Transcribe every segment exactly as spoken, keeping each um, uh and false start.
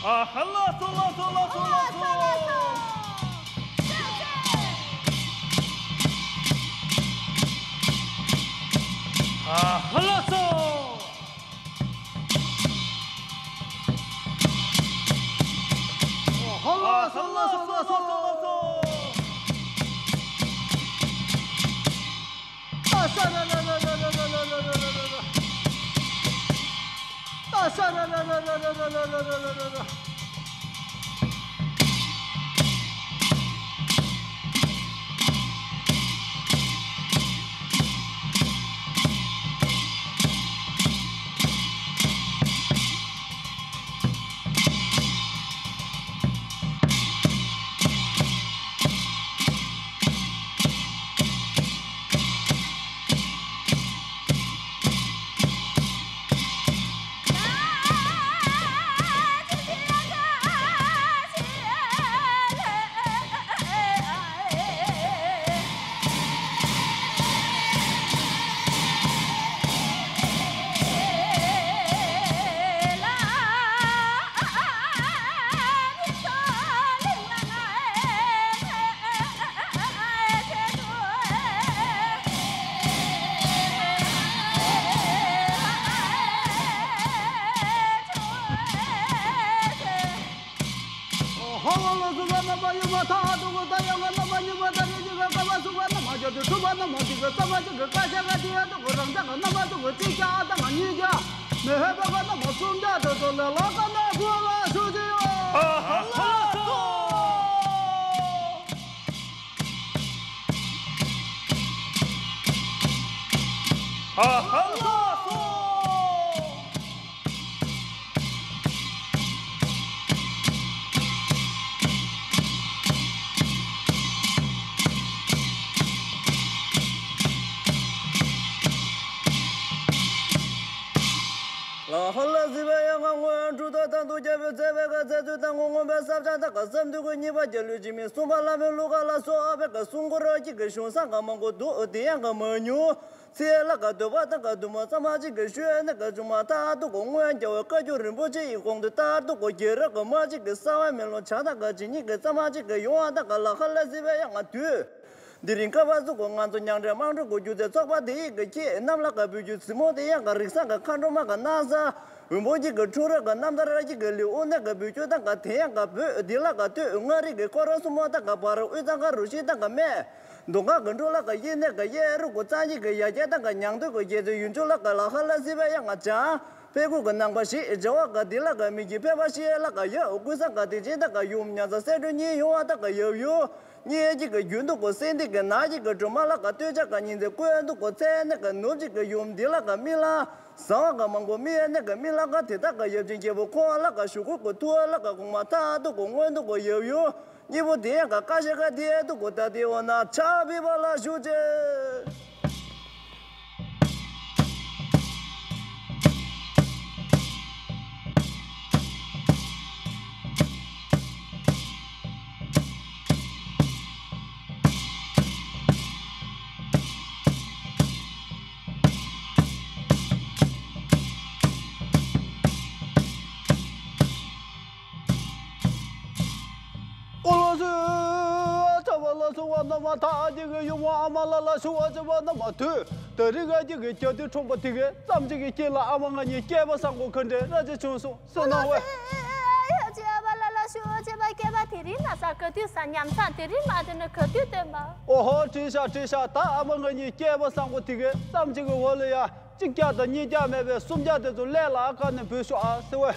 ཨ་ཧ། ལགས་སོ་ལགས་སོ་ལགས་སོ་ལགས་སོ། ཨ་ཧ། ལགས་སོ། ཨ་ཧ། ལགས་སོ་ལགས་སོ་ལགས་སོ། ཧོ། ལགས་སོ་ལགས་སོ། རྣམ་པ་ཡོད་པ་མཐའ་དུ་གོ། ད་ཡང་ག་རྣམ་པ་གཉིས་པ་ད་རེ་གཅིག་ག་ཀ་བ་གསུམ་པ་རྣམ་པ་བརྒྱད་དུ་གསུམ་པ་རྣམ་པ་གཅིག་གི་རྩ་བ་གཅིག་གི་ཀ་ཤ་ག་དེ་ཡང་དུ་གོ། རང་ཅག་གི་རྣམ་པ་དུ་གོ་གཅིག་བརྒྱ་ཨ་ད་ང་གཉིས་བརྒྱ་མི་ཧེ་བ་ག་རྣམ་པ་སུམ་བརྒྱ་དུ་དུ་ལ་ལ་ཀ་ན་གོ་ལ་ཞུ་ཅི་ཡོད། ཨ་ཧ། ལགས་སོ། ཨ་ཧ། ལགས་སོ། ལ་ཧ་ལ་སི་བའི་ཡང་ང་སྔོན་འབྲུ་དང་དང་དུ་རྒྱལ་པོའི་བཙས་པའི་ག་ཚེ་ཚུལ་དང་ངོ་ངོ་མའི་ས་བྱང་དང་ག་བསམ་དུས་ཀྱི་གཉིས་པ་རྒྱལ་བློན་འཇིགས་མེད་གསུམ་པ་བླ་མའི་གླུ་ག་ལ་སོགས་ཨ་བའི་ག་གསུང་མགུར་རོ་གཅིག་གི་གཞུང་སང་ག་མང་པོ་འདུག་དེ་ཡང་ག་མ་ཉུང་། ཚེ་ལ་ག་འདོད་པ་དང་ག་འདུན་མ་ཙམ་མ་གཅིག་གི་ཤུལ་ནས་ག་བྱུང་མ་ཐག་ཏུ་གོ་སྔོན་རྒྱལ་བའི་བཀའ་བརྒྱུད་རིན་པོ་ཆེ་ཡི་གོང་དུ་ལྟར་དུ་གོ་རྒྱལ་རབས་ག་མ་གཅིག་གི་གསང་བའི་མེ་ལོང་བྱ་དང་ག་ཇི་སྙེད་གི་ཙམ་མ་གཅིག་གི་ཡོང་བ་དང་ག་ལ་ཧ་ལ་སི་བའི་ཡང་ང་དུས། འདི་རིང་སྐབས་བ་གཟུགས་གོ་ང་ཚོ་མྱང་འདྲེན་དམངས་ཁྲོད་གོ་སྒྱུ་རྩལ་ཚོགས་པ་དེ་ཡི་གི་ཁྱེད་རྣམས་ལ་ག་བོད་བརྒྱུད་ཚིག་མོ་དེ་ཡང་ག་རིག་སང་ག་མཁའ་འགྲོ་མ་ག་སྣང་ས་འོད་འབུམ་གཅིག་གི་འཁྲུངས་རབས་ག་རྣམ་ཐར་ར་གཅིག་གི་ལེའུ་ནས་ག་བོད་བརྒྱུད་དང་ག་དེ་ཡང་ག་བོད་འདི་ལ་ག་སྟོད་མངའ་རིས་གི་སྐོར་ར་སུ་མོ་དང་ག་བར་དབུས་གཙང་ག་རུ་ཤི་དང་ག་སྨད་མདོ་ཁམས་ག་འབྲུག་ལ་ག་གཡས་ནས་ག་གཡས་རུ་གོ་གཙང་གཅིག་གི་ཡ་གྱལ་དང་ག་མྱང་སྟོད་ག་རྒྱལ་རྩེ་ཡུལ་ཕྱོགས་ལ་ག་ལ་ཧ་ལ་སི་བའི་ཡང་ང་བྱང་ཕེ་ཁུག་ག་ནང་པ་ཞིག་བྱ་བ་ག་འདི་ལ་ག་མི་གི་ཕེ་བ་ཤི་ལ་ག་ཡ་ཀུན་བཟང་ག་དེ་ཅན་དང་ག་ཡུམ་ཉ་ཚ་སེ་འགྲོ་གཉིས་ཡོང་བ་དང་ག་ཡབ་ཡུམ། གཉིས་གཅིག་གི་རྒྱུན་དུ་གོ་སེང་ཏི་གི་ནག་གཅིག་གི་སྒྲོལ་མ་ལ་ག་སྟོད་ཆ་ག་ཉིན་མཚན་ཀུན་ཏུ་གོ་ཚེ་ནི་ག་ནུབ་གཅིག་གི་ཡུམ་འདི་ལ་ག་རྨི་ལམ་བཟང་བ་ག་མང་པོ་རྨི་ནི་ག་རྨི་ལམ་ག་དེ་དག་ག་ཡབ་ཆེན་རྒྱལ་པོ་ཁོང་ལ་ག་ཞུ་སྐུལ་གོ་ཐུག་ལ་ག་གོང་མ་ཐག་ཏུ་གོ་སྔོན་དུ་གོ་ཡབ་ཡུམ་གཉིས་པོ་དེ་ཡང་ག་བཀའ་ཤག་ག་དེ་ཏུ་གོ་ད་དེ་འོ་ན་ཕྱག་ཕུལ་བ་ལ་ཞུ་ཅེས། ཨོ་ལོ་སུ། ཚ་བ་ལ་སོགས་པ་རྣམ་པ་ཐག་གཅིག་གི་ཡུམ་མོ་ཨ་མ་ལ་ལ་ཞུ་བ་བྱེད་པ་རྣམ་པ་དུས་དེ་རིང་ང་གཅིག་གི་བྱ་དུས་འཁྲུངས་པ་དེ་གའི་ཙམ་གཅིག་གི་རྐྱེན་ལ་ཨ་མ་ང་གཉིས་སྐྱེས་པ་བཟང་པོ་ག་འདྲའི་ར་ཅི་བྱུང་སོང་ཟེར་ན་བས། ཡ་ཅི་ཨ་མ་ལ་ལ་ཞུ་བ་བྱེད་པ་སྐྱེས་པ་དེ་རིང་ན་ས་ག་དུས་ས་ཉམས་ས་དེ་རིང་མ་དེ་ནི་ག་དུས་སྟོན་པ། ཨོ་ཧོ་བྲིས་ཤག་བྲིས་ཤག་ད་ཨ་མ་ང་གཉིས་སྐྱེས་པ་བཟང་པོ་དེ་གའི་ཙམ་གཅིག་གི་འོག་ལ་ཡ། གཅིག་བརྒྱ་དང་གཉིས་བརྒྱ་མེད་པའི་སུམ་བརྒྱ་དེ་ཚོ་ཀླད་ལ་ཨ་ཁ་ནས་འབུད་ཤོག་ཨ་ཟེར་བས།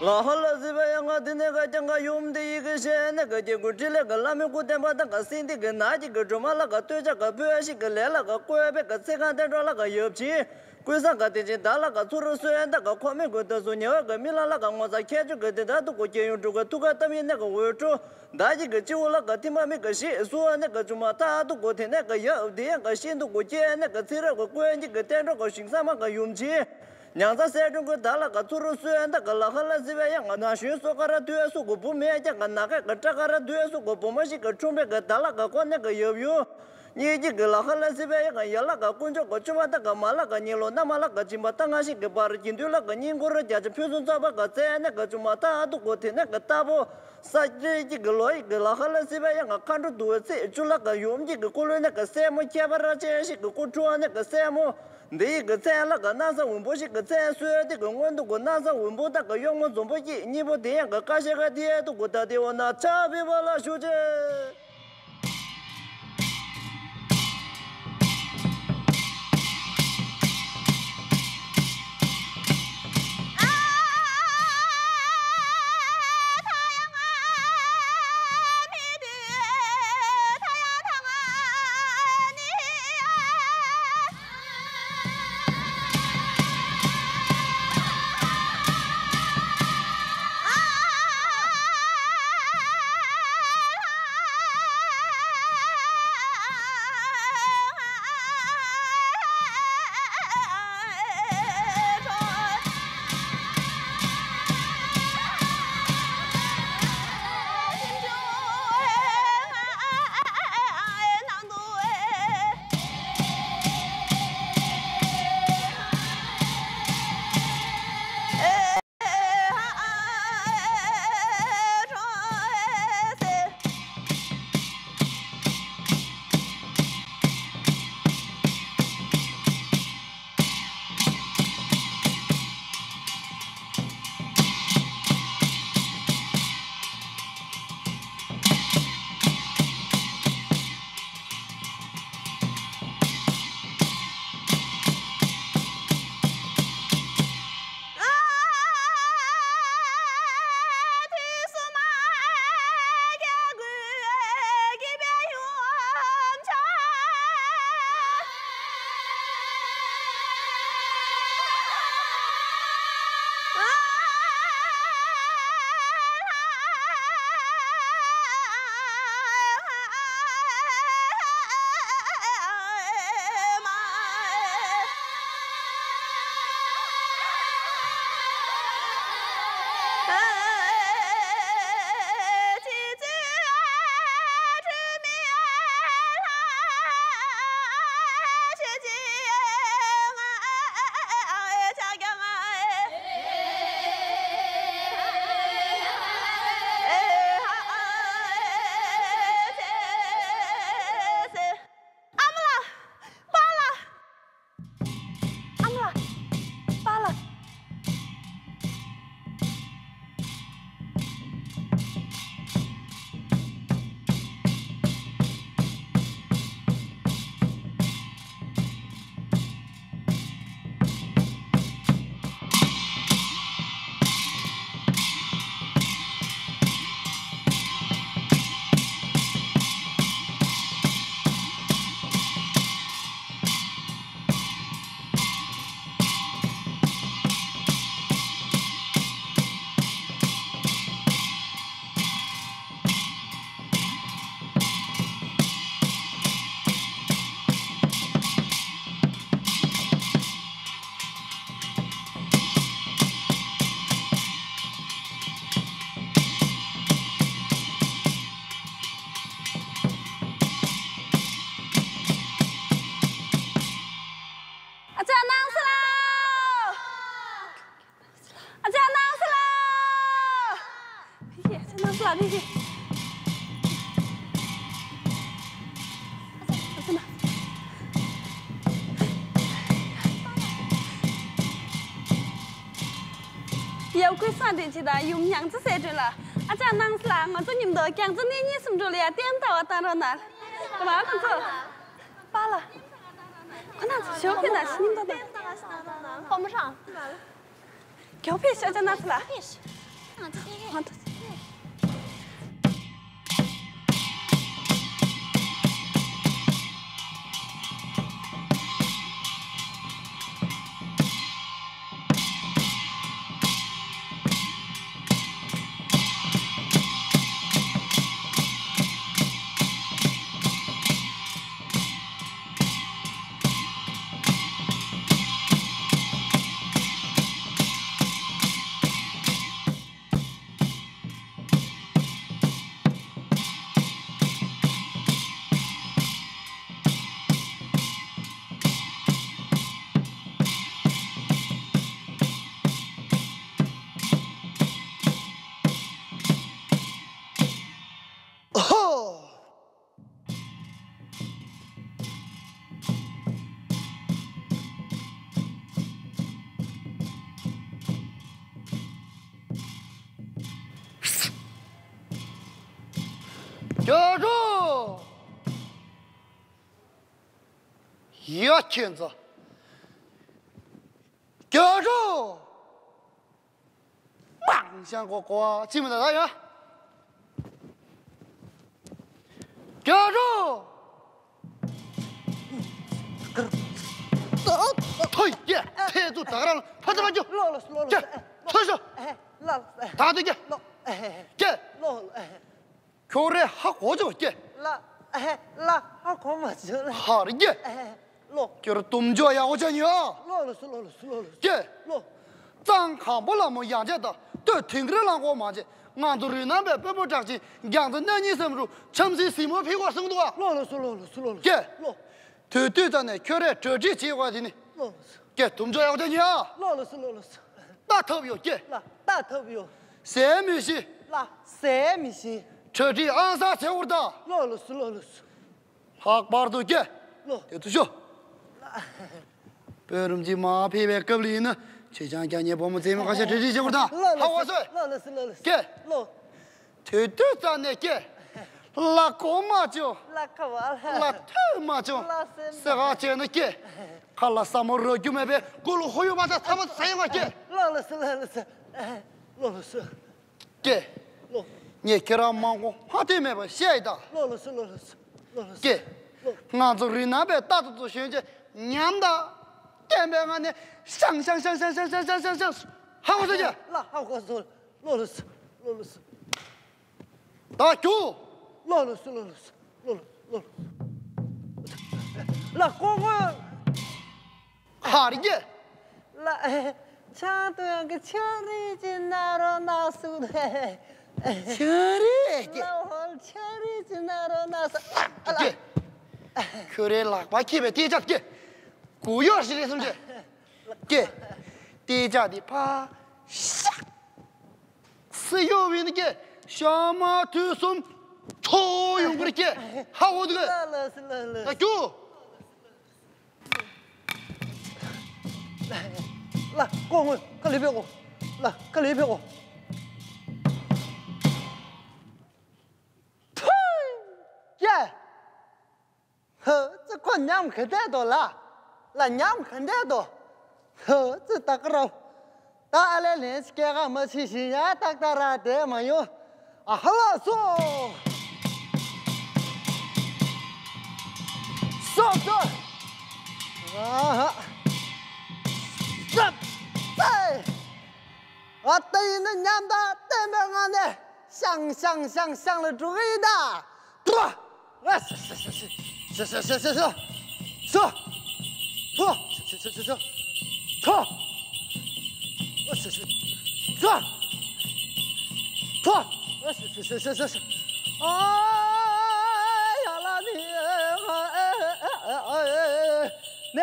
ལ་ཧ་ལ་སི་བ་ཡ་ང་དེ་ནས་ག་ཀྱང་ག་ཡུམ་དེ་ཡི་གེ་ཤེས་ནས་ག་སྐྱེ་དགུ་ཁྲི་ལས་ག་བླ་མའི་སྐུ་བསྟན་པ་དང་ག་སྲིན་དེ་གི་ནག་གི་གི་སྒྲོལ་མ་ལ་ག་སྟོད་ཆ་ག་བོད་ཤིག་གི་ལས་ལ་ག་བཀོད་པའི་ག་ཚེ་གང་བསྟན་འགྲོ་ལ་ག་ཡབ་ཆེན། ཀུན་བཟང་ག་དེ་ཅན་བདག་ལ་ག་ཚུར་གསོལ་ཡན་དག་ག་ཁོ་མོས་གོས་དོན་སུ་ཉེ་བ་ག་མི་ལ་ལ་ག་ངོ་ཚ་ཁྱད་ཆོས་ག་དེ་དག་ཏུ་གོ་སྐྱེ་ཡུན་དྲུག་ག་ཐུགས་ཀ་གཏམ་ཡིན་ནས་ག་འོད་འཕྲོ། བདག་གི་ག་སྤྱི་བོ་ལ་ག་ཐིམ་པ་མི་ག་ཤེས་སུ་བ་ནས་ག་ཆུ་མ་ཐག་ཏུ་གོ་དེ་ནས་ག་ཡབ་དེ་ཡང་ག་ཤིན་ཏུ་གོ་སྐྱེ་ནས་ག་ཚེ་རབས་ག་ཀུན་གྱི་ག་བསྟན་འགྲོ་ག་ཞིང་ས་མ་ག་ཡུམ་ཆེན། ཉང་ཚ་གསལ་སྒྲོན་གྱིས་བདག་ལ་ག་ཚུ་རུ་གསོལ་འདེབས་ག་ལ་ཧ་ལ་སི་བའི་ཡང་ང་ན་གཞོན་སོ་ཀ་ར་དུས་སུ་གུ་བུ་མེད་ཀྱང་ག་ན་ཁའི་ག་སྐྲ་ཀ་ར་དུས་སུ་གུ་བུ་མ་ཞིག་གི་ཁྲུང་པའི་ག་བདག་ལ་ག་ཁོ་ནས་ག་ཡབ་ཡུ། གཉིས་ཀྱི་གི་ལ་ཧ་ལ་སི་བའི་ཡང་ཡ་ལ་ག་དཀོན་མཆོག་ག་ཆུ་བ་ད་ག་མ་ལ་ག་ཉི་ལོ་ན་མ་ལ་ག་སྦྱིན་པ་ད་ང་ཞིག་གི་བར་གྱི་འདུས་ལ་ག་སྙིང་ཁུར་རྒྱ་ཆེ་ཕུན་སུམ་ཚོགས་པ་ག་བཙལ་ནས་ག་ཆུ་མ་ད་ཨ་དུ་གོ་དེ་ནས་ག་ལྟ་བུ། ས་སྤྲེལ་གྱི་གི་ལོ་ཡི་གི་ལ་ཧ་ལ་སི་བའི་ཡང་ང་མཁའ་འགྲོ་འདུ་བའི་ཚེས་བཅུ་ལ་ག་ཡུམ་གྱི་གི་སྐུ་ལུས་ནས་ག་སྲས་མོ་ཁྱད་པར་ར་ཅན་ཞིག་གི་སྐུ་འཁྲུངས་ནས་ག་སྲས་མོ། འདི་ཡི་གི་མཚན་ལ་ག་སྣང་ས་འོན་པོ་ཞིག་གི་མཚན་གསོལ་ཏེ་གི་སྔོན་དུ་གི་སྣང་ས་འོན་པོ་དང་གི་གཡོག་མོ་འཛོམས་པོ་སྐྱིད་གཉིས་པོ་དེ་ཡང་གི་ཀ་ཤ་ག་དེ་ཡ་དུ་གི་ད་དེ་འོ་ན་ཆ་བི་བ་ལ་ཞུ་ཅེ། ཨ་མ་ལགས། པཱ་ལགས། ཨ་མ་ལགས། པཱ་ལགས། ཨ་ཅག་སྣང་ས་ལགས། ཨ་ཅག་སྣང་ས་ལགས། ཕི་ཁེ། ཨ་ཅག་སྣང་ས་ལགས། ཕི་ཁེ། ཡབ་ཁུ་སངས་བསྟན་ཅིག་དང་ཡུམ་ཉང་ཚ་གསལ་སྒྲོན་ལགས། ཨ་ཅག་སྣང་ས་ལགས། ང་ཚོ་མཉམ་དུ་རྒྱལ་རྩེ་གནས་རྙིང་གསུམ་གྲོལ་ལ་ཡར་ལྟད་མོ་ལྟ་བར་བཏང་རོགས་གནང་། ང་ཚོ་པཱ་ལགས། ཁོ་རྣམ་ཚོ་ཞོགས་ཀྱི་ན་ཤི་ཉིན་ཏོ་ཏེ། མགྱོགས་ཕེབས་ཤོག་ཅག་སྣང་ས་ལགས། རྒྱ་རོ། ཡ་ཁྱེད་ཚོ། རྒྱ་རོ། པང་ཤང་གོ་གོ་ཅི་མི་ད་ད་ཡ། རྒྱ་རོ། ཐོ་ཡ་ཐེ་ཚུ་ད་རང་ཕ་ཚ་མ་རྒྱུ། ལོ་ལོ་ལོ་ལོ། ཐོ་ཤོ། ལོ། ད་དུ་རྒྱ། ལོ། རྒྱ། ལོ། ཁྱོད་རེ་ཧ་གོ་ཆོག་ཀྱེ། ལ་ཨེ་ལ་ཧ་གོ་མ་བྱུང་ལ། ཧ་རེ་ཀྱེ། ཨེ་ལོ། ཁྱོད་དུམ་ཅོ་ཡག་པོ་ཆ་ཉོ། ལོ་ལོ་སུ་ལོ་ལོ་སུ་ལོ་ལོ། ཀྱེ། ལོ། གཙང་ཁང་པ་ལ་མོ་ཡང་ཆད་དང་སྟོད་ཐིང་གི་རེ་ལང་གོ་མ་བྱེད། ང་ཚོ་རུས་ནང་པའི་དཔོན་པོ་གྲགས་ཅན་རྒྱང་ཚ་གནས་གཉིས་སེམས་རུ་ཆམ་སྲིད་སྲིད་མོ་ཕི་གོ་གསུང་འདུག་བ། ལོ་ལོ་སུ་ལོ་ལོ་སུ་ལོ་ལོ། ཀྱེ། ལོ། དུས་དུས་ཙ་ནས་ཁྱོད་རེ་གྲ་སྒྲིག་བྱེད་དགོས་དེ་ནི། ལོ་ལོ་སུ། ཀྱེ་དུམ་ཅོ་ཡག་པོ་ཆ་ཉོ། ལོ་ལོ་སུ་ལོ་ལོ་སུ། ལྟ་ཐབས་ཡོད་ཀྱེ། ལ་ལྟ་ཐབས་ཡོད། ཟས་མི་ཤེས། ལ་ཟས་མི་ཤེས། གྲ་སྒྲིག་ཨང་གསར་བྱེད་དགོས་ད། ལོ་ལོ་སུ་ལོ་ལོ་སུ། ལྷག་པར་དུ་ཀྱེ། ལོ། དེ་ཚུ་ཤོ། ལ། བོད་རུམ་གྱི་མ་ཕེབས་པའི་སྐབས་ལ་ཡིན་ན་ཆེ་ཆང་རྒྱག་ཉེ་བུ་མོ་མཛེས་མ་ཁ་ཤས་གྲ་སྒྲིག་བྱེད་དགོས་ད། ལོ་ལོ་ཧ་བ་སུ། སོ། ལོ་ལོ་སུ་ལོ་ལོ་སུ། ཀྱེ། ལོ། དུས་དུས་ཙ་ནས་ཀྱེ། ལ་གོ་མ་ཅོ། ལ་ཁ་བ་ལ། ལ་ཐོས་མ་ཅོ། ལ་སེམས། སེ་ག་བྱས་ན་ཀྱེ། ཁ་ལ་ས་མོ་རོ་རྒྱུ་མེད་པའི་ཀུ་ལུ་ཧོ་ཡོ་མ་ཚ་ཚ་མ་ཚ་ཡོང་བ་ཀྱེ། ལོ་ལོ་སུ་ལོ་ལོ་སུ། ལོ་ལོ་སུ། ཀྱེ། ལོ། ངས་ཁྱེད་རང་མང་པོ་ཧ་ཐོས་མེད་པ་བཤད་ཡི་ད། ལོ་ལོ་སུ་ལོ་ལོ་སུ། ལོ་ལོ་སུ། ཀྱེ། ལོ། ང་ཚོ་རི་ནང་པའི་རྟ་ཚོ་ཚོ་ཞོན་ཅེ་ཉམས་ད། བསྟན་པའི་ངང་ནས་ཤང་ཤང་ཤང་ཤང་ཧ་གོ་སོང་ཀྱེ། ལ་ཧ་གོ་སོང་། ལོ་ལོ་སུ། ལོ་ལོ་སུ། ད་ཁྱོད། ལོ་ལོ་སུ་ལོ་ལོ་སུ། ལོ་ལོ་ལོ་ལོ། ལ་ཀོ་ཀོ། ཧ་རི་ཀྱེ། ལ་ཆང་དུ་ཡང་གི་ཆང་རིགས་ཀྱི་ན་རོ་ན་སུ། ཆང་རིགས་ཀྱི། ལ་ཧོལ་ཆང་རིགས་ཀྱི་ན་རོ་ན་སུ། ཀྱེ། ཁྱོད་རའི་ལག་པ་ཁྱེད་པའི་ལྟེ་ཆ་ཀྱེ། གུ་ཡོར་ཞིག་རེད་སོང་ཀྱེ། ཀྱེ། ལྟེ་ཆ་དེ་ཕ། ཤ། སི་ཡོ་བི་ནི་ཀྱེ། ཤ་མ་དུས་གསུམ། ཐོ་ཡོང་གི་རེད་ཀྱེ། ཧ་འོ་དུ་གི། ལ་ལ་སི་ལ་ལ། ད་ཁྱོད། ལ་ཀོ་ངོ་ཁ་ལི་ཕེ་ཀོ། ལ་ཁ་ལི་ཕེ་ཀོ། ཐུ། ཀྱེ། ཧི། ཙི་ཁོ་ཉམས་ག་འདྲས་འདུག་ལ། ལ་ཉམས་ག་འདྲས་འདུག་ཧི། ཙི་ད་ཀ་རོ། ད་ཨ་ལེ་ལན་སྐྱེ་ག་མ་ཕྱི་ཞིང་ཡ་ཏག་ཏག་ར་བསྡད་མ་ཡོང་། ཨ་ཧ་ལ་སོ། སོ་སོ། ཨ་ཧ། ཙི། ཙི། ཨ་ད་ཡིན་ན་ཉམས་ད་བསྟན་པའི་ངང་ནས་ཤང་ཤང་ཤང་ཤང་ལ་འགྲོ་གི་ཡིན་ད། ཏུ། ཨ་ཤ་ཤ་ཤ་ཤ། ཤ་ཤ་ཤ་ཤ་ཤ། ཤ། ཐོ། ཤ་ཤ་ཤ་ཤ་ཤ། ཐོ། ཨ་ཤ་ཤ། ཤ། ཐོ། ཨ་ཤ་ཤ་ཤ་ཤ་ཤ། ཨ་ཡ་ལ་ནི། ཨ་ཨ་ཨ་ཨ་ཨ། ནས་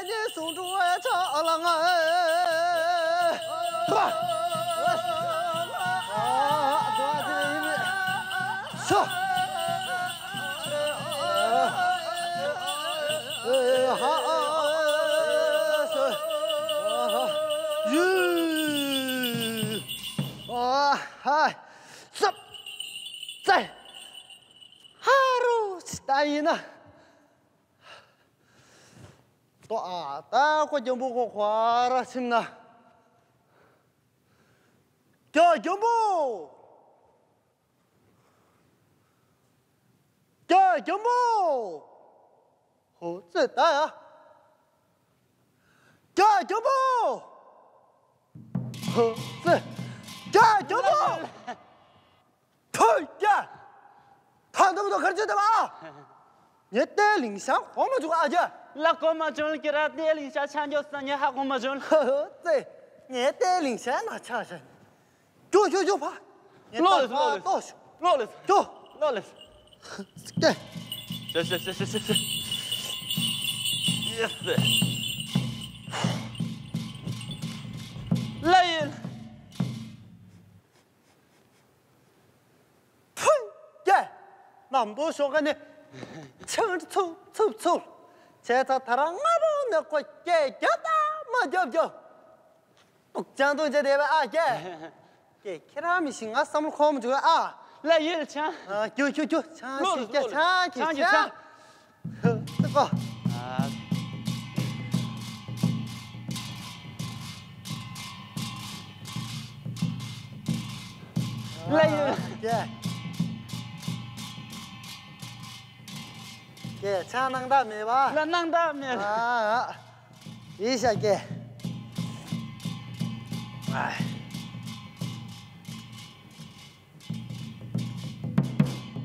ནི་གསུང་སྒྲོག་ཆ་ལ་ང་། ཧ། ཧ། ཧ་རུ་ད་ཡིན་ན། ཏོ་ཨ་ད་ཁོ་རྒྱམ་པོ་ཁོ་ཁོ་ར་ཕྱིན་ན། རྒྱ་རྒྱམ་པོ། རྒྱ་རྒྱམ་པོ། ཧོ་ཙི་ད་ཡ། རྒྱ་རྒྱམ་པོ། ཧོ་ཙི། རྒྱ་རྒྱམ་པོ། ཐུ་རྒྱ། ཐ་འདུག་འདུག་གར་ཅི་ད་བ། ངས་ཏའི་ལིང་ཤ་གོ་མ་བྱུང་ཨ་རྒྱ། ལ་གོ་མ་བྱུང་ལ་ཀི་ར་ཏའི་ལིང་ཤ་ཆ་འཇོག་ས་ངས་ཧ་གོ་མ་བྱུང་ལ། ཧ་ཧ་ཙེ། ངས་ཏའི་ལིང་ཤ་ན་ཆ་ཤ། ཇོ་ཇོ་ཇོ་ཕ། ངས་ལོ་ལེ་ཏོ་ལོ་ལེ། ཏོ་ཤུ། ལོ་ལེ། ཇོ། ལོ་ལེ། ཏེ། ཤ་ཤ་ཤ་ཤ་ཤ་ཤ། ཡེ་སི། ལ་ཡིན། ཕུ། ཀྱེ། ནམ་དུ་ཤོག་ག་ནི། ཆང་ཚུབ་ཚུབ་ཚུབ། བྱས་ཙང་ད་རང་སྔ་པོ་ནས་ཁོ་སྐད་རྒྱབ་དང་མ་རྒྱབ་རྒྱབ། ཏུག་ཅང་ཏུག་ཅང་བསྡད་པ་ཨ་ཀྱེ། ཀྱེ་ཁྱེད་རང་མི་ཤི་ང་བསམ་བློ་འཁོར་མ་བྱུང་ཨ། ལ་ཡོད་ཆང་། ཨ། ཁྱོད་ཁྱོད་ཁྱོད་ཆང་ལོ་ཞིག་རྒྱ། ཆང་གི་ཆང་། ཆང་། ཨ། ལ་ཡོད། རྒྱ། རྒྱ་ཆང་སྣང་དག་མེད་པ། ལ་སྣང་དག་མེད། ཨ། ཡིན་ཤག་རྒྱ། ཨ།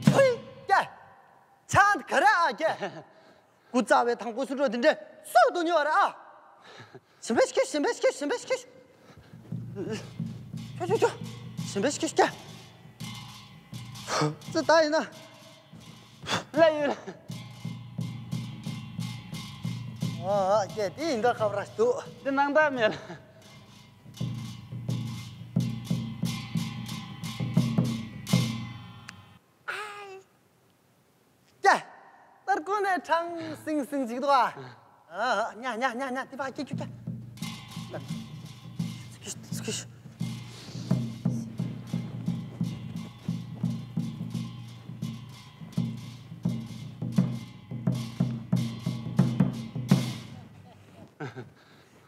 ཕུ། རྒྱ། ཆང་ག་རེ་ཨ་རྒྱ། སྐུ་ཚ་བའི་དང་པོ་སུ་འགྲོ་དེ་འདྲ་སུ་འདུག་ཉོ་བ་རེད་ཨ། ཞིམ་པ་ཞིག་ཞིམ་པ་ཞིག་ཞིམ་པ་ཞིག་ཁྱོ་ཁྱོ་ཁྱོ། ཞིམ་པ་ཞིག་རྒྱ། ཙི་ད་ཡིན་ན། ལ་ཡོད། ཨ་ཨ་རྒྱ། དེ་ཡིན་ད་ཁ་བར་འདུག་འདི་སྣང་དག་མེད་ལ། ཀྱ། ལྟར་ཀུན་ནས་ཁྲང་སིང་སིང་ཅིག་འདུག་ཨ། ཨ། ཉ་ཉ་ཉ་ཉ། དེ་ཕ་ཀྱི་ཀྱུ་ཀྱ།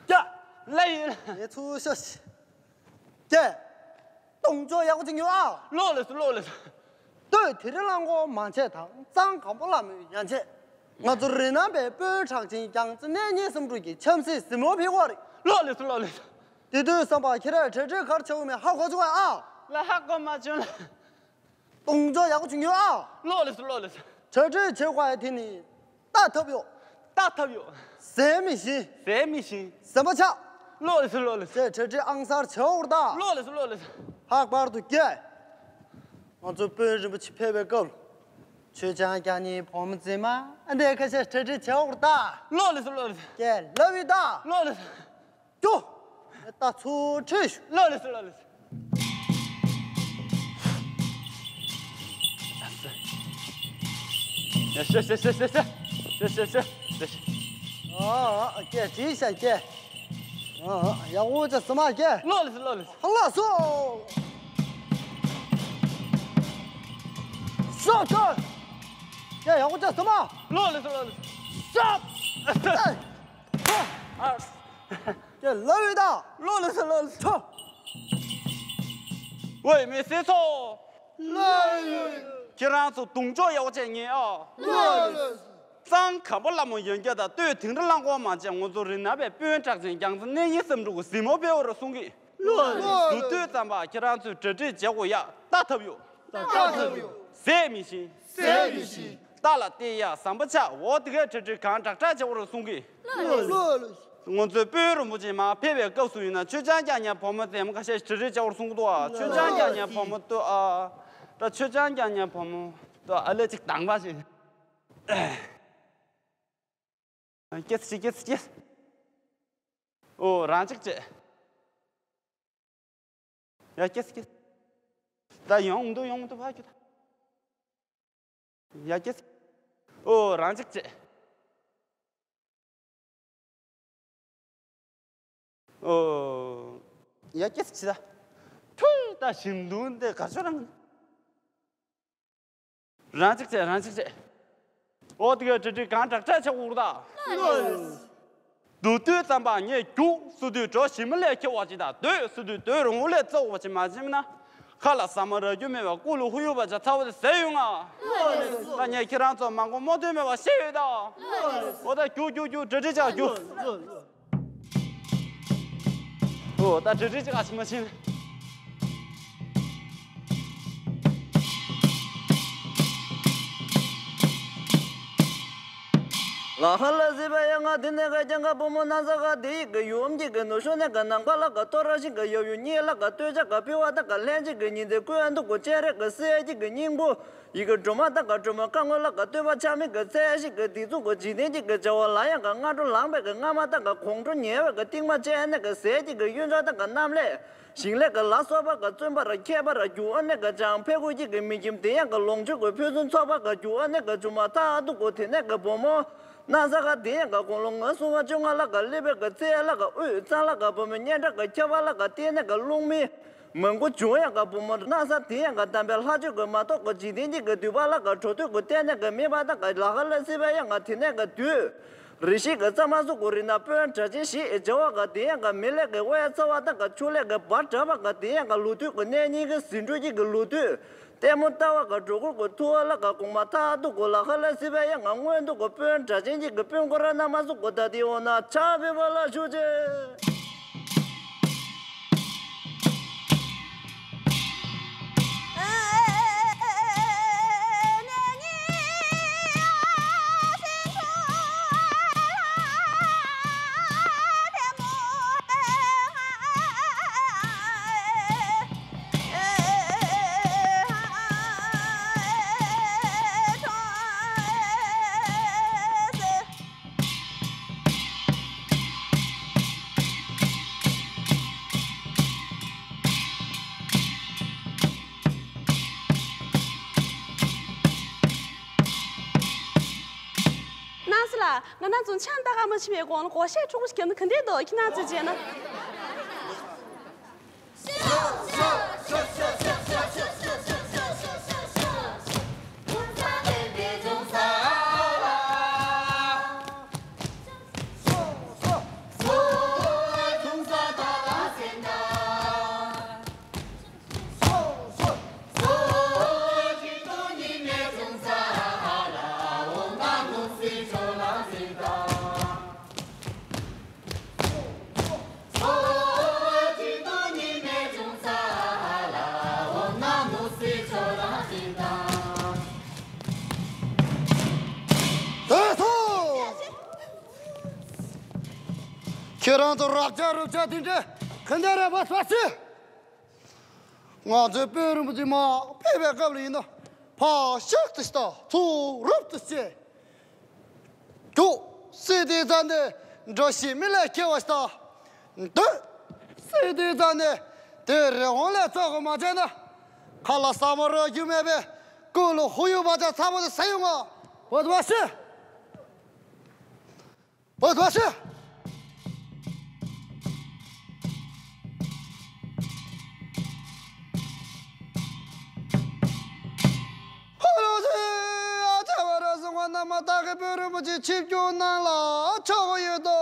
ཀྱ། ལ་ཡིན། ངས་ཚུར་ཤོག་ཀྱེ། གཏོང་ཆོག་ཡག་པོ་ཅིག་ཉོ་ཨ། ལོག་ལས་སོ་ལོག་ལས་སོ། སྟོད་དེ་རི་གླང་གོག་མ་ཆེ་དང་གཙང་གམ་པོ་ལ་མོའི་ཡན་ཆད། ང་ཚོ་རི་ནང་པའི་དཔོན་གྲགས་ཅན་རྒྱལ་བཙུན་གནས་རྙིང་བསམ་འགྲུབ་ཀྱི་ཆབ་སྲིད་གཟིགས་མོ་ཕེབས་པ་རེད། ལོག་ལས་སོ་ལོག་ལས་སོ། དེ་དུས་བསམ་པ་ཁྱེད་རང་གྲ་སྒྲིག་ག་རེ་བྱེད་དགོས་མེད་ཧ་གོ་བྱུང་བས་ཨ། ལ་ཧ་གོ་མ་བྱུང་ལ། གཏོང་ཆོག་ཡག་པོ་ཅིག་ཉོ་ཨ། ལོག་ལས་སོ་ལོག་ལས་སོ། གྲ་སྒྲིག་བྱེད་དགོས་ཡ་དེ་ནི། ལྟ་ཐབས་ཡོད། ལྟ་ཐབས་ཡོད། ཟས་མི་ཤེས། ཟས་མི་ཤེས། ཟམ་པ་ཆག་ལོག་ལས་སོ་ལོག་ལས་སོ། ཅེས་གྲ་སྒྲིག་ཨང་གསར་བྱེད་འོར་ད། ལོག་ལས་སོ་ལོག་ལས་སོ། ལྷག་པར་དུ་ཀྱེ། ང་ཚོ་དཔོན་རིན་པོ་ཆེ་ཕེབས་པའི་སྐབས། ཆོས་ཆང་རྒྱག་ཉིན་བུ་མོ་མཛེས་མ་འདི་ཁ་ཤས་གྲ་སྒྲིག་བྱེད་འོར་ད། ལོག་ལས་སོ་ལོག་ལས་སོ། ཀྱེ་ལབ་ཡོད་ད། ལོག་ལས་སོ། ཀྱོ། ད་ཚུར་ཁྲིད་ཤོག་ལོག་ལས་སོ་ལོག་ལས་སོ། ཡ་ཤ་ཤ་ཤ་ཤ་ཤ། ཤ་ཤ་ཤ་ཤ། ཨ་ཨ་ཀྱེ་བྲིས་ཤག་ཀྱེ། ཨ་ཨ་ཡག་པོ་བྱས་སོང་མ་ཀྱེ། ལོག་ལས་སོ་ལོག་ལས་སོ། ཧ་ལ་སོ། ཤོག་ཤོག་ཀྱེ་ཡག་པོ་བྱས་སོང་མ། ལོག་ལས་སོ་ལོག་ལས་སོ། ཤོག་ཨ། ཀྱེ་ལབ་ཡོད་ད། ལོག་ལས་སོ་ལོག་ལས་སོ། ཝེ་མི་སེར་ཚོ། ལོག་ལས། ཁྱེད་རང་ཚོ་གདོང་ཅོག་ཡག་པོ་བྱས་ཉན་ཨ། ལོག་ལས། གཙང་གམ་པོ་ལ་མོ་ཡན་རྒྱ་དང་སྟོད་དིང་རི་གླང་གོག་མ་བྱས་ང་ཚོ་རི་ནང་པའི་དཔོན་གྲགས་ཅན་རྒྱལ་བཙུན་གནས་རྙིང་བསམ་འགྲུབ་ཀྱི་གཟིགས་མོ་ཕེབས་པ་རེད་གསུང་གི། ལོག་ལས། དུས་ཚོད་ཙམ་པ་ཁྱེད་རང་ཚོས་གྲ་སྒྲིག་བྱེད་དགོས་ཡ་ལྟ་ཐབས་ཡོད། ལྟ་ཐབས་ཡོད། ཟས་མི་ཤེས། ཟས་མི་ཤེས། རྟ་ལ་བལྟས་ཡ་ཟམ་པ་ཆག་འོ་དེ་གའི་གྲ་སྒྲིག་གང་དྲག་དྲག་བྱེད་དགོས་རེད་གསུང་གི། ལོག་ལས། ང་ཚོའི་དཔོན་རིན་པོ་ཆེ་མར་ཕེབས་པའི་སྐབས་སུ་ཡིན་ན་མཆོད་ཆང་རྒྱག་མཁན་བུ་མོ་དེ་མོ་ཁ་ཤས་གྲ་སྒྲིག་བྱེད་དགོས་རེད་གསུང་གི་འདུག་ཨ། མཆོད་ཆང་རྒྱག་མཁན་བུ་མོ་ལྟོས་ཨ། ད་མཆོད་ཆང་རྒྱག་མཁན་བུ་མོ་ལྟོས་ཨ་ལེ་ཅིག་དང་པ་ཞིག་སྐྱེས་སྐྱེས་སྐྱེས་སྐྱེས། ཨོ་རང་ཅིག་བྱེད། ཡ་སྐྱེས་སྐྱེས། ད་ཡོང་མི་འདུག་ཡོང་མི་འདུག་ཕ་ཁྱོད་ད། ཡ་སྐྱེས་སྐྱེས། ཨོ་རང་ཅིག་བྱེད། ཨོ། ཡ་སྐྱེས་སྐྱེས་ད། ཐུ་ད་ཞིམ་འདུག་འདི་གར་ཆོ་རང་། རང་ཅིག་བྱེད་རང་ཅིག་བྱེད། ཨོ་དེ་ག་གྲ་སྒྲིག་གང་དྲག་དྲག་བྱེད་དགོས་ད། ལོས། སྡོད་དུས་ཙམ་པ་ངས་རྒྱུགས་སུ་དུས་གྲོ་ཞིམ་ལས་ཁྱེར་བ་ཅིག་དང་སྡོད་སུ་དུས་སྡོད་རུང་བོ་ལས་བཙོག་པ་ཅིག་མ་བྱིན་ན། ཁ་ལ་ཟ་མ་རག་རྒྱུ་མེད་པ་ཀུ་ལུ་ཧུ་ཡུ་བ་ཅག་ཚ་བོ་དེ་ཟས་ཡོང་ང་། ལོས། ད་ངས་ཁྱེད་རང་ཚོ་མང་པོ་རྨོ་དོན་མེད་པ་བཤད་ཡོད་ད། ལོས། ཨོ་ད་རྒྱུགས་རྒྱུགས་རྒྱུགས་གྲ་སྒྲིག་བྱ་རྒྱུགས། ལོས། ཨོ་ད་གྲ་སྒྲིག་ཅིག་ཨ་ཕྱི་མ་ཕྱིན། ལ་ཧ་ལ་ཟི་བ་ཡ་ང་དེ་ནས་ག་ཀྱང་ག་བུ་མོ་ན་ས་ག་དེ་ཡི་གི་ཡོམ་གྱི་གི་ནུ་ཤོ་ནས་ག་ནང་པ་ལ་ག་ཏོ་ར་ཤི་ག་ཡབ་ཡུ་གཉིས་ལ་ག་ལྟོས་ཆ་ག་ཕི་བ་ད་ག་ལྷན་ཅིག་གི་ཉིན་དེ་ཀུ་ཡ་འདུག་གོ་ཅེ་རེ་གི་སི་ཡ་གྱི་གི་སྙིང་པོ། ཡི་གེ་སྒྲོལ་མ་དང་དགའ་སྒྲོལ་མ་དཀར་སྔོན་ལ་དགའ་སྟོན་པ་ཆགས་མི་གི་ཚེ་ཞིག་གི་སྡིག་མཛུབ་གི་འཇིག་རྟེན་གྱི་གི་བྱ་བ་ལ་ཡང་ག་སྔ་དྲོ་ལངས་པའི་གི་སྔ་མ་དང་ག་གོང་དྲོ་ཉལ་བའི་གི་རྟིང་མ་བཅད་ནས་གི་ཟས་ཀྱི་གི་གཡོན་ཕྱོགས་དང་ག་གནམ་ལས་ཞིང་ལས་གི་ལ་སོགས་པ་ག་བཙོན་པ་ར་མཁས་པ་ར་རྒྱུ་ཨ་ནེ་གི་ཅང་ཕེ་ཁུ་ཡི་གི་མི་ཁྱིམ་དེ་ཡང་གི་ལོངས་སྤྱོད་གི་ཕུན་སུམ་ཚོགས་པ་ག་རྒྱུ་ཨ་ནེ་གི་ཅུ་མ་ཐག་ཏུ་གོ་དེ་ནས་གི་བུ་མོ་ན་ས་ག་དེ་ཡང་གི་དགུང་ལོ་ང་གསུམ་པ་བཅོ་ལྔ་ལ་གི་སླེབས་པའི་གི་ཚེ་ལ་གི་དབུས་གཙང་ལ་གི་བུ་མོ་སྙན་གྲགས་གི་ཁྱབ་པ་ལ་གི་བརྟེན་ནས་གི་རླུང་མི། མང་པོ་བྱུང་ཡང་ག་བུ་མོ་སྣང་ས་དེ་ཡང་ག་དམ་པའི་ལྷ་ཆོས་ཀྱི་མ་གཏོགས་ཀྱི་འཇིག་རྟེན་གྱི་གི་འདུས་པ་ལ་ག་གྲོ་ཐོས་ཀྱི་ལྟས་ནས་ག་མེད་པ་དང་ག་ལ་ཁ་ལ་སྲིད་པ་ཡང་ག་དེ་ནས་ག་དུས། རེ་ཞིག་གི་གཙང་མ་སུ་གུ་རི་ན་དཔོན་གྲགས་ཅན་ཞིག་བྱ་བ་ག་དེ་ཡང་ག་མི་ལས་ག་དབའི་རྩ་བ་དང་ག་ཆུ་ལས་ག་བར་གྲགས་པ་ག་དེ་ཡང་ག་ལོ་དུས་ཀྱི་གནས་རྙིང་གི་ཟིན་འགྲོ་གཅིག་གི་ལོ་དུས། ལྟད་མོ་ལྟ་བ་ག་འགྲོ་ཀུན་གྱི་ཐུ་བ་ལ་ག་གོང་མ་ཐག་ཏུ་གོ་ལ་ཁ་ལ་སྲིད་པ་ཡང་ང་སྔོན་དུ་གོ་དཔོན་གྲགས་ཅན་གྱི་གི་དཔོན་ཀོ་ར་ན་མ་སུ་གོ་ད་དེ་འོ་ན་ཆ་བེ་བ་ལ་ཞུ་ཅེ། ནང་སི་ལ་ང་ན་ཚོ་ཆང་ལྟ་ག་མ་ཕྱིན་པའི་གོང་ལ་གོ་ཤས་ཕྲུ་གུ་ཞིག་གྱོན་ན་ག་འདྲས་འདུག་ཁྱེད་རང་ཚོས་བྱས་ན། ཁྱེད་རང་ཚོ་རབ་ཆགས་རུབ་ཆགས་དེ་འདྲ་ག་འདྲ་རེད་པ་ཟ་ཆེ། ང་ཚོའི་དཔོན་རིན་པོ་ཆེ་མར་ཕེབས་པའི་སྐབས་ལ་ཡིན་ན་ཕར་ཤག་ཏུ་ཤག་ཚུར་རུབ་ཏུ་བྱས། རྒྱུགས་སྲིད་དེ་ཙམ་ནས་འགྲོ་ཞིག་མི་ལས་ཁྱེར་བ་ཞིག་དང་། འདོད་སྲིད་དེ་ཙམ་ནས་དེ་རི་བོང་ལས་ཚོགས་གོ་མ་བྱས་ན། ཁ་ལ་ས་མ་རོ་རྒྱུ་མེད་པས་ཀུ་ལུ་ཧུ་ཡུ་བ་ཅག་ཚ་མོ་དེ་ས་ཡོང་ང་བོད་བ་ཤི། བོད་བ་ཤི། ཧོ་ལོ་ཟེ། ཨ་ཅག་བ་ར་སོང་བ་ན་མ་ཏག་གི་བོད་རིན་པོ་ཆེ་ཆིབས་བསྒྱུར་གནང་ལ་ཆོག་གི་ཡོད་དོ།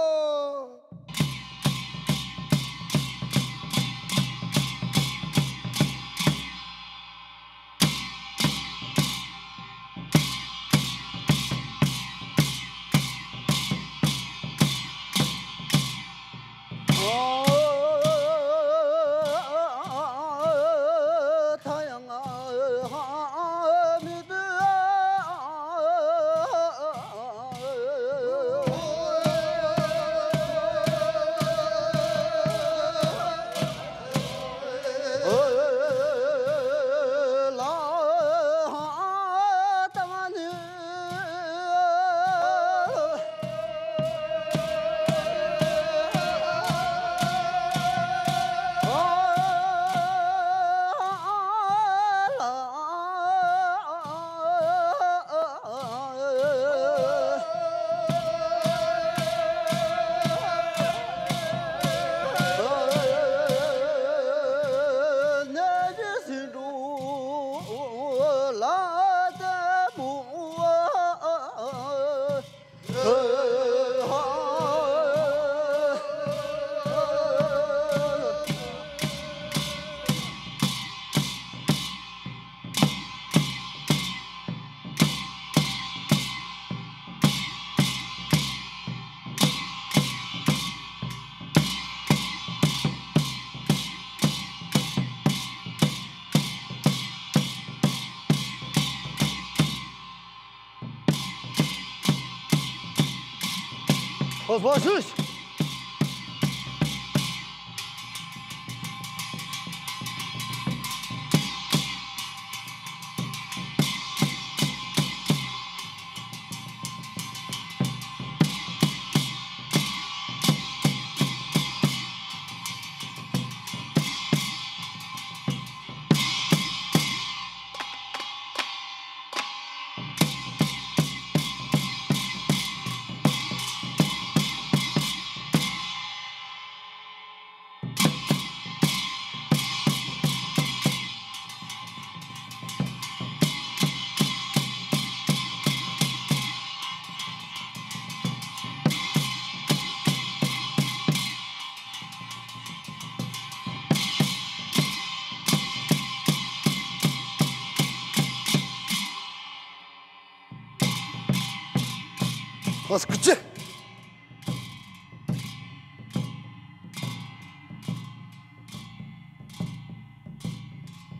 ཨ་སྐུ་ཅི།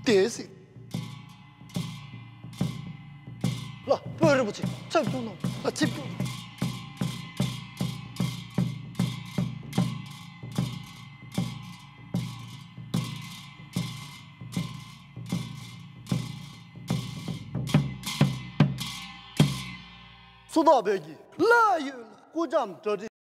དེ་སི། ལ་བོད་རིན་པོ་ཆེ་ཆབ་བཅུག་ནོ། ལ་ཆིབས་བཅུག་ནོ། སུ་དག་བོད་ཀྱི་ལ་ཡོད་ལ་སྐུ་ལྕམ་གྲ་སྒྲིག་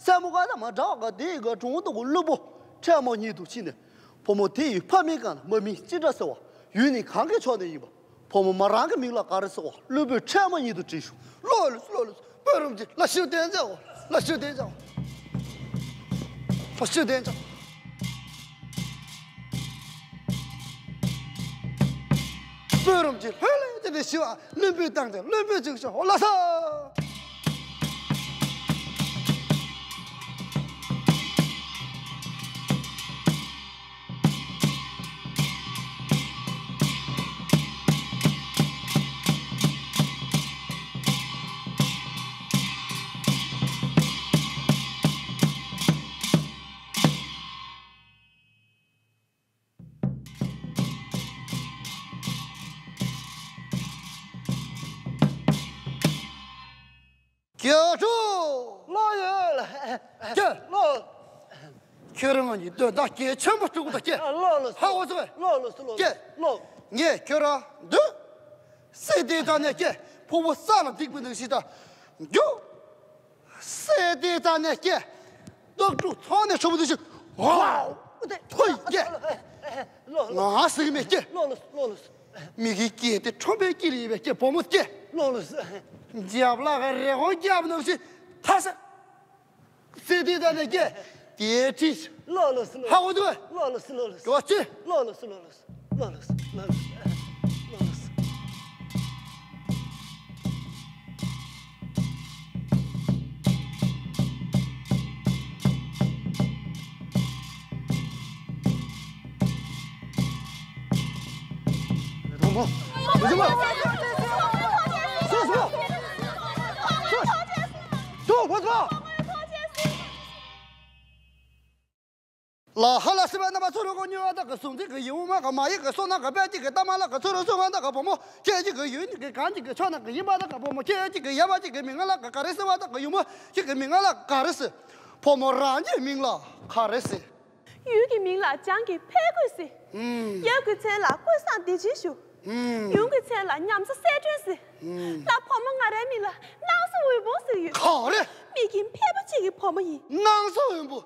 སྲས་མོ་ག་ན་མ་འདྲ་བ་ག་དེ་ཡི་ག་གྲོང་དུ་གུ་བློན་པོ་ཕྲ་མོ་ཉིད་དུ་ཕྱིན་ནས། ཕོ་མོ་དེ་ཡི་ཕ་མིང་གང་ན་མ་མིང་ཅི་འདྲ་ཟེར་བ། ཡུལ་ནི་གང་གི་ཕྱོགས་ནས་ཡིན་པ། ཕོ་མོ་མོ་རང་གི་མིང་ལ་ག་རེ་ཟེར་བ། བློན་པོས་ཕྲ་མོ་ཉིད་དུ་དྲིས་ཞུ། ལོ་ལོ་ལོ་ལོ། བོད་རུམ་གྱི་ལ་ཤུ་དན་ཅའོ། ལ་ཤུ་དན་ཅའོ། ལ་ཤུ་དན་ཅའོ། བོད་རུམ་གྱི་ལྷོད་ལས་དེ་ནས་ཤི་བ། བློན་པོའི་སྟེང་དུ་བློན་པོའི་ཅིག་ཤོག་ལ་ས། རྒྱལ་ཕྲུག་ལོ་ཡོད་ལ། ཀྱེ། ལོ། ཁྱོད་རང་ང་གཉིས་དོན་དག་གལ་ཆེན་པོ་སྤྲོད་དགོས་ད་ཀྱེ། ལོ་ལོ། ཧ་གོ་སོང་ངས། ལོ་ལོ་ལོ། ཀྱེ། ལོ། ངས་ཁྱོད་རང་འདུག་སྲས་དེ་དང་ནས་ཀྱེ། ཕུ་བོ་ས་ལ་འདེགས་པའི་ནང་ཞིག་དང་། རྒྱུ། སྲས་དེ་དང་ནས་ཀྱེ། སྟག་ཕྲུག་ཚོགས་ནས་ཁྲོ་བོ་འདུག་ཞིག་ཝའོ། ཐོས་ཀྱེ། ལོ་ལོ། ང་ཟིག་མེད་ཀྱེ། ལོ་ལོ་ལོ་ལོ། མི་གི་སྐད་དེ་ཁྲོམ་པའི་སྐད་ལ་ཡིན་པའི་སྐད་བུ་མོ་སྐད། ལོ་ལོ། རྒྱབ་ལ་རེ་བོ་རྒྱབ་ནང་བཞིན་ཐ་ས། སྲས་དེ་དང་ནས་སྐད་དེ་ཁྲིད། ལོ་ལོ་སི་ལོ། ཧ་གོ་འདུག་ལོ་ལོ་སི་ལོ་ལོ། ཀྱོ་ཅི། ལོ་ལོ་སི་ལོ་ལོ། ལོ་ལོ་སི་ལོ་ལོ། ལོ་ལོ་སི། ལ་ཧ་ལ་སི་བ་ན་བ་ཚུ་རུ་གོ་ཉུ་བ་ད་ག་སུང་ཚིག་གི་ཡིན་མ་ག་མ་ཡི་ག་སོ་ན་ག་པད་ཅིག་གི་ཏ་མ་ལ་ག་ཚུ་རུ་སུ་ག་ད་ག་བུ་མོ་ཁྱེད་ཅིག་གི་ཡུལ་ཅིག་གི་གང་ཅིག་གི་ཕྱོགས་ན་ག་ཡིན་པ་ད་ག་བུ་མོ་ཁྱེད་ཅིག་གི་ཡ་བ་ཅིག་གི་མིང་ལ་ག་ག་རེ་ཟེར་བ་ད་ག་ཡུ་མོ་ཅིག་གི་མིང་ལ་ག་རེ་ཟེར། ཕོ་མོ་རང་གི་མིང་ལ་ག་རེ་ཟེར། ཡུལ་གྱི་མིང་ལ་བྱང་གི་ཕས་རྒོད་ཟེར། ཨུམ། ཡབ་ཀྱི་མཚན་ལ་ཀུན་བཟང་བདེ་ཆེན་ཞུ། ཨུམ། ཡུམ་གྱི་མཚན་ལ་ཉམས་གསོ་གསལ་སྒྲོན་ཟེར། ཨུམ། ད་བུ་མོ་ང་རའི་མིང་ལ་སྣང་ས་འོད་འབུམ་ཟེར་ཡོད། ག་རེ། མི་རྒན་ཕལ་པ་གཅིག་གི་བུ་མོ་ཡིན། སྣང་ས་འོད་འབུམ།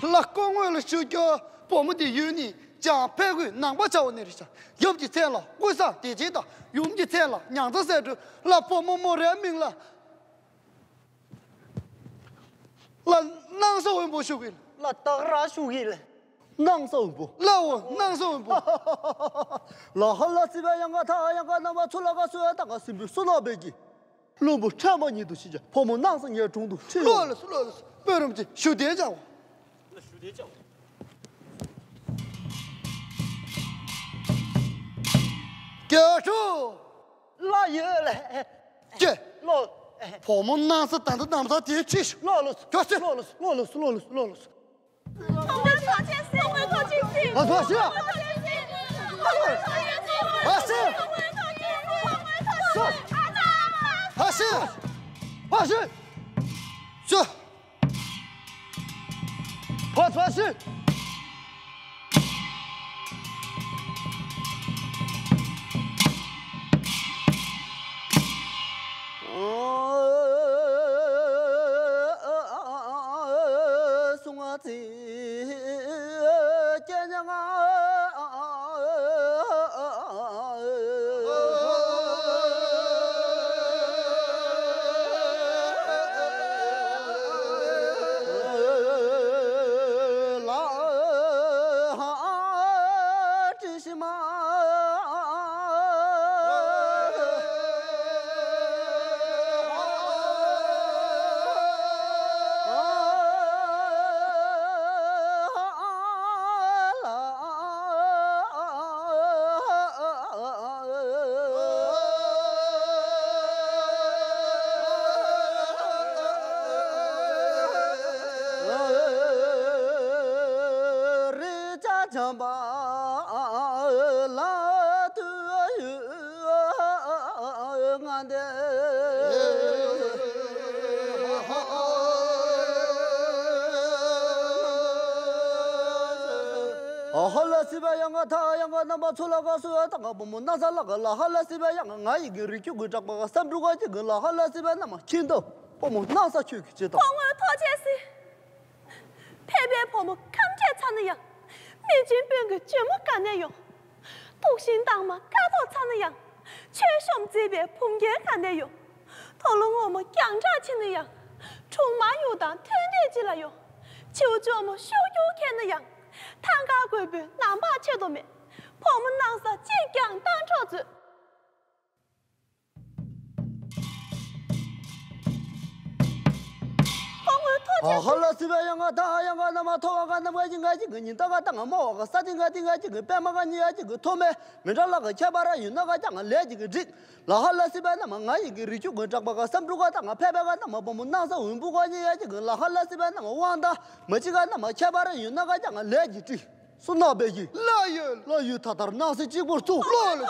ལ་སྐུ་ངོ་ལ་ཞུ་རྒྱུ། བུ་མོ་དེ་ཡུལ་ནི་བྱང་ཕས་རྒོད་ནང་པ་བྱ་བ་ནི་རེད་ཤག་ཡབ་ཀྱི་མཚན་ལ་ཀུན་བཟང་བདེ་ཆེན་དང་ཡུམ་གྱི་མཚན་ལ་ཉམས་གསོ་གསལ་སྒྲོན། ལ་བུ་མོ་མོ་རའི་མིང་ལ། ལ་སྣང་ས་འོད་འབུམ་ཞུ་གི། ལ་སྟག་ར་ཞུ་གི་ལ། སྣང་ས་འོད་འབུམ། ལ་འོ་སྣང་ས་འོད་འབུམ། ལ་ཧ་ལ་སི་བ་ཡང་ག་ཐ་ཡང་ག་ན་བ་ཚུ་ལ་ག་སུ་ཡ་ད་ག་སིམ་པུ་སུ་ན་བེ་གི། བློན་པོ་ཕྲ་མ་ཉིད་དུ་ཤི་ཅ་ཕོ་མོ་སྣང་ས་ངའི་དྲུང་དུ་ཁྲིད་ལོ་ལ་སུ་ལོ་ལ་སུ་བོད་རུམ་གྱི་ཞུ་དེ་ཅའོ། རྒྱལ་ཕྲུག་ལ་ཡོད་ལ། ཀྱེ། ལོ། བུ་མོ་སྣང་ས་ད་ལྟ་ནམ་ས་དེའི་ཁྲིད་ཤོག་ལོ་ལོ། ཀྱོ་ཅི། ལོ་ལོ་ལོ་ལོ་ལོ་ལོ། ཐོག་མར་ཐོག་ཆེན་སྲིད། ཐོག་མར་ཐོག་ཆེན་སྲིད། ཨ་ཐོག་ཤི། ཐོག་མར་ཐོག་ཆེན་སྲིད། ཨ་ཤི། ཐོག་མར་ཐོག་ཆེན་སྲིད། ཐོག་མར་ཐོག་ཆེན་སྲིད། ཨ་ཤི། ཨ་ཤི། ཤི། ཕ་ཕ་ཤི། བྱམས་པ་ལ་དུ་ང་འདི། ཧ་ལ་སི་བ་ཡང་ང་ཐ་ཡང་ང་རྣམ་པ་ཚོ་ལ་ག་སུ་ཡ་ད་ང་བུ་མོ་ན་ས་ལ་ག་ལ་ཧ་ལ་སི་བ་ཡང་ང་ཡི་གི་རིགས་ཁྱུ་གི་གྲགས་པ་ག་བསམ་འགྲུབ་ག་ཅིག་གི་ལ་ཧ་ལ་སི་བ་རྣམ་མ་ཁྱིན་ཏོ་བུ་མོ་ན་ས་ཁྱོད་ཀྱི་ཅི་ཏོ། ཕོ་མོའི་ཐོག་ཆེ་སི། ཕལ་པའི་ཕོ་མོ་ཁམས་ཆེ་ཚ་ན་ཡང་། མི་ཆེན་དཔོན་གྱི་ཇོ་མོ་ག་ནས་ཡོང་། དུག་ཤིང་དྭངས་མ་དཀར་ཐོག་ཚ་ན་ཡང་། ཆོས་གཤོམ་མཛེས་པའི་བུམ་རྒྱན་ག་ནས་ཡོང་། དོ་ལོ་ངོ་མ་རྒྱང་གྲགས་ཆེ་ན་ཡང་། འཁྲུངས་མ་ཡུལ་དང་མཐུན་འབྲེལ་ཅི་ལ་ཡོང་། ཆེའུ་ཇོ་མོ་ཤུགས་རྒྱུག་ཁྱེར་ན་ཡང་། ཐང་ག་རྒོད་པོའི་ནང་པ་ཆེ་དོ་མེད། ཕོ་མོ་ནང་ས་གཅིག་ཀྱང་བཏང་འཕྲོག་མཛོད། ཧ་ལ་སི་བ་ཡང་ང་ད་ཡང་ང་ན་མ་ཐོ་བ་ག་ནམ་ག་ཅི་ང་ཅི་ང་ཉིན་ད་ག་ད་ང་མོ་བ་ག་ས་ཏི་ང་ཏི་ང་ཅི་གི་པད་མ་ག་ཉི་ཡ་ཅི་གི་ཐོ་མེ་མི་འདྲ་ལ་ག་ཁྱད་པར་ཡོད་ན་ག་ཅང་ང་ལས་ཅི་གི་འགྲིག་ལ། ཧ་ལ་སི་བ་ན་མ་ང་ཡི་གི་རི་ཆུ་གི་གྲགས་པ་ག་བསམ་འགྲུབ་ག་ད་ང་ཕལ་པ་ག་ན་མ་བུ་མོ་ནང་ས་འོན་པོ་ག་ཉི་ཡ་ཅི་གི་ལ། ཧ་ལ་སི་བ་ན་མ་དབང་ད་མ་ཅི་ག་ན་མ་ཁྱད་པར་ཡོད་ན་ག་ཅང་ང་ལས་ཅི་འགྲིག་སུ་ན་བེ་གི། ལ་ཡོད། ལ་ཡོད་ད་ལྟར་སྣང་སྲིད་གཅིག་པུར་བཙུགས། ལ་ལ་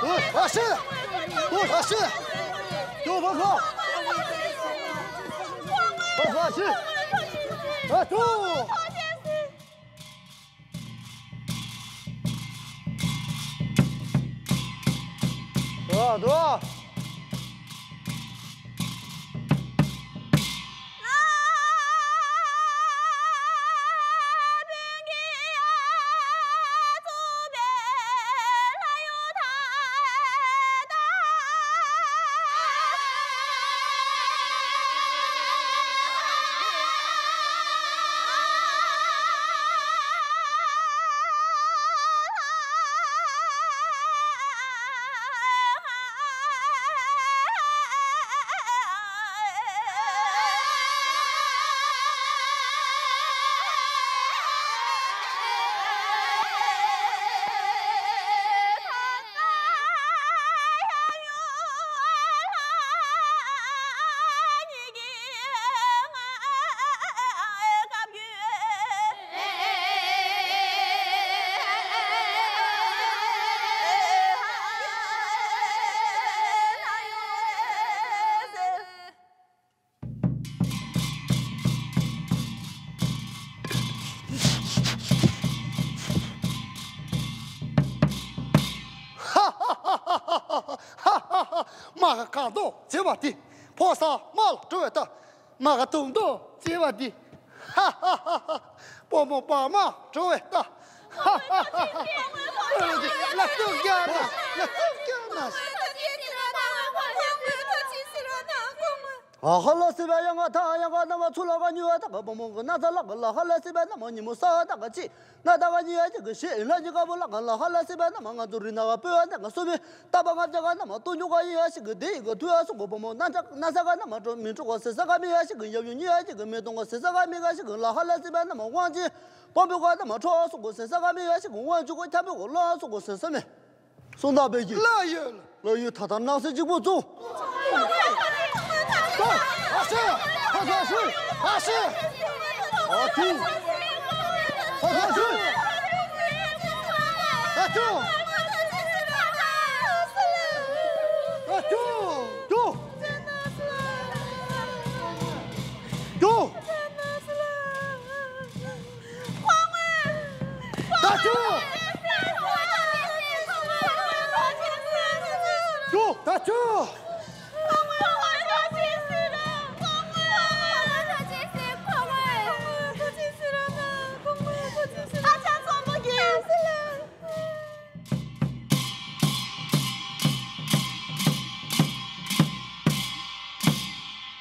ལ། ཨ་ཤི། ཨོ་ཨ་ཤི། ཏོ་བ་ཧ། ཨ་ཧ་ཤི། ཨ་ཏོ། ཨ་ཏོ། མ་ག་གང་དུ་བྱེད་པ་དེ། ཕོ་ས་མ་ལ་འགྲོ་བའི་ལྟ། མ་ག་དུང་དུ་བྱེད་པ་དེ། ཧ་ཧ་ཧ་ཧ། བུ་མོ་བག་མ་འགྲོ་བའི་ལྟ། ཧ་ཧ་ཧ་ཧ། ལ་ཐུག་རྒྱ་ན། ལ་ཐུག་རྒྱ་ན། ཨ་ཧ་ལ་སི་བ་ཡང་ང་ཐང་ཡང་ང་ན་མ་ཚུ་ལ་ག་ཉུ་ཡ་ད་ག་བུ་མོ་གི་ན་ཚ་ལ་ག་ལ། ཧ་ལ་སི་བ་ན་མ་ཉི་མོ་ས་ད་ག་ཅི་ན་ད་ག་ཉི་ཡ་ཅི་གི་ཤི་ཨི་ལ་ཉི་ག་བུ་ལ་ག་ལ། ཧ་ལ་སི་བ་ན་མ་ང་ཚུ་རི་ན་ག་པུ་ཡ་ད་ག་སུ་མི་ད་བ་ང་བྱ་ག་ན་མ་ཏུ་ཉུ་ག་ཡི་ཡ་ཤི་གི་དེ་ཡི་གི་ཐུ་ཡ་སུ་གི་བུ་མོ་ན་ཚ་ན་ས་ག་ན་མ་འགྲོ་མི་འགྲོ་ག་སི་ས་ག་མི་ཡ་ཤི་གི་ཡབ་ཡུ་ཉི་ཡ་ཅི་གི་མི་ཏུ་ག་སི་ས་ག་མི་ག་ཤི་གི་ལ། ཧ་ལ་སི་བ་ན་མ་དབང་ཅི་པོ་བུ་ག་ན་མ་འགྲོ་སུ་གི་སི་ས་ག་མི་ཡ་ཤི་གི་དབང་ཅི་གི་ཁྱམ་པོ་གི་ལོ་སུ་གི་སི་ས་མི། སུ་ན་བེ་གི། ལ་ཡོད། ལ་ཡོད་ད་ལྟར་སྣང་སྲིད་གཅིག་པུ་བཙུགས། ཨ་ཤི། ཨ་ཤི། ཨ་ཤི། ཨ་ཅུ། ཨ་ཤི། ཨ་ཅུ། ཨ་ཅུ། ཅུ། ཅུ། ད་ཅུ། ཅུ། ད་ཅུ།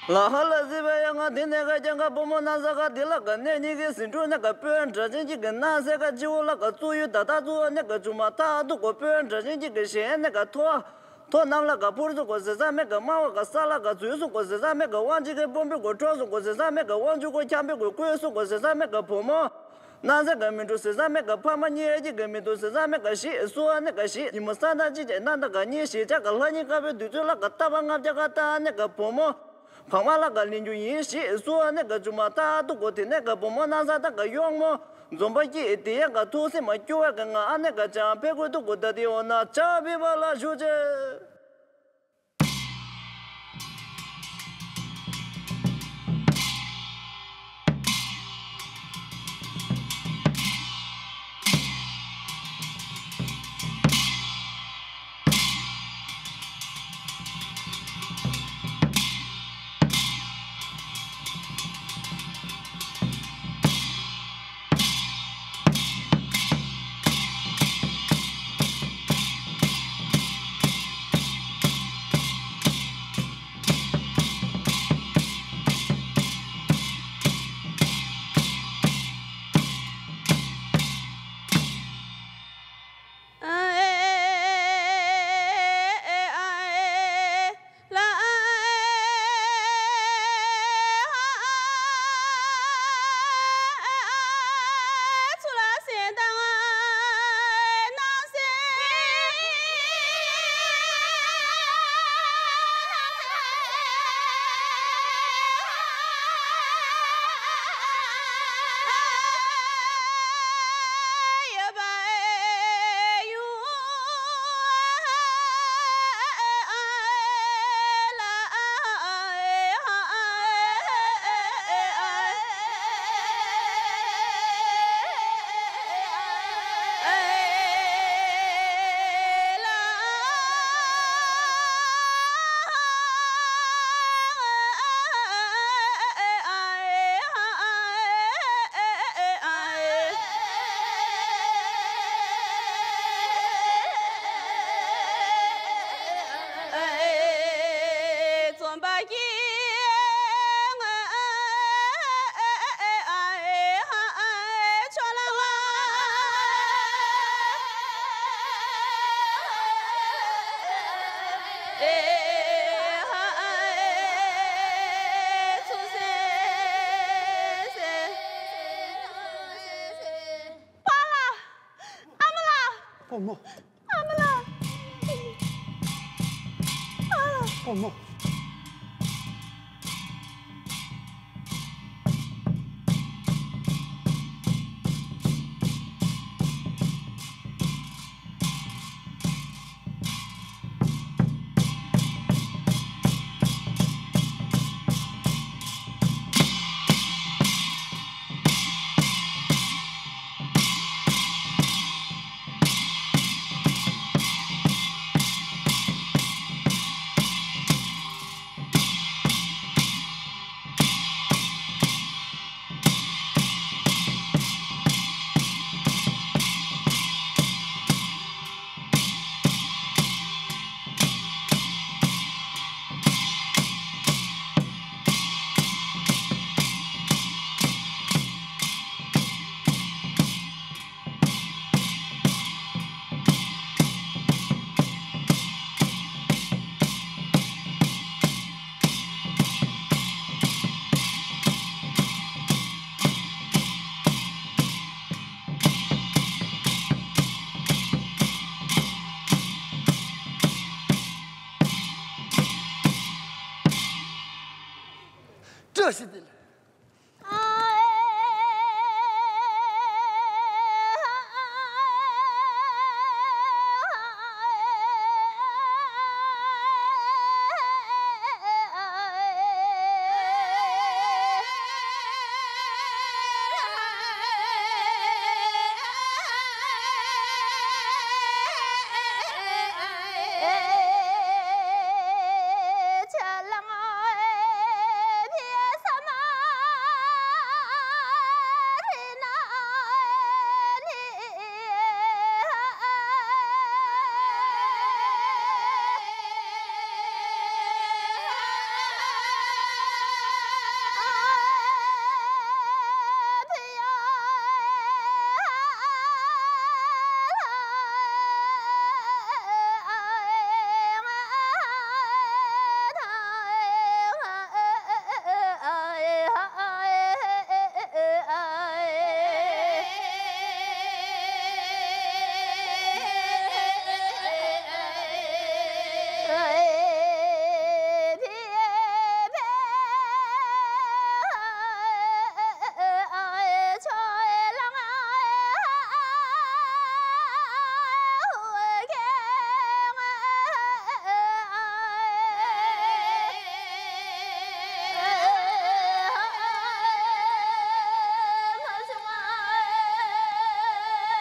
ལ་ཧ་ལ་སི་བ་ཡ་ང་དེ་ནས་ག་ཀྱང་ག་བུ་མོ་ན་ས་ག་དེ་ལ་ག་ནས་ཉི་གི་ཟིན་འཕྲུལ་ནས་ག་དཔོན་དྲག་ཅན་གཅིག་གི་ན་ས་ག་སྤྱི་བོ་ལ་ག་བཙུགས་ཡུལ་ད་ད་བཙུགས་ནས་ག་ཅུ་མ་ད་འདུག་གོ། དཔོན་དྲག་ཅན་གཅིག་གི་ཞལ་ནས་ག་ཐོ་ཐོ་གནམ་ལ་ག་འཕུར་སོང་གོ་ཟེར་ས་མེད་ག་དམའ་བ་ག་ས་ལ་ག་འཛུལ་སོང་གོ་ཟེར་ས་མེད་ག་དབང་ཅིག་གི་དཔོན་པོའི་གོ་འཕྲོག་སོང་གོ་ཟེར་ས་མེད་ག་དབང་ཅིག་གོ་ཁྱམ་པོའི་གོ་བསྐོལ་སོང་གོ་ཟེར་ས་མེད་ག་བུ་མོ། ན་ཚ་ག་མི་འགྲོ་ཟེར་ས་མེད་ག་ཕ་མ་གཉིས་ཡ་གཅིག་ག་མི་འདུག་ཟེར་ས་མེད་ག་ཤི་སུ་བ་ནི་ག་ཤི་ཉི་མོ་ས་ན་ཅི་བྱས་ན་ད་ག་གཉིས་ཞེས་བྱ་ག་ལྷ་ཉིན་དཀར་པོའི་དུས་ཚོད་ལ་ག་ལྟ་བ་ལྔ་བརྒྱ་ག་ལྟ་ནི་ག་བུ་མོ། བག་མ་ལ་ག་ལིན་རྒྱུ་ཡིན་ཞེས་སུ་བ་ནི་ག་ཅུ་མ་ད་འདུག་གོ། དེ་ནས་ག་བུ་མོ་ན་ཚ་ད་ག་གཡོག་མོ། འཛོམས་པ་སྐྱིད་དེ་ཡན་ག་ཐུགས་སེམས་མ་སྐྱོ་བ་གི་ང་ཨ་ནེ་ག་ཅང་ཕེ་ཀོ་ཏུ་གུ་ད་དེ་འོ་ན་ཅག་བི་བ་ལ་ཞུ་ཅེ། པ་ལགས། ཨ་མ་ལགས། བུ་མོ། ཨ་མ་ལགས། ཨ་ལགས། བུ་མོ། བཀྲ་ཤིས་བདེ་ལེགས།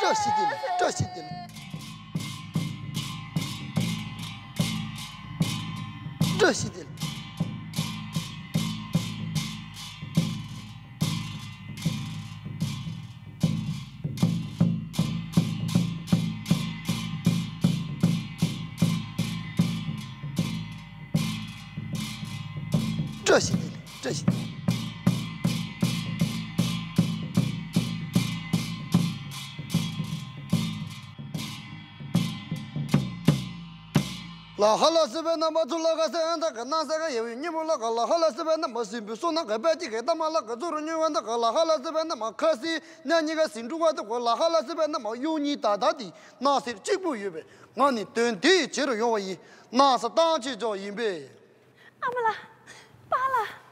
བཀྲ་ཤིས་བདེ་ལེགས། བཀྲ་ཤིས་བདེ་ལེགས། བཀྲ་ཤིས་བདེ་ལེགས། བཀྲ་ཤིས་བདེ་ལེགས། བཀྲ་ཤིས་བདེ་ལེགས། ལ་ཧ་ལ་སི་བའི་རྣམ་པ་ཚུ་ལ་ག་སེ་ཨན་ད་ག་ན་ས་ག་ཡ་བའི་ཉི་མོ་ལ་ག་ལ་ཧ་ལ་སི་བའི་རྣམ་པ་སྲིན་པོའི་སོ་ན་ག་པད་ཅིག་གི་ཏ་མ་ལ་ག་ཚུ་རུ་ཉུལ་བ་ད་ག་ལ་ཧ་ལ་སི་བའི་རྣམ་པ་ཁ་སི་ན་ཉི་ག་སིན་དྲུག་བ་ད་ག་ལ་ཧ་ལ་སི་བའི་རྣམ་པ་གཡུ་ཉི་ད་ད་དི་ན་སེར་གཅིག་པུ་ཡོད་པས། ང་ནི་དོན་དེ་ཡི་བྱེད་རུ་ཡོང་བ་ཡིན། ན་ས་བཏང་བྱེད་ཅོག་ཡིན་པས། ཨ་མ་ལགས། པཱ་ལགས།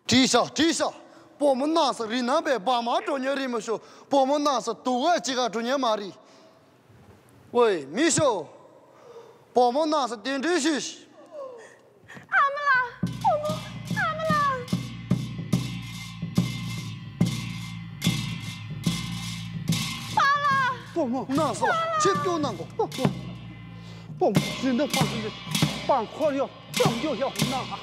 བྲིས་ཤག་བྲིས་ཤག་བུ་མོ་ནང་སོ་རི་ནང་པའི་བག་མ་འགྲོ་ཉན་རི་མོ་ཤོ། བུ་མོ་ནང་སོ་དུ་བ་ཅི་ག་འགྲོ་ཉན་མ་རི། ཝེ་མི་ཤོ། བུ་མོ་ནང་སོ་གདན་འདྲེན་ཞུས། ཨ་མ་ལགས། བུ་མོ། ཨ་མ་ལགས། པཱ་ལགས། བུ་མོ་ནང་སོ་ཆིབས་བསྒྱུར་གནང་གོ། བུ་མོ་བུ་མོ་ཟིན་ད་པང་ཟིན་ད་པང་འཁོར་ཡོད། ཅོག་ཅོག་ཡག་པོ་གནང་ཨ།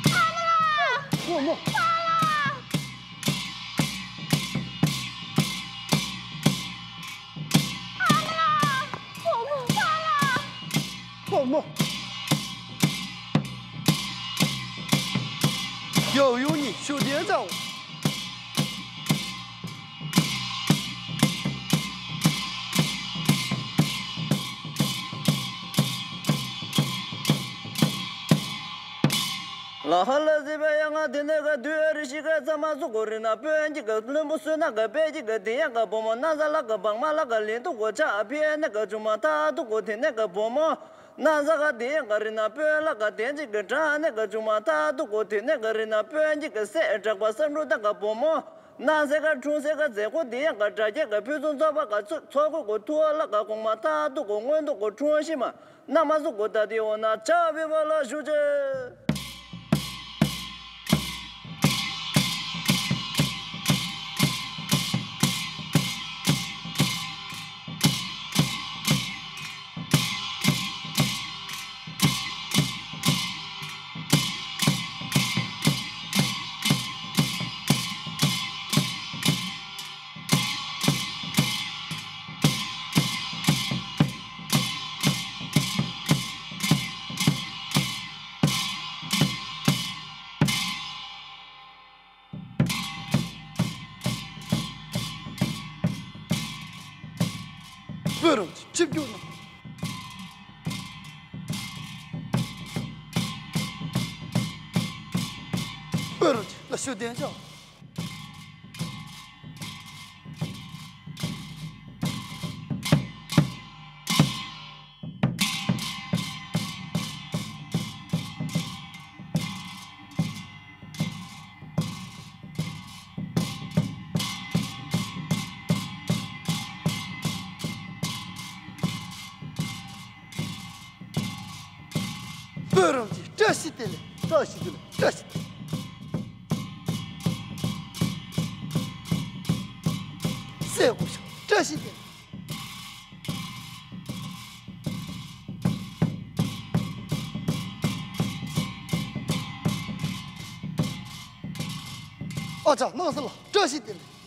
ཨ་མ་ལགས། བུ་མོ། པཱ་ལགས། ཨ་མ་ལགས། བུ་མོ། པཱ་ལགས། བུ་མོ། ཡོ་ཡོ་ནི་ཤུ་ལྡན་ཚའོ། ལ་ཧ་ལ་ཟི་བ་ཡ་ང་དེ་ནས་ག་དུས་རི་ཤི་ག་ཚ་མ་སུ་གོ་རི་ན་པོན་གྱི་ག་བློན་པོ་སུ་ན་ག་པེ་གྱི་ག་དེ་ཡ་ག་བུ་མོ་ན་ཟ་ལ་ག་བང་མ་ལ་ག་ལིན་དུ་གོ་ཆ་ཕི་ཨེ་ནས་ག་ཆུང་མ་ཐ་དུ་གོ་དེ་ནས་ག་བུ་མོ། ན་ཟ་ག་དེ་ཡང་ག་རི་ན་པོན་ལ་ག་དེན་ཅིག་གི་གྲ་ནས་ག་ཆུང་མ་ཐ་དུ་གོ་དེ་ནས་ག་རི་ན་པོན་གྱི་ག་སེ་དྲག་པ་བསམ་འགྲུབ་ད་ག་བུ་མོ། ན་ཟེ་ག་ཁྲུང་ཟེ་ག་མཛད་སྒོ་དེ་ཡང་ག་དྲ་རྒྱ་ག་ཕུན་སུམ་ཚོགས་པ་ག་ཚུ་ཚོགས་གོ་གོ་ཐུ་བ་ལ་ག་གོང་མ་ཐ་དུ་གོ་སྔོན་དུ་གོ་ཁྲུང་ཤི་མ་ན་མ་སུ་གོ་ད་དེ་འོ་ན་ཆ་བི་བ་ལ་ཞུ་ཅེ། སྤོས་རུ་ཆིབས་རྒྱུག་ན། སྤོས་རུ་ལ་ཤུ་བདེ་འཇགས། སྤོས་རུམ་གྱི་བཀྲ་ཤིས་བདེ་ལེགས། བཀྲ་ཤིས་བདེ་ལེགས། བཀྲ་ཤིས་བདེ་ལེགས། སྲས་སྐུ་ཞབས་བཀྲ་ཤིས་བདེ་ལེགས། ཨ་ཅག་སྣང་ས་ལ་བཀྲ་ཤིས་བདེ་ལེགས།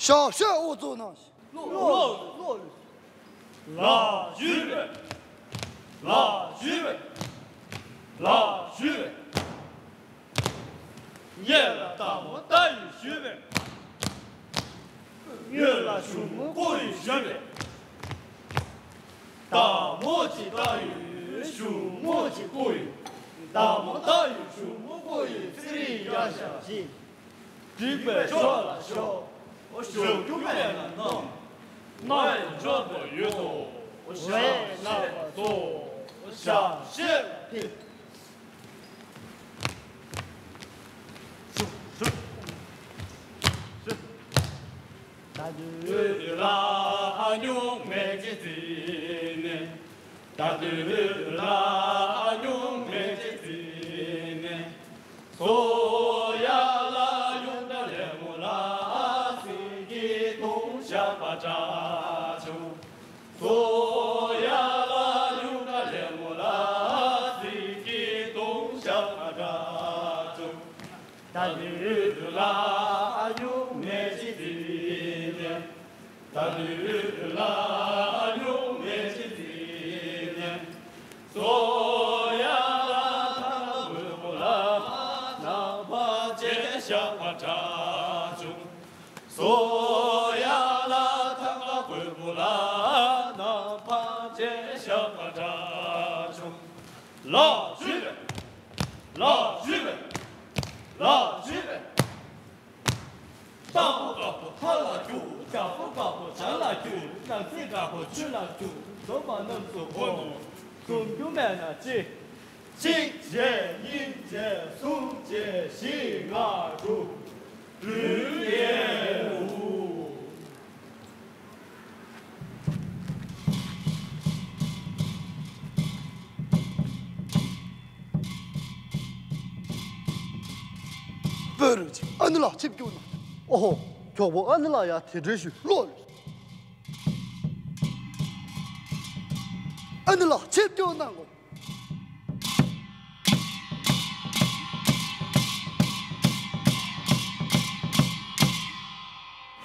ཞབས་ཞུ་འུ་ཚོ་ནང་། ལགས་ཞུ་བས། ལགས་ཞུ་བས། ལགས་ཞུ་བས། ཡེ་ལ་ད་མོ་ད་ཡི་ཞུ་བས། ཡེ་ལ་ཞུ་མོ་ཀོ་ཡི་ཞུ་བས། ད་མོ་ཅི་ད་ཡི་ཞུ་མོ་ཅི་ཀོ་ཡི། ད་མོ་ད་ཡི་ཞུ་མོ་ཀོ་ཡི་ཚི་རི་ཡ་ཤ་ཞི། འགྲིག་པའི་ཕྱོགས་ལ་ཞོག་ཞོག་རྒྱུ་མེད་ལ་སྣང་། སྣང་བའི་འཇོག་ཏུ་ཡོད་དོ། ཞབས་ཞེས་སོ། ཞབས་ཞེས་ལ་ཕེབས། ད་དུས་ལ་སྨྱུག་མེད་ཀྱི་རྩིས་ནས། ད་དུས་ལ་སྨྱུག་མེད་ཀྱི་རྩིས་ནས། སོ་ཡ་ལ་ཡུང་ད་ལེ་མོ་ལ་སྲིད་ཀྱི་དུང་ཞགས་པ་འདྲ་བྱུང་། སོ་ཡ་ལ་ཡུང་ད་ལེ་མོ་ལ་སྲིད་ཀྱི་དུང་ཞགས་པ་འདྲ་བྱུང་། ད་དུས་ལ་སྨྱུག་མེད་ཀྱི་རྩིས་ནས། ད་དུས་ལ་སྨྱུག་མེད་ཀྱི་རྩིས་ནས། སོ་ཡ་ལ་ཐ་ན་བུ་མོ་ལ་ནག་པ་ཅན་ཞགས་པ་འདྲ་བྱུང་ སོ་ཡ་ལ་ཐང་ག་གོས་པོ་ལ་ན་ཕ་ཅེ་ཤ་པ་དྲ་ཆུང་ལ་ཞུས་པས། ལ་ཞུས་པས། ལ་ཞུས་པས། སྟག་པོ་དཀར་པོ་ཐ་ལ་རྒྱུག་ཇག་པོ་དཀར་པོ་བྱ་ལ་རྒྱུག་ནགས་ཚལ་དཀར་པོ་ཆུ་ལ་རྒྱུག་འཛོམས་པ་རྣམས་སུ་གོ། འཛོམས་རྒྱུ་མེད་ན་ཅི། གཅིག་བྱས་གཉིས་བྱས་གསུམ་བྱས་བཞི་ལྔ་དྲུག་དྲུག་བརྒྱད་དགུ། བོད་རིགས་ཨ་ནི་ལགས་ཆིབས་བསྒྱུར་གནང་། ཨོ་ཧོ། མགྱོགས་པོ་ཨ་ནི་ལགས་ཡ་དེ་འདྲ་ཞུ་ལོ། ཨ་ནི་ལགས་ཆིབས་བསྒྱུར་གནང་གོ།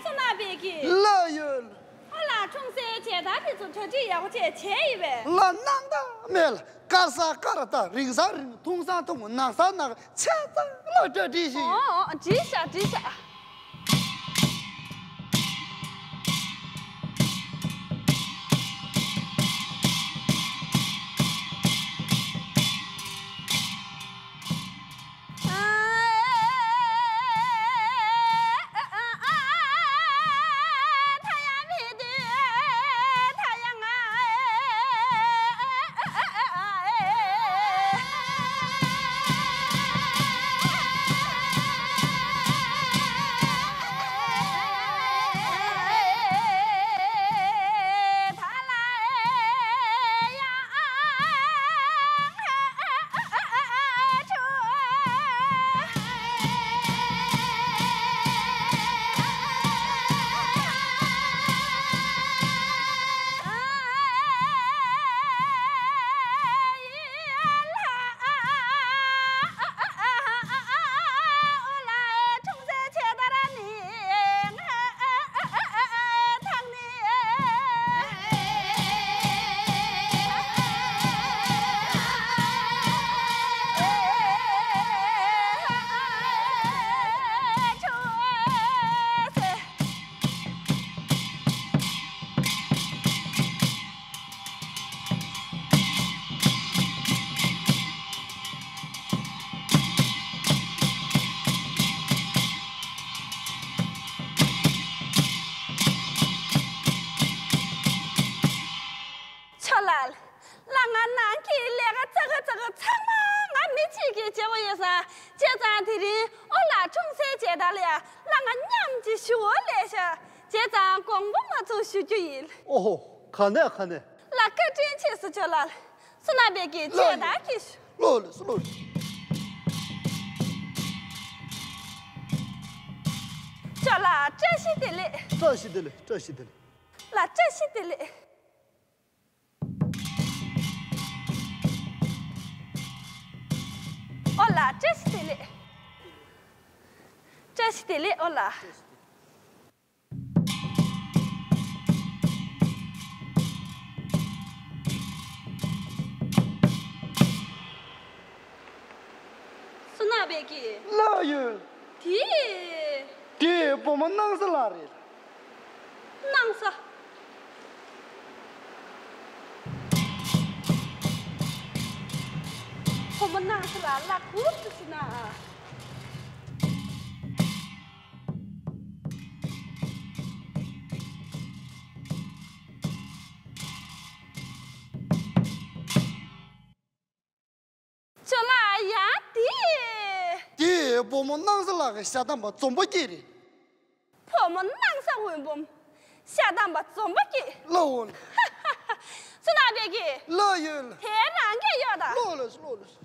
བསོད་ནམས་དཔལ་སྐྱེས། ལགས་ཡོད། ཨོ་ལགས་འཁྲུངས་སའི་མཇལ་དར་དེ་ཚོ་གྲ་སྒྲིག་ཡག་པོ་བྱས་བྱས་ཡིན་པས། ལགས་གནང་དང་མེད་ལགས། དཀར་ས་དཀར་དང་རིང་ས་རིང་ཐུང་ས་ཐུང་ནག་ས་ནག་ཆ་ཚང་ལ་གྲ་སྒྲིག་ཞིག་ཡོད། ཨོ་ཨོ་འགྲིག་ཤག་འགྲིག་ཤག་ཆོག་ལགས། ལགས་ང་ནང་གི་ལས་ཀ་ཙག་ག་ཙག་ག་ཚང་མ་ང་མི་གཅིག་གིས་བྱེད་དགོས་ཡོད་ས། བྱས་ཙང་དེ་རིང་ཨོ་ལགས་འཁྲུངས་སའི་མཇལ་དར་ལ་ཡ་ལགས་ང་མཉམ་གཅིག་ཞུ་འོ་ལས་ཤག་བྱས་ཙང་དགོངས་པ་མ་ཚོམ་ཞུ་རྒྱུ་ཡིན། ཨོ་ཧོ། ག་ནས་ག་ནས། ལགས་བཀའ་དྲིན་ཆེ་ཟེར་ཆོག་ལགས། བསོད་ནམས་དཔལ་སྐྱེས་ལགས་མཇལ་དར་གྱིས་ཞུ། ལོ་ལོ་སུ་ལོ། ཆོག་ལགས་བཀྲ་ཤིས་བདེ་ལེགས། བཀྲ་ཤིས་བདེ་ལེགས། བཀྲ་ཤིས་བདེ་ལེགས། ལགས་བཀྲ་ཤིས་བདེ་ལེགས། ཨོ་ལགས་བཀྲ་ཤིས་བདེ་ལེགས། བཀྲ་ཤིས་བདེ་ལེགས་ཨོ་ལགས། བསོད་ནམས་དཔལ་སྐྱེས། ལགས་ཡོད། དེ། དེ་བུ་མོ་སྣང་ས་ལགས་རེད། སྣང་ས། བུ་མོ་སྣང་ས་ལགས་ལགས་ཁུར་དུ་ཕྱིན་ན། ཅོ་ལགས་ཡ་དེ། དེ་བུ་མོ་སྣང་ས་ལགས་ཀྱི་ཤ་དམ་པ་འཛོམས་པོ་སྐྱིད་རེད། བུ་མོ་སྣང་ས་འོད་འབུམ། ཤ་དམ་པ་འཛོམས་པོ་སྐྱིད། ལོ། བསོད་ནམས་དཔལ་སྐྱེས། ལོ་ཡོད། དེ་རང་གི་ཡོད་ད། ལོ་ལོ་ལོ་ལོ།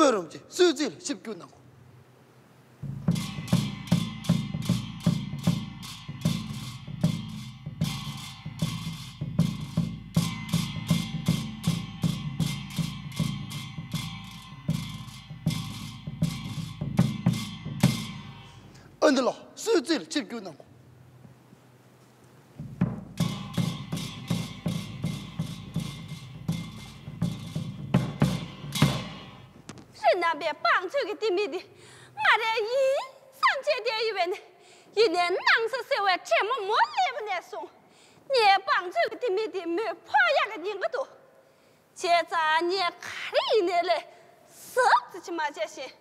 བསོད་རུང་གི་གསོལ་ཚིགས་ལ་ཆིབས་བསྒྱུར་གནང་གོ། ཨ་འདི་ལ་གསོལ་ཚིགས་ལ་ཆིབས་བསྒྱུར་གནང་གོ། རི་ནང་པའི་བང་མཛོད་ཀྱི་ལྡེ་མིག་འདི་ང་རའི་ཡིན་བསམ་བྱས་བསྡད་ཡོད་པས་ནི། ཡིན་ནའི་སྣང་ས་སེར་བའི་དྲེད་མོ་མོ་སླེབས་པ་ནས་བཟུང་། ངའི་བང་མཛོད་ཀྱི་ལྡེ་མིག་འདི་མོས་ཕོག་ཡག་གི་ཉེན་ཁ་འདུག་བྱས་ཙང་ངས་ག་རེ་ཡིན་ནའི་ལས་གཟབ་ཙམ་ཅིག་མ་བྱས་ཤིང་།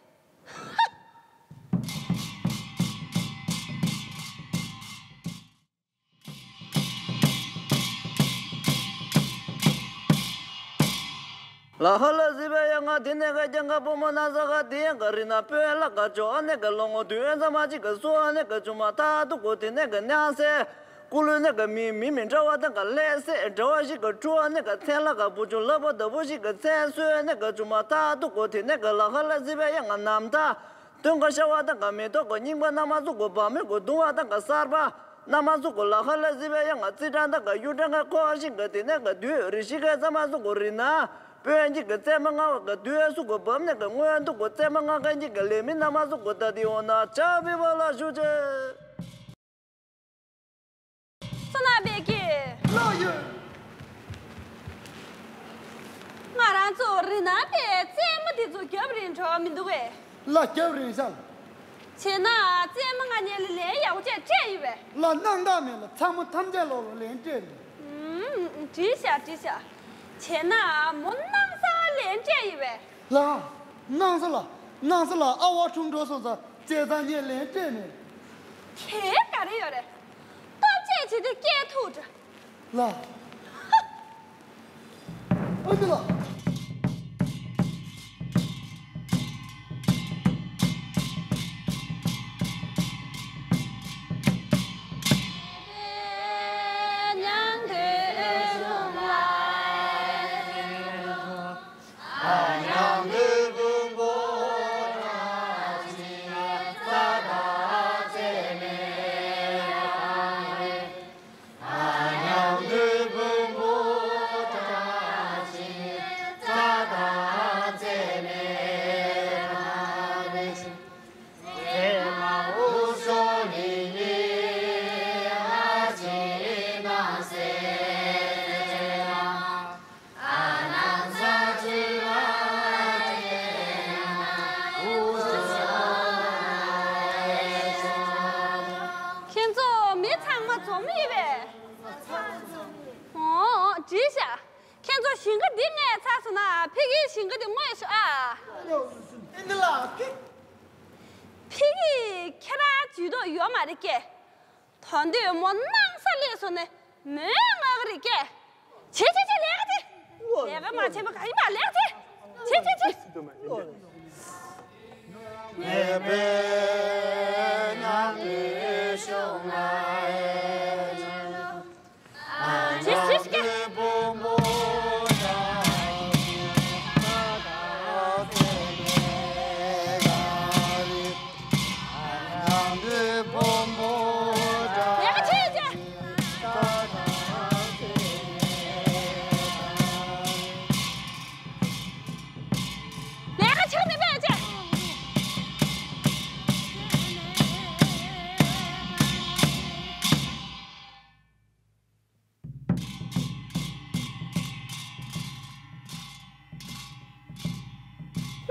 ལ་ཧ་ལ་ཟི་བའི་ཡ་ང་དེ་ནས་ག་རྒྱང་ག་བུ་མོ་ན་ས་ག་དེ་ཡང་ག་རི་ན་པོའི་ལ་ག་ཅོ་ཨ་ནེ་ག་ལོ་ངོ་དུས་ཨེན་ས་མ་ཅིག་ག་སུ་ཨ་ནེ་ག་ཅུ་མ་ཐ་དུ་གོ་དེ་ནས་ག་ཉང་སེ་ཀུ་ལུ་ནས་ག་མི་མི་མི་འདྲ་བ་དང་ག་ལས་སེ་འདྲ་བ་ཞིག་ག་ཁྲུ་ཨ་ནེ་ག་ཚན་ལ་ག་བུ་ཆུ་ལ་པོ་ད་བུ་ཞིག་ག་ཚན་སུ་ཨ་ནེ་ག་ཅུ་མ་ཐ་དུ་གོ་དེ་ནས་ག་ལ་ཧ་ལ་ཟི་བའི་ཡ་ང་ནམ་ཐ། སྟོན་ཁ་ཤ་བ་དང་ག་མེ་ཏོག་གི་རྙིང་པ་ན་མ་གཟུགས་གོ་བ་མོས་གོ་གདུང་བ་དང་ག་གསར་པ་ན་མ་གཟུགས་གོ་ལ་ཧ་ལ་ཟི་བའི་ཡང་ང་རྩི་གྲང་དང་ག་གཡུ་གྲང་ག་ཁོ་ཤིང་ག་དེ་ནས་ག་དུས་རི་ཤི་ག་ས་མ་གཟུགས་གོ་རི་ན་པོན་གྱི་ག་རྩེ་མ་ང་བ་ག་དུས་གཟུགས་གོ་བབ་ནས་ག་སྔོན་དུ་གོ་རྩེ་མ་ང་ག་གྱི་ག་ལས་མི་ན་མ་གཟུགས་གོ་ད་དེ་འོ་ན་ཆ་བི་བ་ལ་ཞུ་ཆེ། བསོད་ནམས་པའི་སྐྱེས། ལགས་ཡོད། ང་རང་ཚོ་རི་ནང་པའི་རྩེད་མོ་འདི་ཚོ་རྒྱབ་རིན་འགྲོ་མི་འདུག་གས། ལ་རྒྱབ་རིན་ཤག་བྱས་ན་རྩེད་མོ་ང་གཉིས་ལ་ལན་ཡག་པོ་བྱས་སྤྲད་ཡིན་པས། ལ་སྣང་དག་མེད་ལ་ཚ་མོ་ཐམས་ཅད་ལོག་ལ་ལན་སྤྲད་མེད། ཨུམ། འགྲིག་ཤག་འགྲིག་ཤག་བྱས་ན་མོ་སྣང་ས་ལན་སྤྲད་ཡིན་པས། ལགས། སྣང་ས་ལ། སྣང་ས་ལ་ཨ་བ་ཁྲུང་འགྲོ་སོང་ཙང་བྱས་ཙང་ངས་ལན་སྤྲད་མེད། དེ་ག་རེ་ཡོད་རེད། སྟོབས་ཆེ་བྱེད་དུས་སྐད་ཐུག་འདྲ། ལགས། ཨ་ནི་ལགས། ཁྱེད་ཚོ་མི་ཚང་མ་འཛོམས་ཡོད་པས། འོ་འགྲིག་ཤག་ཁྱེད་ཚོ་ཞིང་ཁ་འདི་རྙེད་ཚར་སོང་ན་ཕ་གིའི་ཞིང་ཁ་འདི་རྨོས་ཤོག་ཨ། ཨེ་འདི་ལ་ཕི། ཕ་གི་ཁྱེད་རང་ཇུས་གཏོགས་ཡོད་མ་རེད་སྐད། དོན་དུ་མོ་སྣང་ས་སླེབས་སོང་ནས་མོས་མངགས་གི་རེད་སྐད། བྱེད་བྱེད་བྱེད་ལས་ཀ་བྱེད། ལས་ཀ་མ་བྱེད་པ་ག་ཡིན་པ་ལས་ཀ་བྱེད། བྱེད་བྱེད་བྱེད།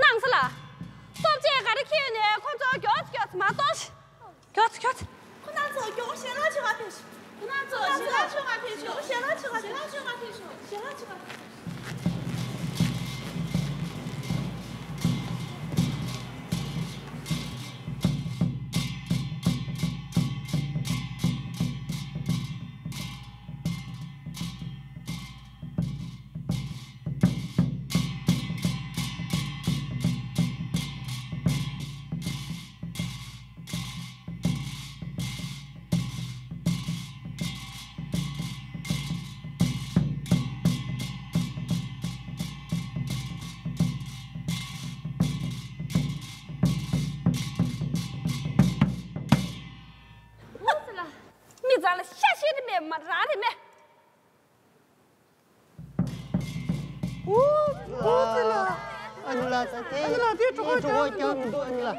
སྣང་ས་ལ། སྟོབས་ཆེ་ག་རེ་ཁྱེར་ནས་ཁོ་ཚོ་མགྱོགས་མགྱོགས་མ་གཏོང་ཞིག་མགྱོགས་མགྱོགས། ཁོ་རང་ཚོ་མགྱོགས་ཞལ་ལག་མཆོད་གར་ཕེབས་ཤོག་ཁོ་རང་ཚོ་ཞལ་ལག་མཆོད་གར་ཕེབས་ཤོག་ཞལ་ལག་མཆོད་གར་ཕེབས་ཤོག་ཞལ་ལག་མཆོད་གར་ཕེབས་ཤོག་ཞལ་ལག་མཆོད་གར་ཕེབས་ཤོག་ལ་ད་དེ་ཨ་ནི་ལ་དེ་གྲོད་ཁོག་ཀྱང་མི་འདུག་ཨ་ནི་ལ།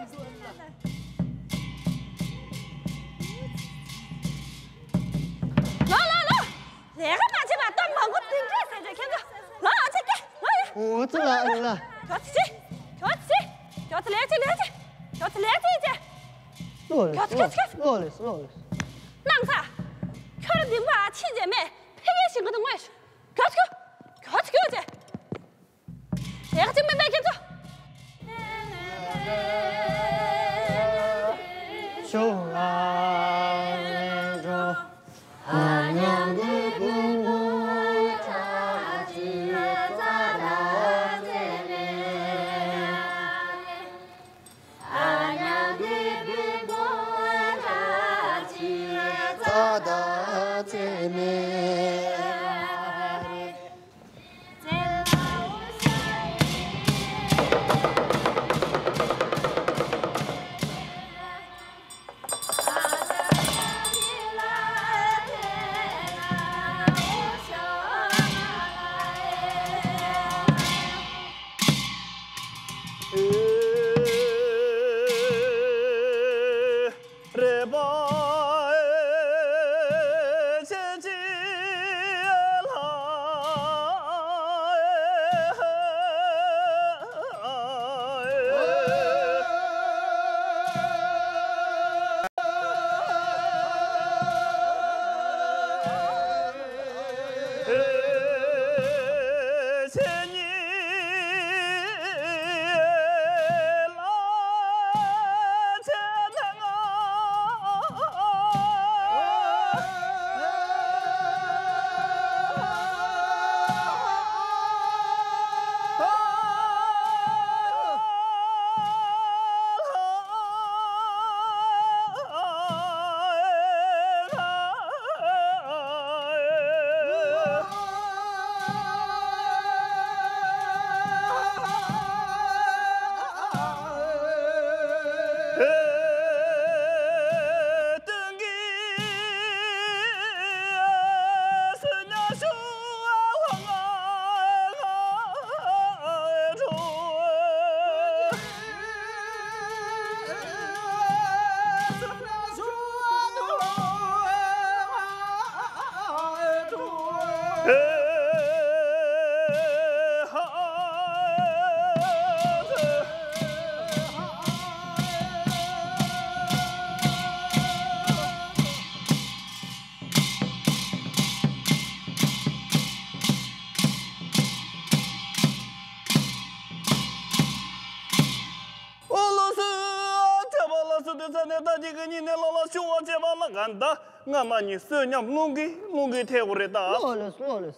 ལོ་ལོ་ལོ། ལས་ཀ་མ་བྱེད་པ་སྟོན་མང་པོ་འདི་འདྲས་ཟེར་བྱས་ཁྱེད་ཚོ་ལོ་ལོ་ཅིག་སྐྱེ་ལོ་ཡ། འོ་ཙི་ལ་ཨ་ནི་ལ། གྱོད་ཚི་ཅི། གྱོད་ཚི་ལས་ཅི་ལས་ཅི། གྱོད་ཚི་ལས་ཅི་ཅི། ལོ་ལེ་གྱོད་ཚི་གྱོད་ཚི་གྱོད་ཚི། ལོ་ལེ་ལོ་ལེ། ནང་ས། ཁྱོད་ར་འདི་མོ་ཨ་ཕྱི་རྗེས་མེད་ཕ་གིའི་ཞིང་ཁ་དུ་ངོས། གྱོད་ཚི་གྱོད། གྱོད་ཚི་གྱོད་ཚི། ལས་ཀ་ཅིག་མིན་པས་ཁྱེད་ཚོ། ཨོ་ལགས་སོ། བྱ་བ་ལ་སོ་དེ་ཚ་ནས་ད་ཅིག་གི་ཉིན་ནས་ལ་ལ་ཤོག་བ་བྱས་པ་ལ་ག་འདའ། ང་མ་ཉིད་བསོད་སྙོམས་རླུང་གིས་རླུང་གིས་ཐེག་གོ་རེད་ད། ལོ་ལེས་ལོ་ལེས།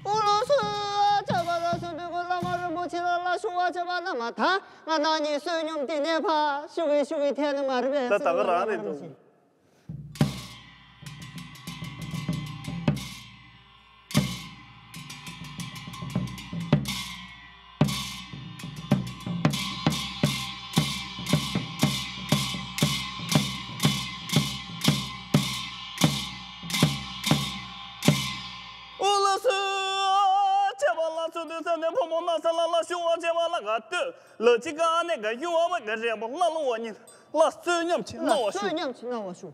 ཨོ་ལགས་སོ། བྱ་བ་ལ་སོ་དེ་གོ་བླ་མ་རིན་པོ་ཆེ་ལ་ལ་ཤོག་བ་བྱས་པ་ན་མ་ད་ང་ད་ཉིད་བསོད་སྙོམས་དེ་ནས་ཕ་ཤུགས་ཀྱིས་ཤུགས་ཀྱིས་ཐེག་ནི་མ་རེད་པས། ད་ད་ག་རང་རེད་འདུག་ཨོ་ལགས་སོ། བྱ་བ་ལ་སོ་དེ་ཚ་ནས་ཕོ་མོ་ན་ས་ལ་ལ་ཤོག་བ་བྱས་པ་ལ་ག་ལྟོས། ལ་ཅི་ག་ཨ་ནེ་ག་ཡུ་བ་བ་ག་རེ་བ་ལ་ལོ་བ་ཉིད་ལ་བསོད་སྙོམས་ཆེ་ན་བ་ཤུ། བསོད་སྙོམས་ཆེ་ན་བ་ཤུ།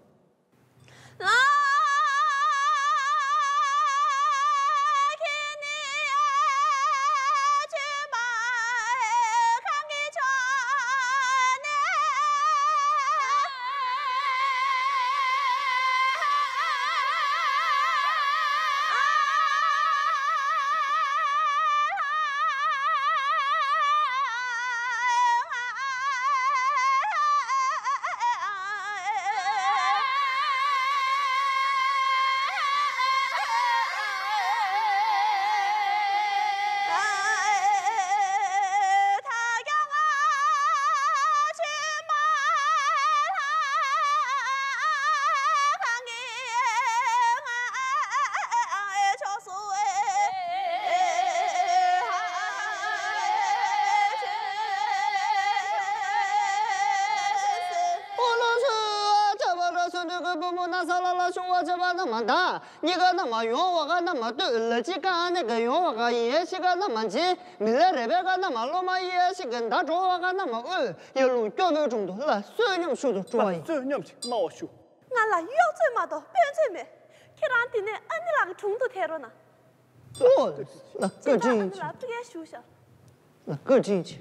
མོ་ན་ས་ལ་ལ་ཤུ་བ་ཆེ་བ་ན་མ་ད། གཉིས་ཀ་ན་མ་ཡོང་བ་ཀ་ན་མ་ལྟོས། ལ་ཅི་ཀ་ཨ་ནེ་ག་ཡོང་བ་ཀ་ཡེ་ཤི་ཀ་ན་མ་འཇིན། མི་ལ་རེ་བེ་ཀ་ན་མ་ལོ་མ་ཡེ་ཤི་ག་ད་འགྲོ་བ་ཀ་ན་མ་ཨོ། ཡ་ལུང་སྐྱོ་བོའི་དྲུང་དུ་ལ་བསོད་སྙོམས་ཞུ་དུ་འགྲོ་བ་ཡིན། བསོད་སྙོམས་ཤིག་གནང་བ་ཞུ། ང་ལ་གཡོག་བཙོན་མ་གཏོགས་དཔོན་བཙོན་མེད། ཁྱེད་རང་དེ་ནས་ཨ་ནེ་ལགས་ཀྱི་དྲུང་དུ་ཐད་རོགས་གནང་། ཨོ། ལ་བཀའ་དྲིན་ཆེ། ལ་བཀའ་དྲིན་ཆེ།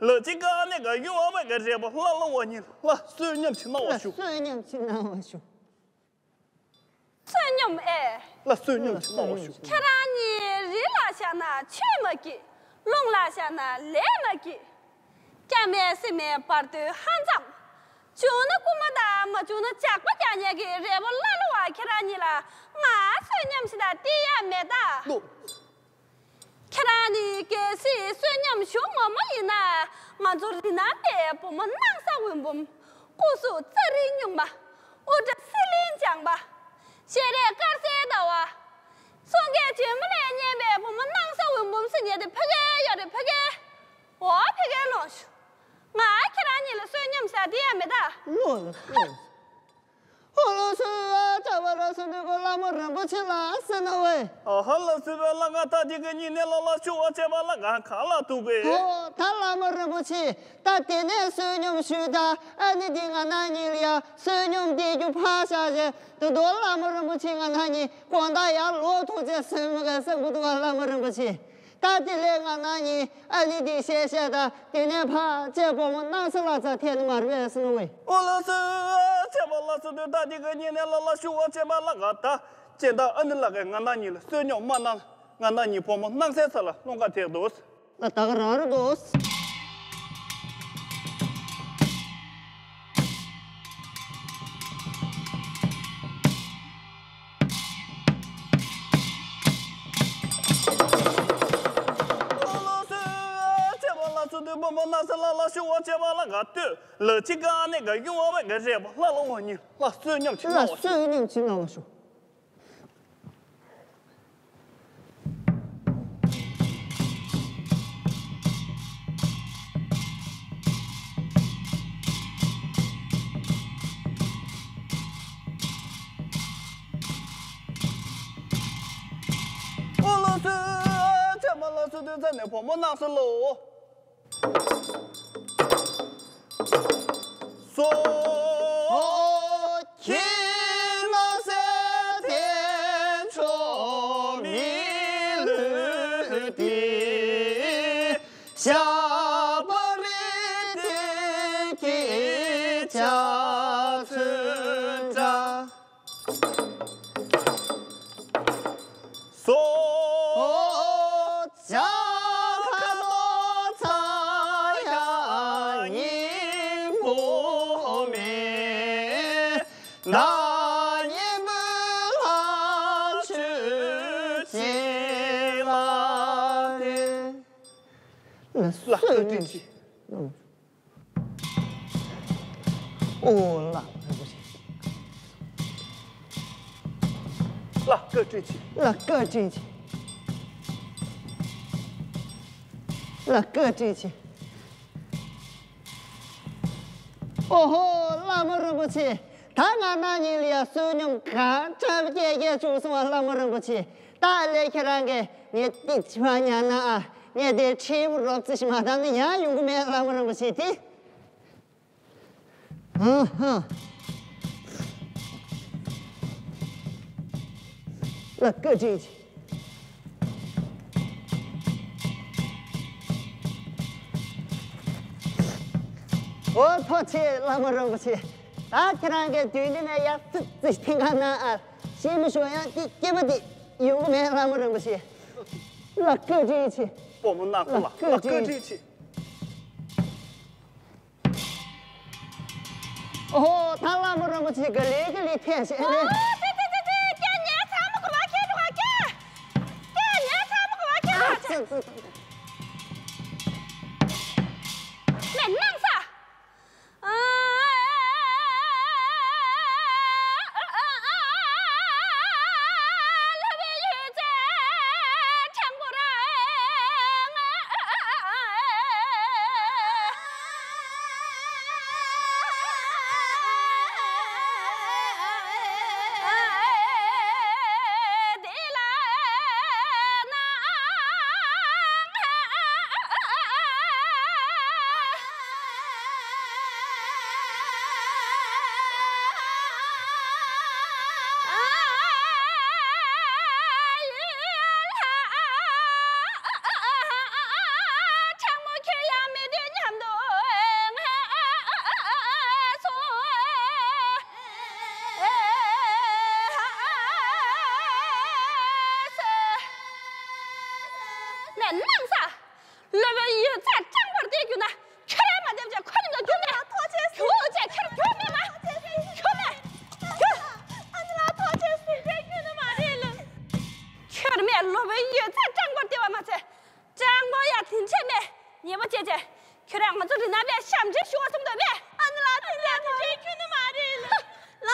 ལ་ཅི་ཀ་ནི་ག་ཡུ་བ་བའི་ག་རེ་བ་ལ་ལོ་བ་ཉིན་ལ་བསོད་སྙོམས་ཅི་གནང་བ་ཞུ། བསོད་སྙོམས་ཅི་གནང་བ་ཞུ། བསོད་སྙོམས་ཨེ། ལ་བསོད་སྙོམས་ཅི་གནང་བ་ཞུ། ཁྱེད་རང་གཉིས་རི་ལ་བཞག་ན་ཆོས་མ་སྐྱིད། ཀླུང་ལ་བཞག་ན་ལས་མ་སྐྱིད། སྐྱ་མེད་སེ་མེད་བར་དོའི་ཧ་ཙམ། བྱུང་ན་རྐུན་མ་དང་མ་བྱུང་ན་ཇག་པ་རྒྱག་མཁན་གྱི་རེ་བ་ལ་ལོ་བ་ཁྱེད་རང་གཉིས་ལ་ང་བསོད་སྙོམས་ཤིག་དང་སྟེར་ཡ་མེད་ད། ལོ། ཁྱེད་རང་ནི་གལ་སྲིད་བསོད་སྙོམས་ཞུ་མ་མོ་ཡིན་ན། ང་ཚོ་རི་ནང་པའི་བུ་མོ་སྣང་ས་འོད་འབུམ། སྐུ་གཟུགས་རྩ་རིའི་སྨྱུག་མ། དབུ་སྐྲ་སི་ལིང་ལྗང་པ། ཞལ་རས་དཀར་གསལ་ཟླ་བ། གསུང་སྐད་ཇེ་མོ་ལས་སྙན་པའི་བུ་མོ་སྣང་ས་འོད་འབུམ་ཟེར་མཁན་དེ་ཕ་གིར་ཡོད་རེད་ཕ་གིར། འོ་ཕ་གིར་ལོངས་ཤོག་ང་ཁྱེད་རང་གཉིས་ལ་བསོད་སྙོམས་ཟ་བདེ་ཡ་མེད་ད། ལོ་ལ་ལོ། ཨོ་ལོ་སུ་ཨ་ཅག་པ་ར་སུ་འདི་གོ་བླ་མ་རིན་པོ་ཆེ་ལ་ཟེར་ན་ཝེ། ཨ་ཧ་ལ་སུ་བའི་བླ་ང་ད་འདི་གི་ཉིན་ནས་ལ་ལ་ཤུ་བ་བྱས་པ་ལ་གང་ག་ལ་ཐུག་གི། ཨོ་ད་བླ་མ་རིན་པོ་ཆེ་ད་དེ་ནས་བསོད་སྙོམས་ཞུས་ད་ཨ་ནི་འདི་ང་ན་ཉིན་ལ་ཡ་བསོད་སྙོམས་འདི་རྒྱུ་ཕ་ཤ་ཞེ་དུ་དོ་བླ་མ་རིན་པོ་ཆེ་ང་ན་ཉིན་གོང་ད་ཡ་ལོ་ཐུག་ཅེས་སེམས་མི་ག་སེམས་གུ་དུ་བ་བླ་མ་རིན་པོ་ཆེ། ད་དེ་ལས་ང་ན་ཉིན་ཨ་ནི་དེ་བཤད་བཤད་ད་དེ་ནས་ཕ་ཅེ་བུ་མོ་སྣང་ས་ལ་ཙ་ཐེ་ནི་མ་རེད་ཟེར་ནོ་ཝེ། ཨོ་ལ་སུ་ཨ་ཅེ་བ་ལ་སུ་དུ་ད་དེ་ག་ཉིན་ནས་ལ་ལ་ཤུ་བ་ཅེ་བ་ལ་ག་ད་ཅེ་ད་ཨ་ནི་ལ་ག་ང་ན་ཉིན་ལ་བསོད་སྙོམས་མ་གནང་། ང་ན་ཉིན་བུ་མོ་སྣང་སའི་ས་ལ་རླུང་ཁ་ཐེག་འདུག་ད་ད་ག་རང་རེད་འདུག་ལ་ལ་སུ་དུ་བུ་མོ་སྣང་ས་ལ་ལ་ཤུ་བ་ཅེ་བ་ལ་ག་ལྟོས། ལ་ཅི་ག་ནས་ག་ཡུང་བ་བས་ག་རེ་བ་ལ་ལ་བ་ཉིན་ལ་བསོད་སྙོམས་ཅི་གནང་བ་ཞུ། བསོད་སྙོམས་ཅི་གནང་བ་ཞུ། ཨོ་ལོ་སུ་ཆ་མ་ལ་སུ་དུས་ཚ་ནས་བུ་མོ་སྣང་ས་ལོ། སོ། ཁྱི་ནགས་ཚལ་དེ་ཆོ་མི་ལུས། ཏེ། ཞགས་པ་རི་དེ་གི་ཕྱག་མཚོན་འདྲ། སོ། ཇ་ཁ་ལོ་ཚ་ཡ་ཉིན་མོ་མེ། ན་ཉིན་མོ་ལ་ཆུ་ཅི་ལ་རེ། ལ་སོ་ཏྲིན་ཆི། ཨོ་ལགས་རིན་པོ་ཆེ། ལགས་བཀའ་དྲིན་ཆེ། ལགས་བཀའ་དྲིན་ཆེ། ལགས་བཀའ་དྲིན་ཆེ། ཨོ་ཧོ་བླ་མ་རིན་པོ་ཆེ། ད་ང་ན་ནིང་ལ་ཡ་བསོད་སྙོམས་གང་དྲག་སྐྱེལ་སྐྱེལ་བྱུང་སོང་བ་བླ་མ་རིན་པོ་ཆེ། ད་ལས་ཁྱེད་རང་གིས་ངས་ཏིག་ཅི་བ་ཉན་ན་ཨ། ངས་དེ་ཁྲིད་རོགས་རྩིས་ཤིག་མ་བཏང་ན་ཡང་ཡོང་གི་མེད་བླ་མ་རིན་པོ་ཆེ་དེ། ཧ་ཧ། ལགས་བཀའ་དྲིན་ཆེ། ཨོ་ཐུགས་རྗེ་ཆེ་བླ་མ་རིན་པོ་ཆེ། ད་ཁྱེད་རང་གིས་དུས་འདི་ནས་ཡར་ཙི་ཙི་ཐེངས་ཁ་ན་ཨ། ཤེས་མི་ཤོག་ཡང་ཏིག་སྐྱེས་པ་དེ་ཡོང་གི་མེད་བླ་མ་རིན་པོ་ཆེ། ལགས་བཀའ་དྲིན་ཆེ། བུ་མོ་ནག་པོ་ལགས་ལགས་བཀའ་དྲིན་ཆེ། ཨོ་ད་བླ་མ་རིན་པོ་ཆེ་ག་ལེ་ག་ལེ་ཐལ་ཤག་ཨ་ལེ། ཏེ་ཏེ་ཏེ་ཏེ། ཀྱེ་ངའི་ཚ་མོ་གོ་བ་ཁྱེར་འགྲོ་ག་ཀྱེ། ཀྱེ་ངའི་ཚ་མོ་གོ་བ་ཁྱེར་འགྲོ་ག་ཀྱེ། མེད་སྣང་ས། ནས་སྣང་ས། སློབ་དཔོན་ཡོད་ཚད་སྤྲང་པོར་བསྡད་རྒྱུ་ན། ཁྱོད་རང་མ་བསྡད་བྱས་ཁོ་རང་གི་རྒྱུ་མེད། ཐུགས་རྗེ་ཆེ། རྒྱུ་ཆེ་ཁྱོད་རྒྱུ་མེད་མ། རྒྱུ་མེད། རྒྱུ། ཨ་ནི་ལ་ཐུགས་རྗེ་ཆེ། དེ་རྒྱུ་ནི་མ་རེད་ལ། ཁྱོད་རང་སློབ་དཔོན་ཡོད་ཚད་སྤྲང་པོར་བསྡད་པ་མ་ཚད། སྤྲང་པོ་ཡ་དེ་འདྲས་མེད། ཉེས་པ་བྱས་བྱས། ཁྱོད་རང་ང་ཚོ་རི་ནང་ལ་ཞབས་འདྲེན་ཞུ་བ་བསམ་འདོད་པས། ཨ་ནི་ལ་དེ་འདྲས་དེ་འདྲས་ཁྱོད་ནི་མ་རེད་ལ། ལ།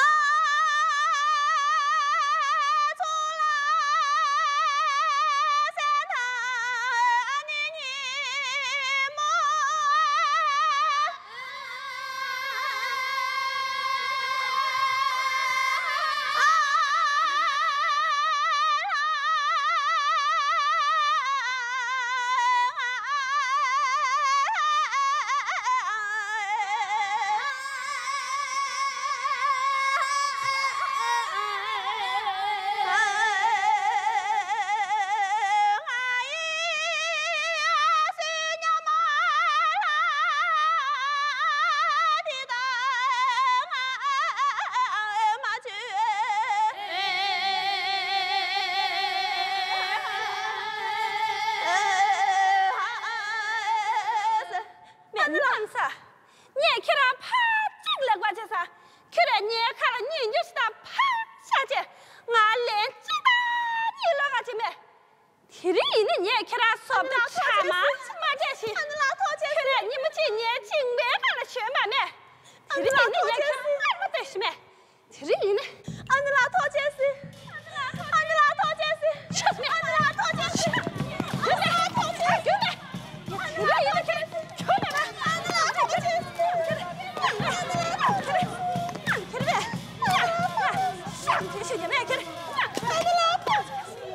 མེད་སྣང་ས། ངས་ཁྱེད་རང་ཕར་གཅིག་ལེགས་པར་བྱས་ས། ཁྱོད་རང་ངའི་ཁ་ལ་ཉན་རྒྱུ་ཞིག་དང་ཕར་བཞག་བྱས། ང་ལན་གཅིག་དང་གཉིས་ལོག་ག་བྱེད་མེད། དེ་རིང་ཡིན་ན་ངས་ཁྱེད་རང་སོབ་ད་ཁྲ་མ་མ་སྤྲད་ཞིག་ཨ་ནི་ལ་ཐུགས་རྗེ་ཆེ། ཁྱོད་རང་ཉིན་མོ་གཅིག་ངའི་མཇིང་པའི་སྒང་ལ་ཞོན་པ་མེད། དེ་རིང་ཡིན་ན་ངས་ཁྱེད་རང་སྐར་མ་སྟོན་ཞིག་མེད། དེ་རིང་ཡིན་ན། ཨ་ནི་ལ་ཐུགས་རྗེ་ཆེ། ཨ་ནི་ལ་ཐུགས་རྗེ་ཆེ། ཤོག་མེད། ཨ་ནི་ལ་ཐུགས་རྗེ་ཆེ། རྒྱུགས་མེད། རྒྱུགས་མེད། དེ་རིང་ཡིན་ན་ཁྱེད་རང་ཁྱོད་མེད་པ། ཨ་ནི་ལ་ཐུགས་རྗེ་ཆེ། ཁྱེད་རང་ཁྱེད་རང་ཁྱེད་རང་ཤག་དེ་ཤེས་ཀྱི་མེད་ཁྱེད་རང་། ཨ་ནི་ལ་ཐུགས་རྗེ་ཆེ།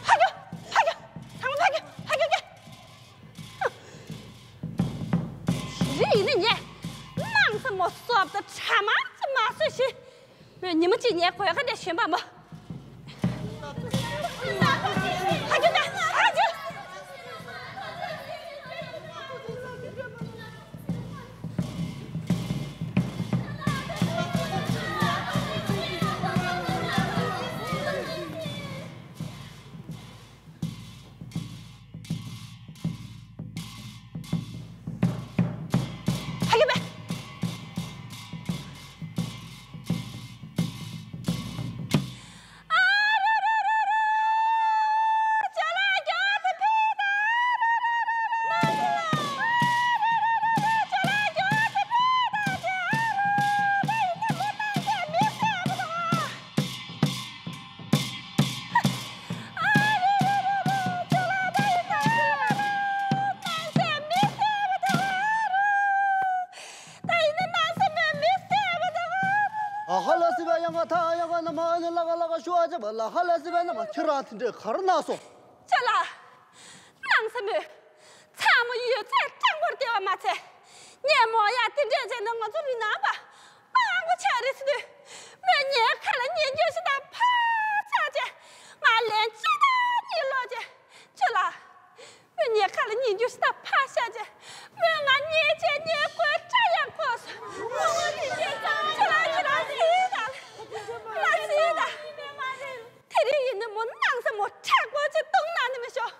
ཕ་གི་ཕ་གི་ཚང་མ་ཕ་གི་ཕ་གི་ཕ་གི། དེ་རིང་ཡིན་ན་ངས་སྣང་ས་མོ་སོབ་ད་ཁྲ་མ་ཅི་མ་བཟོས་ཤིག་ཉིན་མོ་གཅིག་ངའི་གོས་ཁ་དེ་ཞོན་པ་མོ། ཞུ་བ་བྱེད་པ་ལ་ཧ་ལ་སི་བའི་རྣམ་པ་ཁྱེད་རང་དེ་འདྲས་ག་རེ་གནང་སོང་། ཅོ་ལགས། གནང་ས་མོད། ཚང་མ་ཡོད་ཚད་སྤྲང་པོར་བསྡད་པ་མ་ཚད། ངས་མོ་ཡ་དེ་འདྲས་བྱས་ན་ང་ཚོ་མི་ནང་པ་སྤྲང་པོ་ཆགས་རེད་ཟེར་དུས། མོས་ངའི་ཁ་ལ་ཉེས་འགྱུར་ཞིག་དང་ཕར་ཆགས་རྗེས། ང་ལན་གཅིག་དང་གཉིས་སློག་རྗེས། ཅོ་ལགས། མོས་ངའི་ཁ་ལ་ཉེས་འགྱུར་ཞིག་དང་ཕར་བཞག་རྗེས། མོས་ང་བརྙས་བྱས་བརྙས་བཀོལ་སྐྲ་ཡང་བཀོག་སོང་། ཁྱེད་རང་ཁྱེད་རང་སྲིད་དང་། ང་སྲིད་དང་། དེ་རིང་ཡིན་ན་མོ་གནང་ས་མོ་དྲག་པོ་ཅིག་བཏུང་གནང་ནི་མི་ཤོག་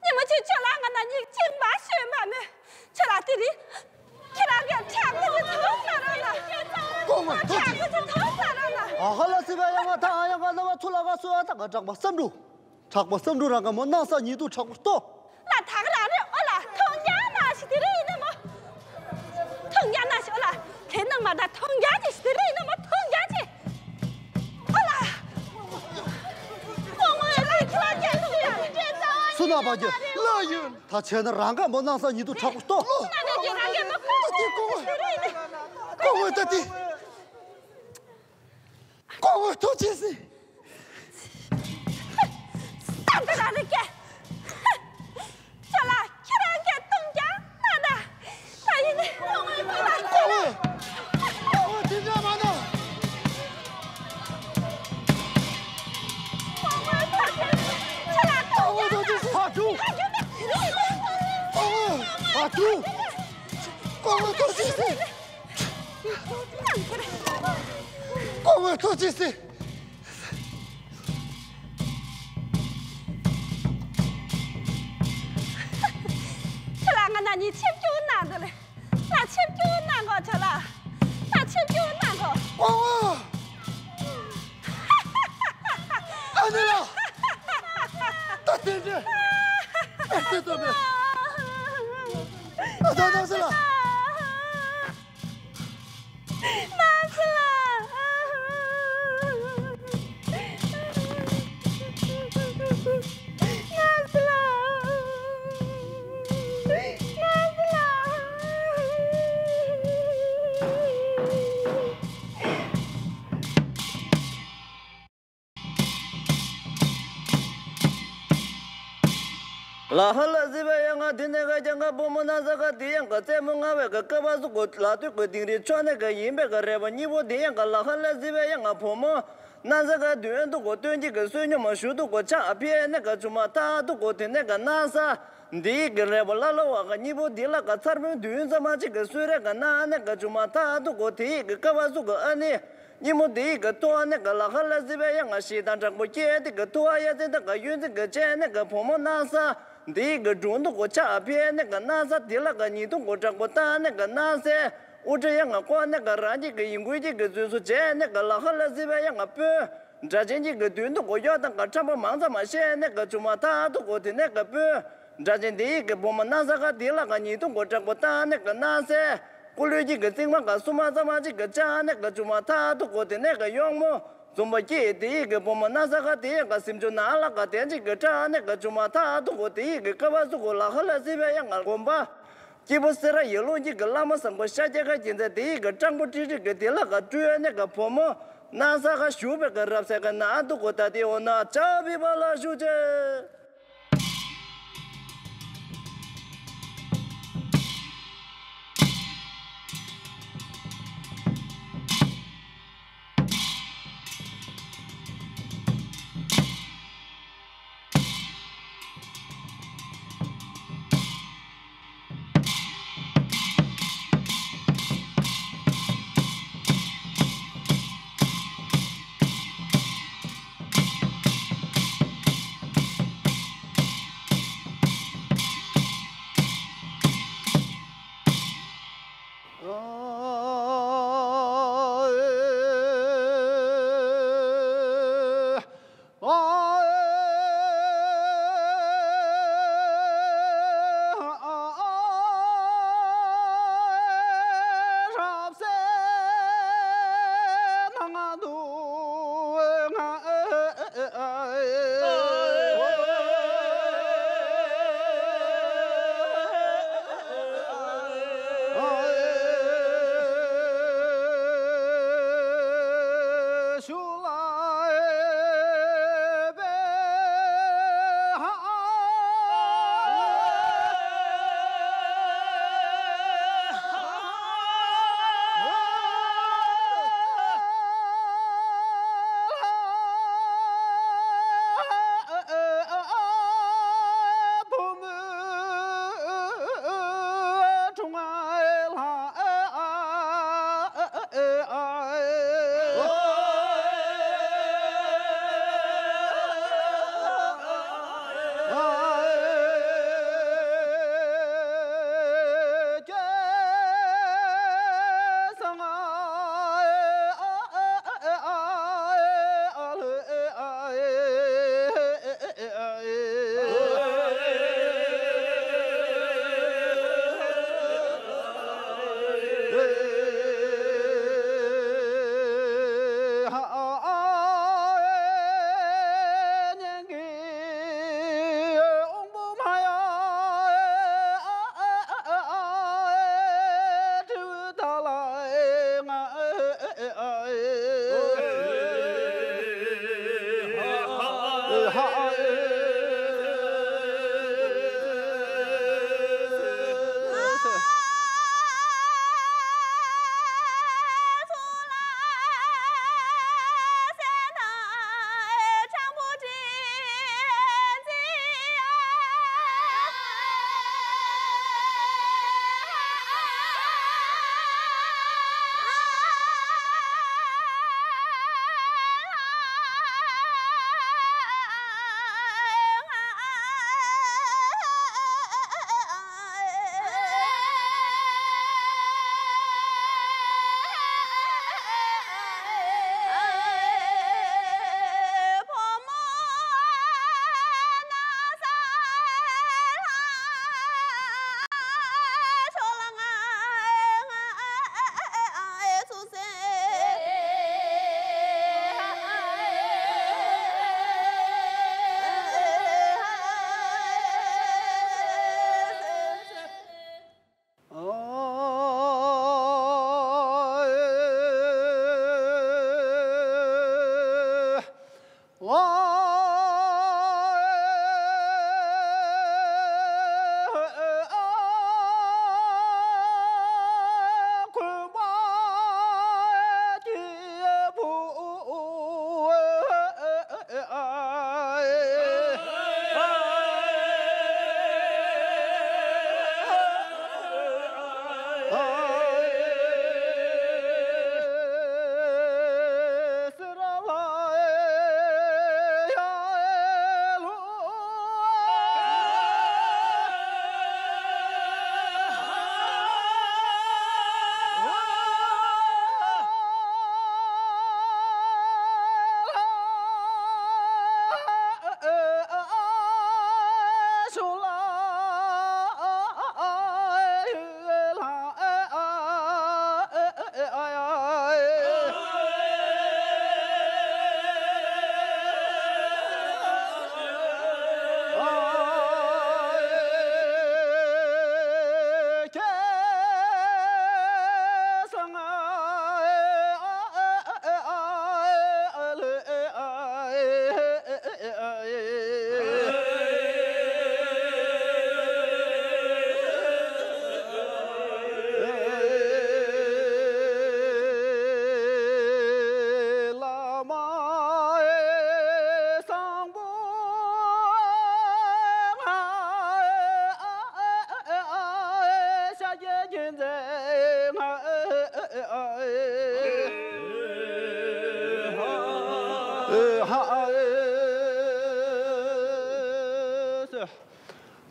ཉི་མ་གཅིག་ཅོ་ལགས་ང་ན་ཉིག་གཅིག་མ་ཤོད་མ་མོད། ཅོ་ལགས་དེ་རིང་། ཁྱེད་རང་གིས་དྲག་པོ་ཅིག་བཏུང་གནང་རོགས་གནང་། ལྐོག་མ་ཐུགས་རྗེ་དྲག་པོ་ཅིག་བཏུང་གནང་རོགས་གནང་། ཨ་ཧ་ལ་སི་བ་ཡ་ང་ད་ཨ་ཡ་ང་ལ་བ་ཚུ་ལ་ག་སུ་ཨ་ད་ག་དྲག་པ་བསམ་འགྲུབ། དྲག་པོ་བསམ་འགྲུབ་རང་ག་མོ་གནང་ས་ཉིད་དུ་དྲག་པོ་ལྟོ། ལ་དག་རང་རེད་ཨོ་ལ་མཐོང་རྒྱ་མ་ཞིག་དེ་རིང་ཡིན་ན་མོ། མཐོང་རྒྱ་མ་ཞིག་ཨོ་ལ་དེ་ནང་མ་ད་མཐོང་རྒྱ་ཅིག་ཞིག་དེ་རིང་ཡིན་ན་མོ་མཐོང་རྒྱ་ཅིག་ཨོ་ལ། ཀོང་མོ་ཡ་ལ་ཁྱི་ལ་རྒྱ་མཐོང་རྒྱ། སུ་ན་པ་རྒྱ་ལ་ཡོད། ད་བྱས་ན་རང་ག་མོ་གནང་ས་ཉིད་དུ་དྲག་པོ་ལྟོ། ན་ན་རྒྱ་རང་རྒྱ་མོ་ཀོང་མོ་ཞིག་དེ་རིང་ཡིན་ན། ཀོང་མོ་ད་དེ། ཀོང་མོ་ཐུགས་རྗེ་ཆེ། ད་ད་ད་ད་ཀྱེ། ཅོ་ལགས་ཁྱེད་རང་གིས་གཏོང་རྒྱག་གནང་ད། ད་ཡིན་ནི་ཀོང་མོ་ཐུགས་རྗེ་ཆེ། ཀོང་མོ་དེ་འདྲ་མ་གནང་། ཀོང་མོ་ཐུགས་རྗེ་ཆེ། ཅོ་ལགས་གཏོང་རྒྱག་གནང་། ཧ་ཀྲུ། ཧ་ཀྲུ། ཀོང་མོ་ཧ་ཀྲུ། ཀོང་མོ་ཐུགས་རྗེ་ཆེ། ཀོང་མོ་ཐུགས་རྗེ་ཆེ། ཁྱེད་ལ་ང་ན་ནི་ཆིབས་བསྒྱུར་གནང་འདོད་ལེ། ལ་ཆིབས་བསྒྱུར་གནང་གོ་ཁྱེད་ལ། ལ་ཆིབས་བསྒྱུར་གནང་གོ། ཀོང་མོ། ཨ་ནེ་ལགས། ད་དེ་འདྲ། ཨ་ཙི་ཏོ་མེ། ཨ་ད་ད་ཟེ་ལ། ལ་ཧ་ལ་སི་བ་ཡ་ང་དེ་ནས་ག་ཀྱང་ག་བུ་མོ་ན་ས་ག་དེ་ཡང་ག་རྩེད་མོ་ང་བས་ག་ཀ་བ་སུ་གོ་ལ་དུས་གོ་དིང་རི་ཆོ་ནས་ག་ཡིན་པས་ག་རེ་བ་གཉིས་པོ་དེ་ཡང་ག་ལ་ཧ་ལ་སི་བ་ཡ་ང་བུ་མོ་ན་ས་ག་དུས་ཡོན་དུ་གོ་སྟོན་གྱི་ག་བསོད་སྙོམས་མ་ཞུ་དུ་གོ་ཆ་ཨ་ཕི་ཨེ་ནས་ག་ཆུ་མ་ཐ་དུ་གོ་དེ་ནས་ག་ན་ས་དེ་ཡི་ག་རེ་བ་ལ་ལ་བ་ག་གཉིས་པོ་དེ་ལ་ག་ཚར་བོན་དུས་ཡོན་ཙམ་མ་ཅིག་ག་སུ་རེ་ག་ན་ཨ་ནས་ག་ཆུ་མ་ཐ་དུ་གོ་དེ་ཡི་ག་ཀ་བ་སུ་ག་ཨ་ནི། ཉིན་མོ་དེ་ཡི་ག་ཏོ་ཨ་ནེ་ག་ལ་ཧ་ལ་སི་བའི་ཡ་ང་ཞེ་སྡང་དྲག་པོ་སྐྱེས་ཏེ་ག་ཏོ་ཨ་ཡ་ཙེ་ད་ག་ཡོན་ཙེ་ག་ཅེ་ཨ་ནེ་ག་བུ་མོ་ན་ས་དེ་ཡི་ག་སྒྲུང་དུ་གོ་ཆ་ཨ་ཕི་ཨ་ནེ་ག་ན་ས་དེ་ལ་ག་ཉིས་ཐུང་གོ་དྲག་པོ་ད་ཨ་ནེ་ག་ན་སེ་ཨུ་ཏྲ་ཡ་ང་ཀོ་ཨ་ནེ་ག་རང་གི་ག་ཡིན་ཀུན་གྱི་ག་ཚུལ་སུ་ཅེ་ཨ་ནེ་ག་ལ་ཧ་ལ་སི་བའི་ཡ་ང་སྤུན་དྲ་ཅན་གྱི་ག་དུན་དུ་གོ་ཡོ་དང་ག་ཁྲམ་པ་མང་ཙམ་མ་ཤེས་ཨ་ནེ་ག་ཆུ་མ་ཐ་དུ་གོ་དེ་ནེ་ག་སྤུན། སྒྲ་ཅན་དེ་ཡི་གི་བུ་མོ་ན་ས་ག་དེ་ལ་ག་ཉིས་ཐུང་གོ་དྲག་པོ་ད་ནེ་ག་ན་སེ། ཀུ་ལུས་ཀྱི་གི་རྩིག་མ་ག་སུ་མ་ཙ་མ་ཅིག་ག་ཅ་ནེ་ག་ཆུ་མ་ཐ་དུ་གོ་དེ་ནེ་ག་ཡོང་མོ། འཛུམ་པ་སྐྱེས་དེ་ཡི་གི་བུ་མོ་ན་ས་ག་དེ་ཡང་ག་སེམས་ཆུང་ན་ལ་ག་དན་ཅིག་ག་ཅ་ནེ་ག་ཆུ་མ་ཐ་དུ་གོ་དེ་ཡི་གི་ཀ་བ་སུ་གོ་ལ་ཧ་ལ་སི་བའི་ཡང་ང་དགོན་པ། སྐྱེས་བུ་སེ་ར་ཡེ་ལུང་གི་གི་བླ་མ་བཟང་པོ་ཤཱཀྱ་ག་གྱི་མཛད་དེ་ཡི་གི་སྤྲང་པོ་ཀྲིག་ཀྲིག་གི་དེ་ལ་ག་སྤྲུལ་ནེ་ག་བུ་མོ་ན་ས་ག་བཞུགས་པའི་ག་རབ་སེ་ག་ན་དུ་གོ་ད་དེ་འོ་ན་ཅ་བི་བ་ལ་བཞུགས་ཅེ།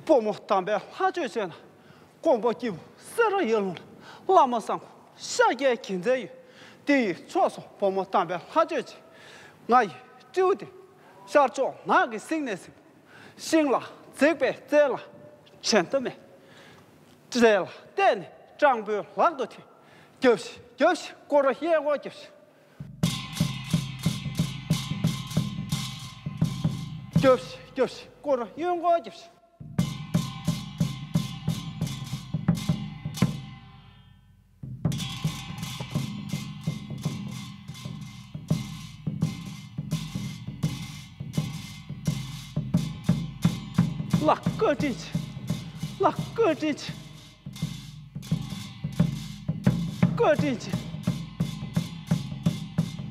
བུ་མོ་དམ་པའི་ལྷ་ཆོས་བྱས་ན། ཀོང་པོ་སྐྱིད་པོ་སེ་ར་ཡར་ལུང་ལ། བླ་མ་སངས་པོ་ཤཱཀྱའི་རྒྱལ་མཚན་ཡོད། དེ་ཡི་ཕྱོགས་སུ་བུ་མོ་དམ་པའི་ལྷ་ཆོས་བྱས། ང་ཡི་སྤྲེའུ་དེ་ཤར་ཕྱོགས་ནགས་ཀྱི་གསེང་ནས་གཟིགས། ཤིང་ལ་འཛེགས་པའི་རྩལ་ལ་འཇོན་ཐབས་མེད། རྩལ་ལ་བརྟེན་ནས་སྤྲང་པོའི་ལག་ཏུ་ཐེབས། རྒྱབ་ཤིག་རྒྱབ་ཤིག་ཀོ་ར་གཡས་སྐོར་རྒྱབ་ཤིག་རྒྱབ་ཤིག་རྒྱབ་ཤིག་ཀོ་ར་གཡོན་སྐོར་རྒྱབ་ཤིག་ལགས། བཀའ་དྲིན་ཆེ། ལགས། བཀའ་དྲིན་ཆེ། བཀའ་དྲིན་ཆེ།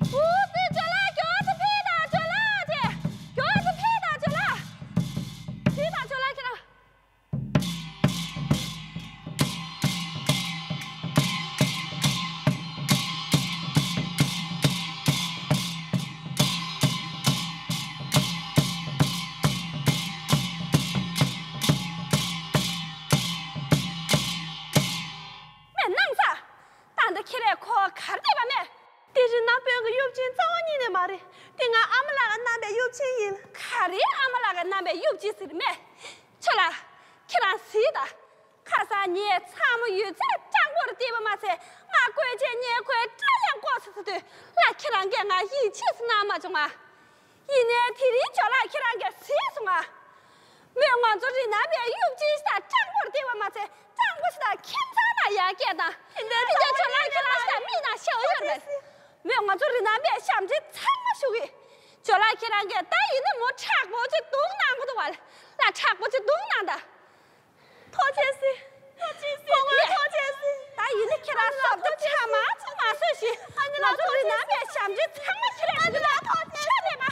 འུ་ཙི་ཇོ་ལགས། མགྱོགས་ཙམ་ཕེབས་དང་ཇོ་ལགས་ཀྱིས། མགྱོགས་ཙམ་ཕེབས་དང་ཇོ་ལགས། ཕེབས་དང་ཇོ་ལགས་ཁྱེད་རང་། མེད་སྣང་ས། ད་ལྟ་ཁྱེད་རས་ཁོ་གར་བསྡད་པ་མེད། དེ་རི་ནག་དཔོན་གྱི་གཡུ་ཅན་རྩ་བ་ཉིད་ནས་མ་རེད། དེ་ང་ཨ་མ་ལགས་ཀྱིས་བསྣམས་པའི་གཡུ་ཅན་ཡིན། ག་རེ་ཨ་མ་ལགས་ཀྱིས་བསྣམས་པའི་གཡུ་ཅན་ཟེར་མེད། ཆོས་ལགས། ཁྱེད་རང་གཟིགས་དང་། ཁ་སང་ངས་ཚང་མ་ཡོད་ཚད་སྤྲང་པོར་སྟེར་བ་མ་ཚད། ང་བཀོལ་ཆས་ཉེ་ཁོའི་སྐྲ་ཡང་བཀོག་ཚར་ཚར་དུས་ལ། ཁྱེད་རང་གིས་ང་ཡིད་ཆེས་སུ་གནང་མ་བྱུང་ང་། ཡིན་ནའི་དེ་རིང་ཇོ་ལགས་ཁྱེད་རང་གིས་གཟིགས་སོང་ང་། མོས་ང་ཚོ་རི་ནག་པའི་གཡུ་ཅན་ཞིག་དང་སྤྲང་པོར་སྟེར་བ་མ་ཚད། སྤྲང་པོ་ཞིག་དང་ཁྱིམ་ཚང་ནང་ཡར་སྐྱེལ་དང་། དེ་འདྲའི་དེ་འདྲའི་ཇོ་ལགས་ཁྱེད་རང་ཞིག་དང་མིག་ནང་ཤེལ་ཡོད་རེད། མོས་ང་ཚོ་རི་ནག་པའི་ཞབས་འདྲེན་ཚང་མ་ཞུ་གི། ཇོ་ལགས་ཁྱེད་རང་གིས་ད་ཡིན་ན་མོ་མཁྲེགས་པོ་ཅིག་བརྡུངས་གནང་དགོས་འདུག་བ། ལ་མཁྲེགས་པོ་ཅིག་བརྡུངས་གནང་དང་། ཐུགས་རྗེ་ཆེ། ཐུགས་རྗེ་ཆེ། ཐུགས་རྗེ་ཆེ། ད་ཡིན་ན་ཁྱེད་རང་སོབ་ཏོ་ཆ་མ་ཚང་མ་བཟོས་ཤིག་ང་ཚོ་རི་ནག་པའི་ཞབས་འདྲེན་ཚང་མ་ཁྱེད་རང་གིས་ལ་ཐུགས་རྗེ་ཆེ་ལས་མ།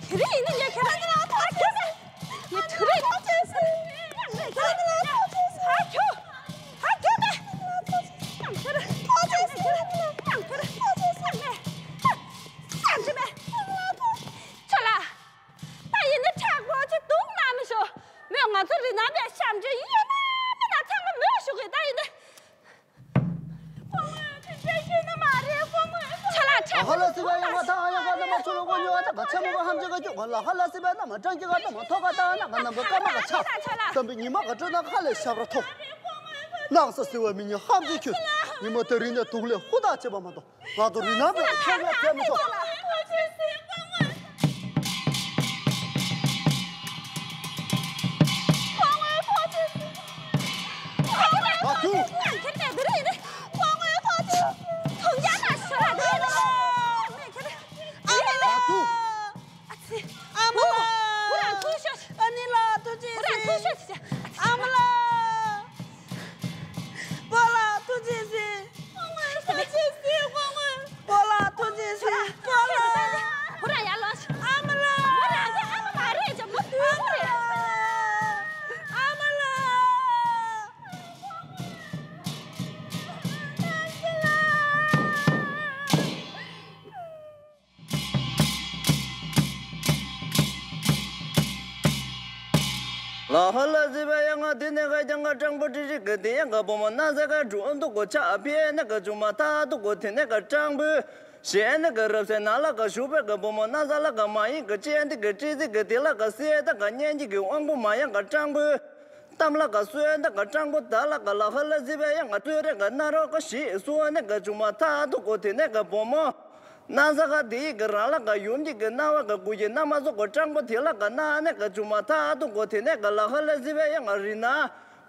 དེ་རིང་ཡིན་ན་ངས་ཁྱེད་རང་གི་ལ་ཐུགས་རྗེ་ཆེ། ངས་དུས་རིང་ཐུགས་རྗེ་ཆེ། ཧ་ཁྱོད། ཧ་ཁྱོད་ད། ཐུགས་རྗེ་ཆེ། ཐུགས་རྗེ་ཆེ། ཐུགས་རྗེ་ཆེ། ཁྱོད་ལ། ད་ཡིན་ན་མཁྲེགས་པོ་ཅིག་བརྡུངས་གནང་མི་ཤོག་མོས་ང་ཚོ་རི་ནག་པའི་ཞབས་འདྲེན་ཡོད་ན་མེད་ན་ཚང་མ་མོས་ཞུ་གི། ད་ཡིན་ན། ཁོ་མོས་དེ་འདྲ་ཞུས་ནི་མ་རེད། ཁོ་མོས། ཁྱོད་ལ་མཁྲེགས་པོ་ཅིག་བརྡུངས་གནང་། ལ་ཧ་ལ་སི་བའི་ཡང་མ་ཐང་ཡང་ག་ན་མ་ཆུ་ལོ་གོ་ཉོ་ཨ་ད་ག་ཆ་མོ་ག་ཧམ་ཅི་ག་ཅུ་ག་ལ་ཧ་ལ་སི་བའི་ན་མ་ཀྲང་ཅི་ག་ད་མ་ཐོ་ག་ད་ན་ག་ན་མ་ཀ་མ་ག་ཆ། བསམ་པའི་ཉི་མ་ག་སྤྲོ་ན་ཁ་ལས་ཞབས་ར་ཐོ། སྣང་ས་སི་བའི་མི་ཉིད་ཧམ་ཅི་ཁྱོད། ཉི་མ་དེ་རིང་ནས་སྡུག་ལས་ཧུར་ཐག་བྱེད་པ་མ་གཏོགས། ང་ཚོ་རི་ནག་པའི་ཁྱོད་ལ་བཙན་མི་ཆོག་ཨ་ཁུ། ཨ་ཁུ། ཨ་ཙི། ཨ་མ་ལགས། བུ་རང་ཐུག་ཤོག་བུ་རང་ཐུག་ཤོག་ཨ་མ་ལགས། བུ་ལགས་ཐུགས་རྗེ་ཆེ། བུ་ལགས་ཐུགས་རྗེ་ཆེ། བུ་ལགས། བུ་རང་ཡར་ལོངས་ཤིག་ཨ་མ་ལགས། བུ་རང་གི་ཨ་མ་མ་རེད་ཅེས་མོ་སྡུག་པོ་རེད། ཨ་མ་ལགས། ལ་ཧ་ལ་ཟི་བའི་ཡང་ང་དེ་ནས་ག་ཀྱང་ག་སྤྲང་པོ་ཀྲི་ཀྲི་གི་དེ་ཡང་ག་བུ་མོ་ན་ཟ་ག་འགྲོ་འདུག་གོ་ཆ་ཕི་ནས་ག་ཆུང་མ་ཐག་འདུག་གོ་དེ་ནས་ག་སྤྲང་པོ་གཞན་ནས་ག་རབ་སའི་ནང་ལ་ག་ཞུགས་པའི་ག་བུ་མོ་ན་ཟ་ལ་ག་མ་ཡིན་ག་ཅན་དེ་ག་ཀྲི་ཟི་གི་དེ་ལ་ག་སེ་ད་ག་གཉན་གྱི་གི་དབང་པོ་མ་ཡང་ག་སྤྲང་པོ། གཏམ་ལ་ག་སོན་ད་ག་སྤྲང་པོ་ད་ལ་ག་ལ་ཧ་ལ་ཟི་བའི་ཡང་ང་ཚོའི་རེ་ག་ན་རོ་ག་ཞིག་སོ་ནས་ག་ཆུང་མ་ཐག་འདུག་གོ་དེ་ནས་ག་བུ་མོ། ན་ཟ་ག་དེ་ཡི་གི་རང་ལ་ག་ཡུམ་གྱི་གི་རྣ་བ་ག་གུ་གི་རྣ་མ་ཟོ་གོ་སྤྲང་པོ་དེ་ལ་ག་ན་ནས་ག་ཆུང་མ་ཐག་འདུག་གོ་དེ་ནས་ག་ལ་ཧ་ལ་ཟི་བའི་ཡང་ང་རི་ན།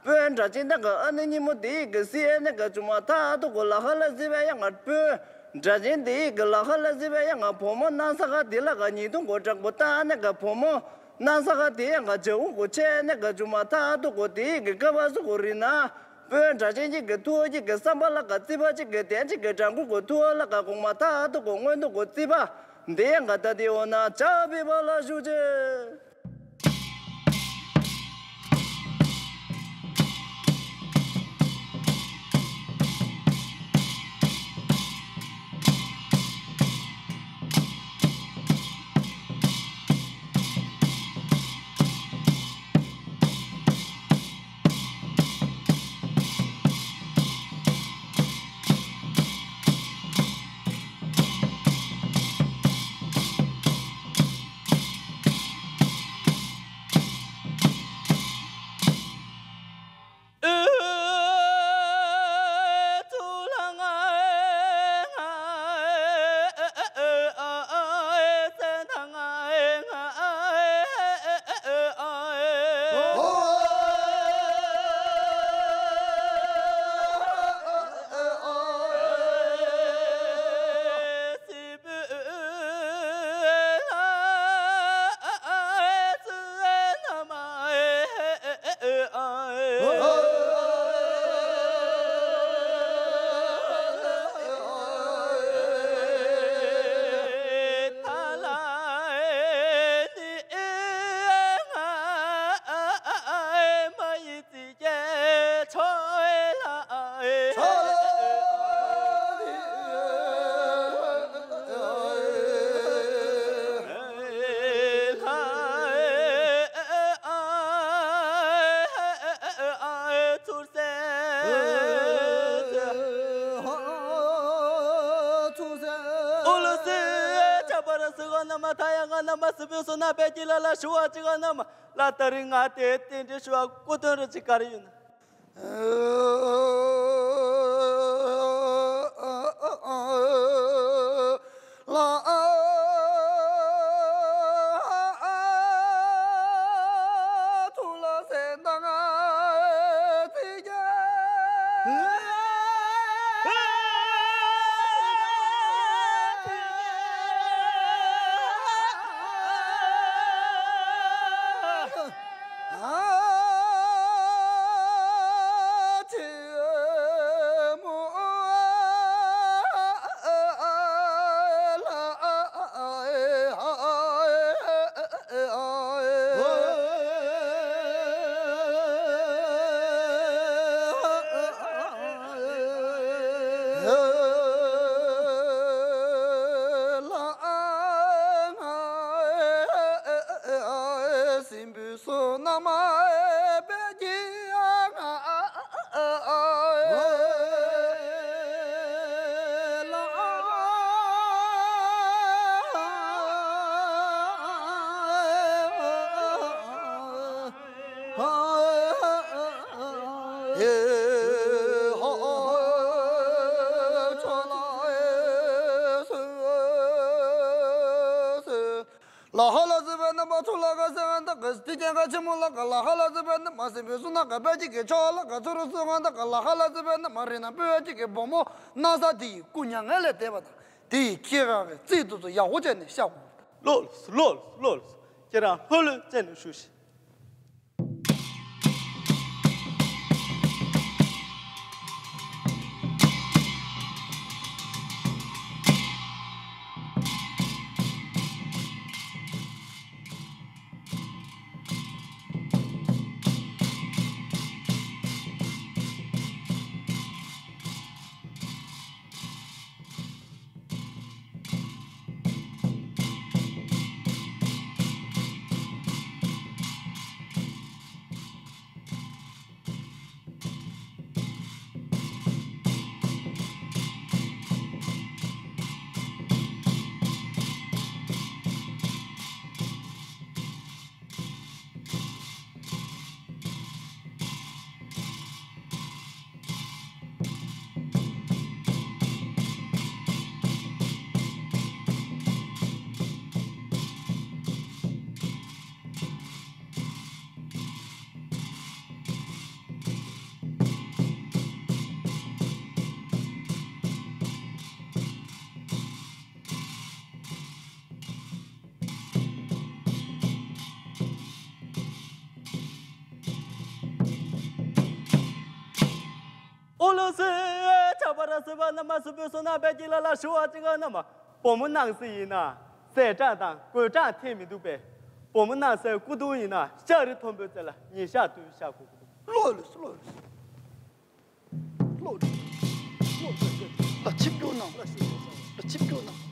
དཔོན་འདྲ་ཅན་ད་ག་ཨ་ནི་ཉི་མོ་དེ་ཡི་གི་སི་ཨེ་ནས་ག་ཆུང་མ་ཐག་འདུག་གོ་ལ་ཧ་ལ་ཟི་བའི་ཡང་ང་དཔོན། འདྲ་ཅན་དེ་ཡི་གི་ལ་ཧ་ལ་ཟི་བའི་ཡང་ང་བུ་མོ་ན་ཟ་ག་དེ་ལ་ག་ཉིས་སྟོང་གོ་སྤྲང་པོ་ད་ནས་ག་བུ་མོ། ན་ཟ་ག་དེ་ཡང་ག་ཇ་འུ་གོ་ཆེ་ནས་ག་ཆུང་མ་ཐག་འདུག་གོ་དེ་ཡི་གི་ཀ་བ་ཟུ་གོ་རི་ན། དཔོན་འདྲ་ཅན་གྱི་གི་ཐུགས་ཀྱི་གི་བསམ་པ་ལ་ག་རྩི་བ་ཅིག་གི་དན་ཅིག་གི་དྲང་པོ་གོ་ཐུགས་ལ་ག་གོང་མ་ཐག་ཏུ་གོ་སྔོན་དུ་གོ་རྩི་བ། འདི་ཡང་ག་ད་དེ་འོ་ན་ཇ་བི་བ་ལ་ཞུ་ཅེ། སྲིན་པོའི་བསོད་ནམས་དཔལ་གྱི་ལྷ་ལ་ཞུ་བ་ཅི་ག་ན་མ་ལ། ད་རིང་ང་དེ་རྟེན་འབྲེལ་ཞུ་བ་སྐུ་དོན་རུ་ཅིག་ག་རེ་ཡོད་ན། ལ་ཧ་ལ་ཟེར་བའི་རྣམ་པ་ཚུར་ལ་ག་ཟེར་བ་འདི་ག་སྟི་ཀྱང་ག་ཆེན་མོ་ལ་ག་ལ་ཧ་ལ་ཟེར་བའི་རྣམ་པ་སྲིན་པོའི་གསུང་ན་ག་པད་ཅིག་གི་ཆོག་ལ་ག་ཚུར་གསུང་ང་འདི་ག་ལ་ཧ་ལ་ཟེར་བའི་རྣམ་པ་རི་ན་པོད་ཅིག་གི་བུ་མོ་ན་ས་དེ་ཡི་སྐུ་མྱ་ངན་ལས་འདས་པ་དང་དེ་ཡི་ཁྱེད་རང་གི་རྩིས་ཐུབ་ཚོ་ཡག་པོ་བྱས་ནས་བཤད་དགོས། ལོ་ལོ་ལོ་ལོ་ཁྱེད་རང་ལྷོད་ལྷོད་བྱས་ནས་བཞུགས་ཤིག་ཨོ་ལོ་སེ། ཆགས་པ་ར་སེ་བ་ན་མ་སུ་བོ་སོ་ན་བད་ཀྱི་ལ་ལ་ཞུ་བ་ཅི་ག་ན་མ། བུ་མོ་ནང་སེ་ཡིན་ན་ཟས་གྲངས་དང་གོས་གྲངས་ཐེ་མི་འདུག་པས། བུ་མོ་ནང་སེ་སྐུ་གདུང་ཡིན་ན་ཤ་རི་མཐོན་པོའི་རྩེ་ལ་ཉིན་ཞག་བདུན་བཞག་དགོས་ཀྱི་འདུག་ལོ་ལོ་སུ་ལོ་ལོ་སུ། ལོ་ལོ་ལོ་ལོ་ལ་ཆིབས་སྒྱུར་གནང་། ལ་ཆིབས་སྒྱུར་གནང་།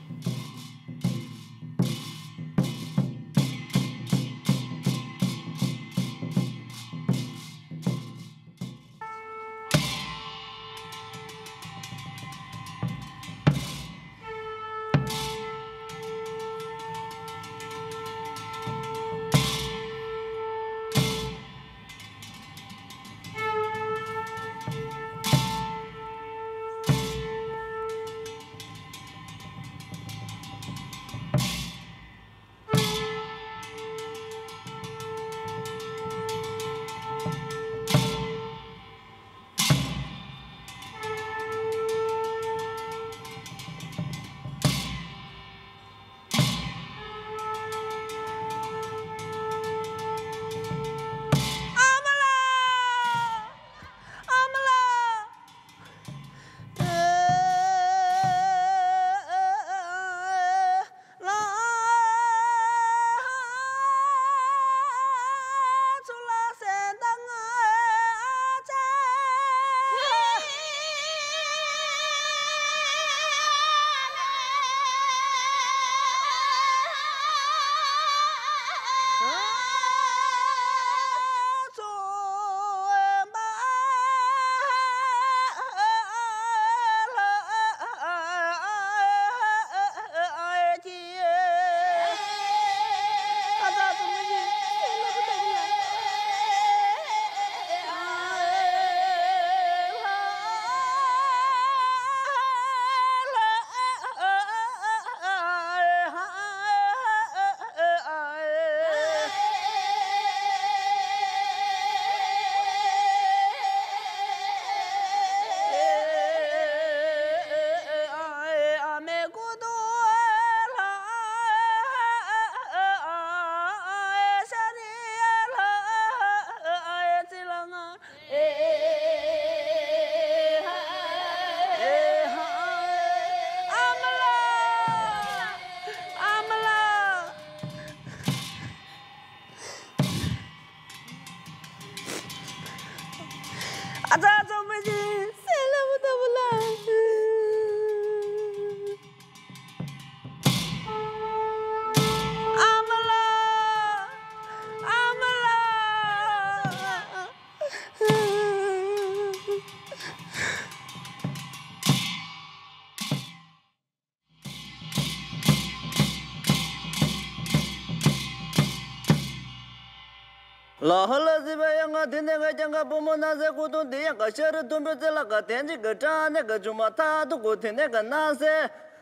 ལ་ཧ་ལ་ཟི་བ་ཡང་ང་དེ་ནས་ག་ཀྱང་ག་བུ་མོ་ན་ཟེ་ཀུ་ཏུ་དེ་ཡང་ག་ཤ་རི་དུམ་བུ་ཙེ་ལ་ག་དན་ཅིག་གི་ཀྲང་ནས་ག་ཆུ་མ་ཐག་ཏུ་གོ་དེ་ནས་ག་ན་ཟེ།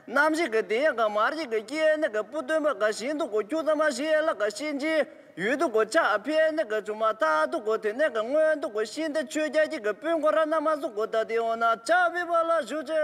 ནམ་ཞིག་གི་དེ་ཡང་ག་མར་ཞིག་གི་སྐྱེ་ནས་ག་སྤུ་སྟོན་པ་ག་བཞིན་དུ་གོ་ཁྱུ་ཙམ་མ་ཞིག་ལ་ག་ཤིན་ཅི་ཡུལ་དུ་གོ་ཆ་ཕེ་ནས་ག་ཆུ་མ་ཐག་ཏུ་གོ་དེ་ནས་ག་སྔོན་དུ་གོ་ཤིན་ཏེ་ཆོས་རྒྱལ་གྱི་ག་སྤུན་གོ་ར་ན་མ་སུ་གོ་ད་དེ་འོ་ན་ཆ་བི་བ་ལ་ཞུ་ཅེ།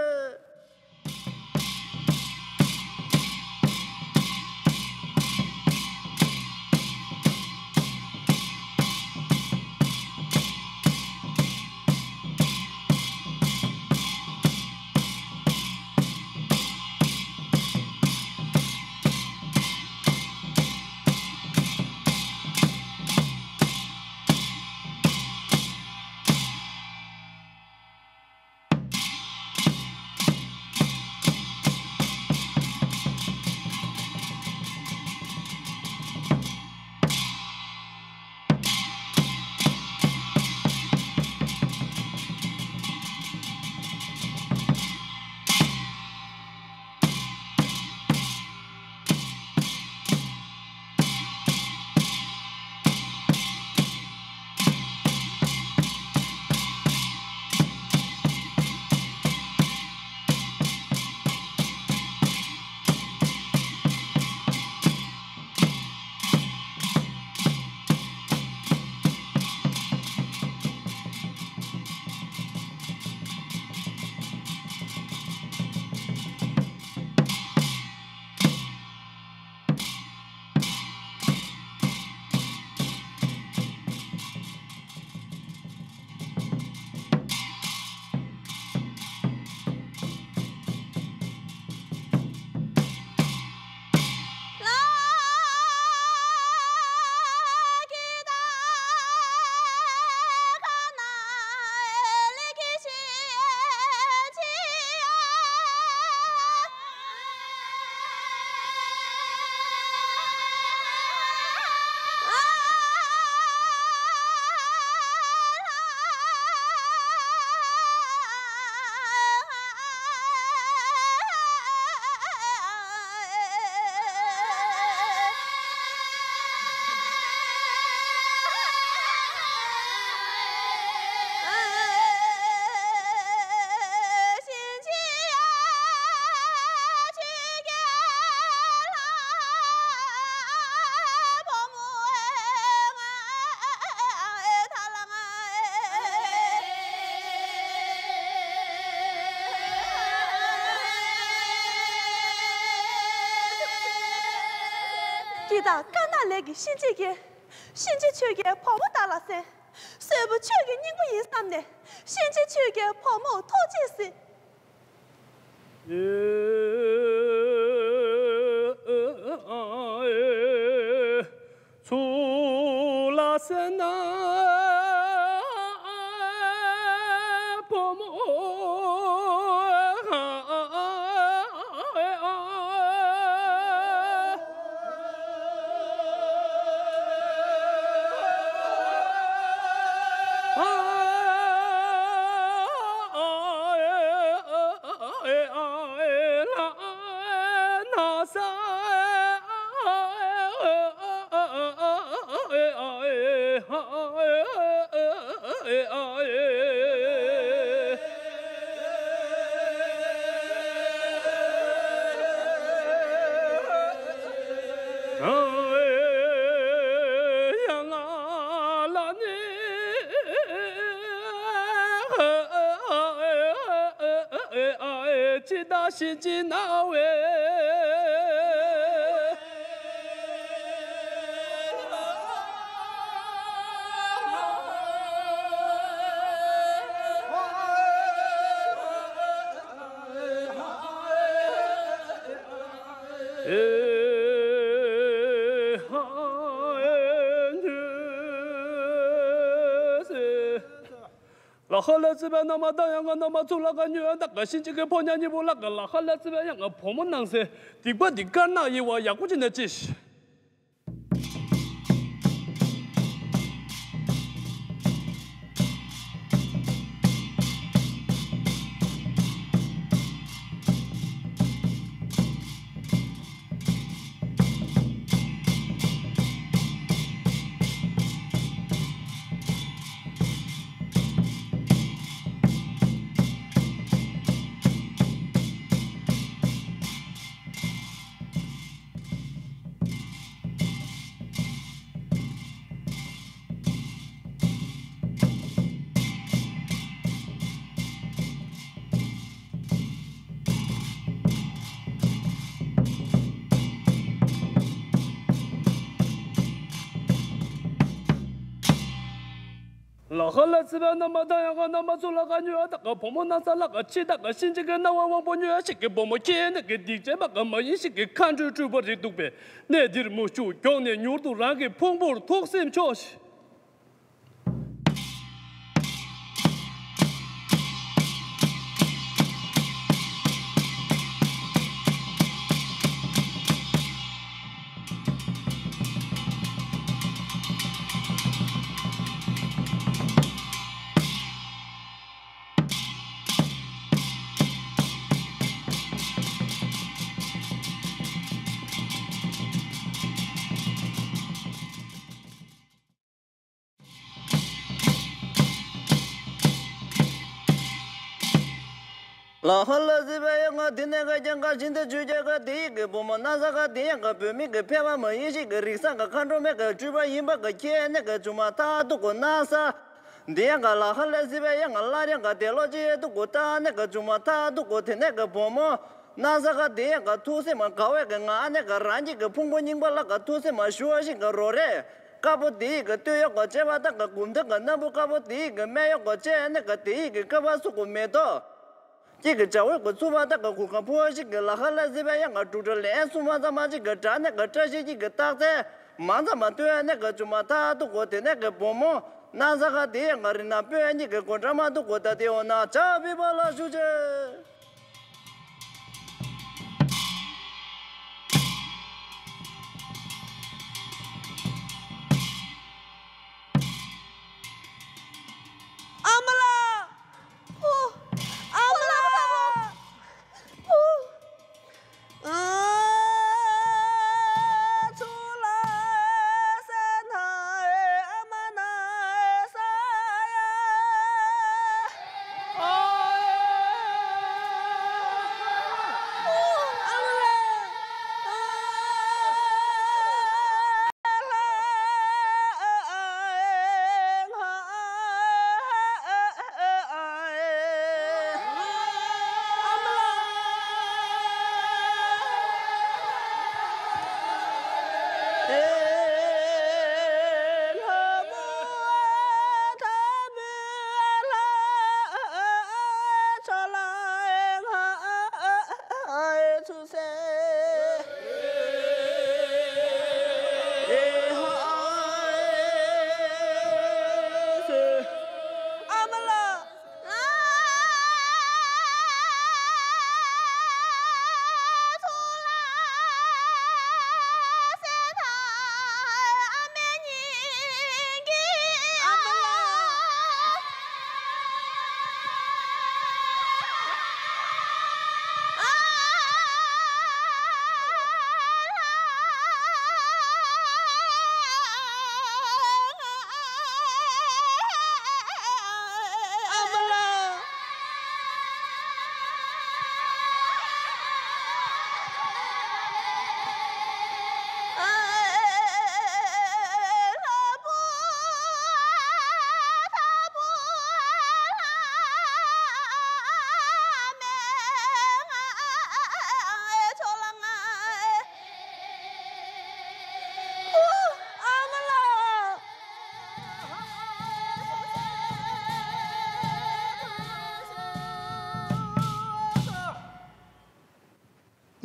སྐྱིད་དང་དཀར་ནག་ལས་ཀྱི་གཤིན་རྗེ་རྒྱལ། གཤིན་རྗེ་ཆོས་རྒྱལ་བུ་མོ་དག་ལ་གསན། གསོན་པོ་ཆོས་ཀྱི་སྙིང་པོ་ཡིན་བསམ་ནས། གཤིན་རྗེ་ཆོས་རྒྱལ་བུ་མོ་ཐུགས་རྗེས་གཟིགས། ཚུར་ལ་གསན་ན་བུ་མོ། ཅི་ད་ཤི་ཅི་ན་བས། ལ་ཧ་ལ་ཙི་བའི་ན་མ་ད་ཡང་ང་ན་མ་ཚུ་ལ་ག་ཉོ་ཡང་ད་ག་ཤིན་ཅིག་གི་ཕོ་ཉ་གཉིས་པོ་ལ་ག་ལ་ཧ་ལ་ཙི་བའི་ཡང་ང་བུ་མོ་ནང་སེ་སྡིག་པ་འདི་དཀར་ནག་ཡི་བ་ཡག་པོ་ཅི་ན་ཅི་ཤི། ལ་ཧ་ལ་སི་བའི་རྣམ་པ་དང་ཡང་ག་རྣམ་པ་ཚོ་ལ་ག་ཉོ་ཡ་ད་ག་བུ་མོ་ན་ས་ལ་ག་ཆི་ད་ག་ཤིན་ཅི་གི་རྣ་བ་དབང་པོ་ཉོ་ཡ་ཞིག་གི་བུ་མོ་ཁྱེད་ནི་གི་སྡིག་ཅན་པ་ག་མ་ཡིན་ཞིག་གི་མཁའ་འགྲོའི་སྤྲུལ་པ་རེད་འདུག་པས། གནས་འདིར་མུ་བཞུགས་མགྱོགས་ནས་མྱུར་དུ་རང་གི་ཕུང་པོར་ཐུགས་སེམས་ཆོག་ཤིག། ལ་ཧ་ལ་སི་བ་ཡ་ང་དེ་ནས་ག་ཀྱང་ག་བཞིན་དུ་ཆོས་རྒྱལ་ག་དེ་ཡི་གི་བུ་མོ་ན་ས་ག་དེ་ཡང་ག་བོད་མི་གི་ཕལ་བ་མ་ཡིན་ཞིག་གི་རིགས་སང་ག་མཁའ་འགྲོ་མའི་ག་སྤྲུལ་པ་ཡིན་པ་ག་ཁྱེད་ནས་ག་ཆུང་མ་ཐག་ཏུ་གོ་ན་ས། འདི་ཡང་ག་ལ་ཧ་ལ་སི་བ་ཡ་ང་སླར་ཡང་ག་དེ་ལོ་ཅི་ཡ་ཏུ་གོ་ད་ནས་ག་ཆུང་མ་ཐག་ཏུ་གོ་དེ་ནས་ག་བུ་མོ་ན་ས་ག་དེ་ཡང་ག་ཐུགས་སེམས་མ་དགའ་བས་ག་ང་ནས་ག་རང་གི་ག་ཕུང་པོ་རྙིང་པ་ལ་ག་ཐུགས་སེམས་མ་ཞུ་བ་ཞིག་ག་རོ་རེ། དཀར་པོ་དེ་ཡི་གི་སྟོད་གཡོགས་གོ་བྱས་པ་དང་ག་གུམ་ཐང་ག་སྣམ་བུ་དཀར་པོ་དེ་ཡི་གི་སྨད་གཡོགས་གོ་བྱས་ནས་ག་དེ་ཡི་གི་ཀ་བ་སུ་གོ་མེ་ཏོག་གཅིག་གི་བྱ་འོད་གོ་ཚུ་བ་དང་ག་གུར་ཁང་ཕུ་བ་ཞིག་གི་ལ་ཁ་ལ་སི་བ་ཡང་ག་དྲུག་སྒྲ་ལན་གསུམ་མ་ཚང་མ་ཅིག་གི་སྒྲ་ནས་ག་བཀྲ་ཤིས་ཀྱི་གི་རྟགས་མཚན་མ་ཚང་མ་སྟོན་ནས་ག་ཆུ་མ་ཐག་ཏུ་གོ་དེ་ནས་ག་བུ་མོ་ན་ས་ག་དེ་ཡང་ག་རི་ན་སྤོས་ཉིད་གི་གོ་འདྲ་མ་ཏུ་གོ་ད་དེ་འོ་ན་ཆ་བི་བ་ལ་ཞུ་ཅེ། ཨ་མ་ལགས། ཨོ། ཨ་མ་ལགས། ཨོ། ཨ། ཚུར་ལ་སེ་ན་ཨ་མ་ན་ས་ཡ། ཨ་མ་ལགས།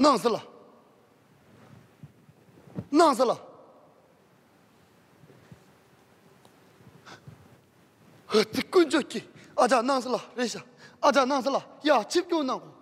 སྣང་ས་ལ། སྣང་ས་ལ། ཧ་ཙི་དཀོན་མཆོག་གིས། ཨ་ཅག་སྣང་ས་ལ་རེད་ཤག་ཨ་ཅག་སྣང་ས་ལ་ཡ་ཆིབས་སྐྱོང་གནང་གོ།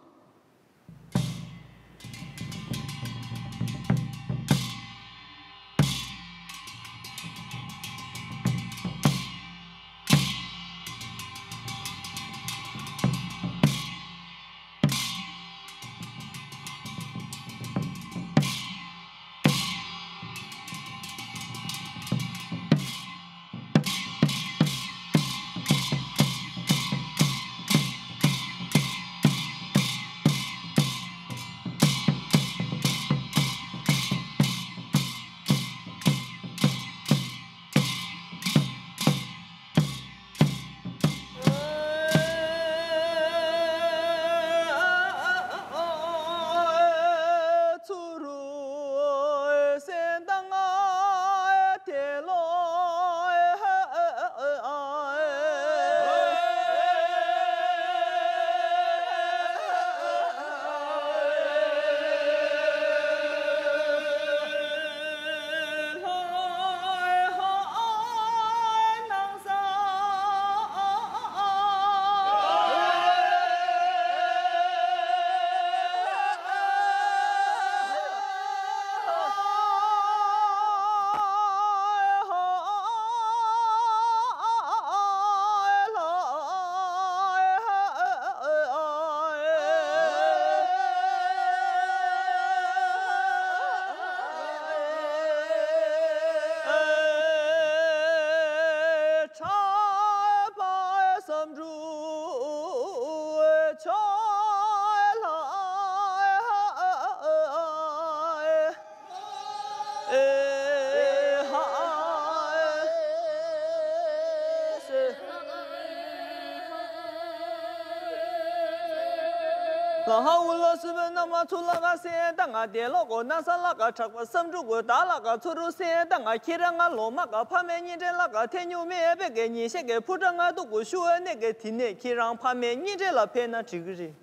ལ་ཧ་འུ་ལ་སུ་བོད་ན་མ་ཚུ་ལ་ག་སེ་ད་ང་དེ་ལོ་གོ་ན་ས་ལ་ག་ཁྲག་པ་སམ་ཕྲུ་གུ་ད་ལ་ག་ཚུ་རུ་སེ་ད་ང་ཁྱེད་རང་ང་ལོ་མ་ག་ཕ་མེ་ཉི་འདྲེ་ལ་ག་ཐེ་ཉུ་མེ་བེ་གེ་ཉི་ཤེ་གེ་ཕུ་ཏྲ་ང་དུ་གུ་ཤུ་ཨ་ནེ་གེ་དེ་ནེ་ཁྱེད་རང་ཕ་མེ་ཉི་འདྲེ་ལ་ཕེ་ན་འགྲིག་གི་རེད།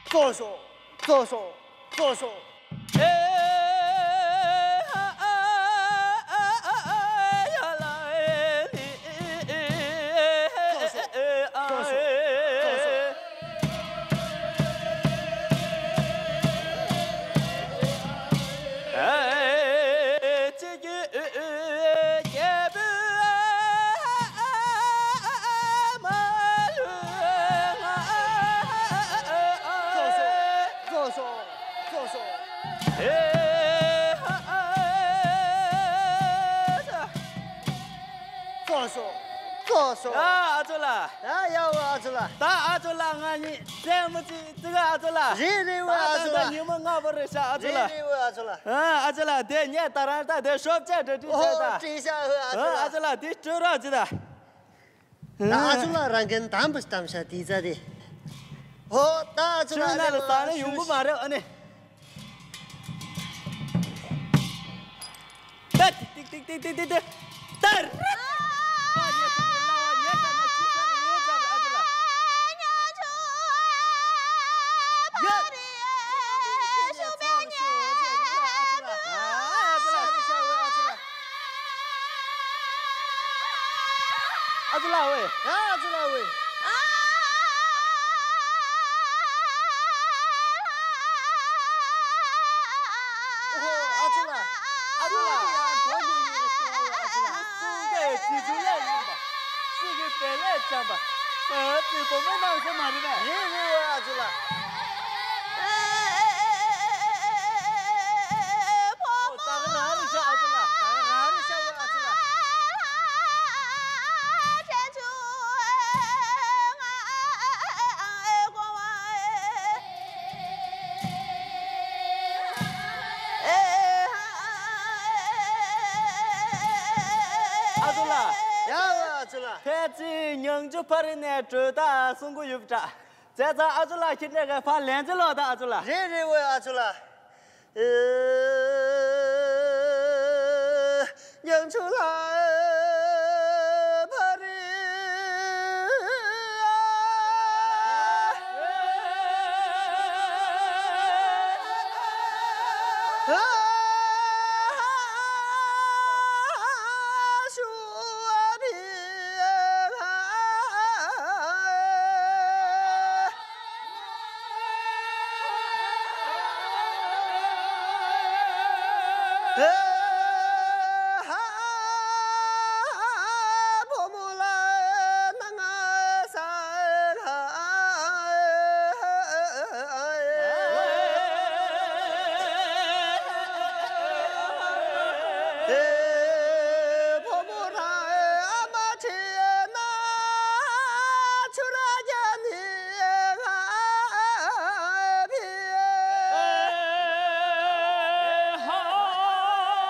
ཙོག་ཤོག་ཙོག་ཤོག་ཙོག་ཤོག་ཙོག་ཤོག་ཙོག་ཤོག་ཨ་ཨ་ཚོ་ལ། ཨ་ཡ་འོ་ཨ་ཚོ་ལ། ད་ཨ་ཚོ་ལ་ང་གཉིས་སེམས་མི་ཚིག་ཙི་ག་ཨ་ཚོ་ལ། རེད་རེད་འོ་ཨ་ཚོ་ལ། ད་ད་ཉི་མ་ལྔ་པོ་རེད་ཤག་ཨ་ཚོ་ལ། རེད་རེད་འོ་ཨ་ཚོ་ལ། ཨ་ཨ་ཚོ་ལ་དེ་ངས་ད་རང་ད་དེ་ཤོབ་ཆ་འདྲ་འདྲི་བྱས་ད། ཨོ་བྲིས་ཤག་འོ་ཨ་ཚོ་ལ། ཨ་ཚོ་ལ་དེ་སྤྲོད་རོགས་ཅི་ད། ད་ཨ་ཚོ་ལ་རང་འགན་དམ་པོ་བཏང་ཤག་དེ་ཙ་དེ། ཧོ་ད་ཨ་ཚོ་ལ་ཨ་ཚོ་ལ་ཟ་ན་ཡོང་གི་མ་རེད་ཨ་ནི། ད་ཏིག་ཏིག་ཏིག་ཏིག་ཏིག་ཏར། ཨ་ཙི་ལ་ཝེ། ཨ་ཙི་ལ་ཝེ། ཨོ་ཨ་ཙི་ལ། ཨ་ཙི་ལ། ཨ་ཙི་ལ། ཨ་ཙི་ལ། སུ་གའི་ཅི་ཅུ་ལས་ཡིན་པ། སུ་གི་བེ་ལས་ཅམ་པ། ཨ་ཙི་བུ་མོ་ནང་ཁོ་མ་རེད་པས། རེད་རེད་ཝེ་ཨ་ཙི་ལ། ཨ་ཙི་ལ། ཡ་ཝེ་ཨ་ཙི་ལ། ཕལ་ཆེར་ཉང་ཆུ་ཕ་རི་ནས་བྲོས་ད་གསུང་གི་ཡོད་པ་འདྲ། བྱས་ཙང་ཨ་ཚོ་ལགས་ཁྱེད་ནས་ག་ཕར་ལན་ཙི་ལོག་ད་ཨ་ཚོ་ལགས། རེད་རེད་ཝེ་ཨ་ཚོ་ལགས། ཨེ། ཉང་ཆུ་ལ་ཕ་རི། ཨ།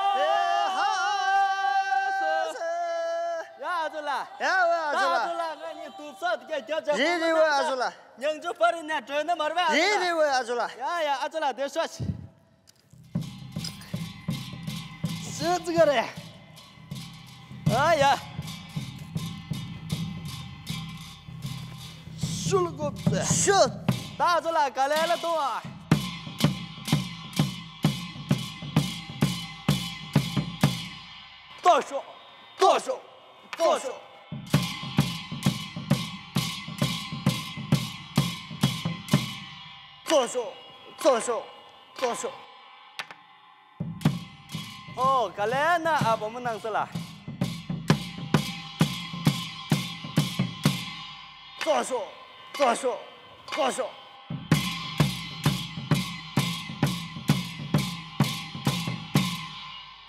ཡ་ཨ་ཚོ་ལགས། ཡ་ཝེ་ཨ་ཚོ་ལགས། ད་ཨ་ཚོ་ལགས་ང་གཉིས་དུབ་ཚོད་དེ་ག་རྒྱབ་རྒྱབ། རེད་རེད་ཝེ་ཨ་ཚོ་ལགས། ཉང་ཆུ་ཕ་རི་ནས་བྲོས་ན་མ་རེད་པས་ཨ་ཚོ་ལགས། རེད་རེད་ཝེ་ཨ་ཚོ་ལགས། ཡ་ཡ་ཨ་ཚོ་ལགས་དེ་ཤོག་ཤི། ཤི་ཙི་ག་རེད། ཨ་ཡ། ཤུལ་གོ་ཙེ། ཤུལ། ད་ཨ་ཚོ་ལགས་ག་ལེ་ལ་གཏོང་ཨ། ལྟོགས་ཤོག་ལྟོགས་ཤོག་ལྟོགས་ཤོག་ཙོག་ཤོག་ཙོག་ཤོག་ཙོག་ཤོག་ཨོ། ག་ལེ་ན་ཨ་བུ་མོ་ནང་སོ་ལ། ཙོག་ཤོག་ཙོག་ཤོག་ཙོག་ཤོག་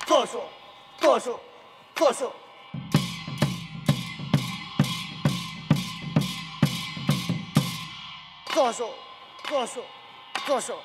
ཙོག་ཤོག་ཙོག་ཤོག་ཙོག་ཤོག་ཙོག་ཤོག་ཙོག་ཤོག་ཙོག་ཤོག་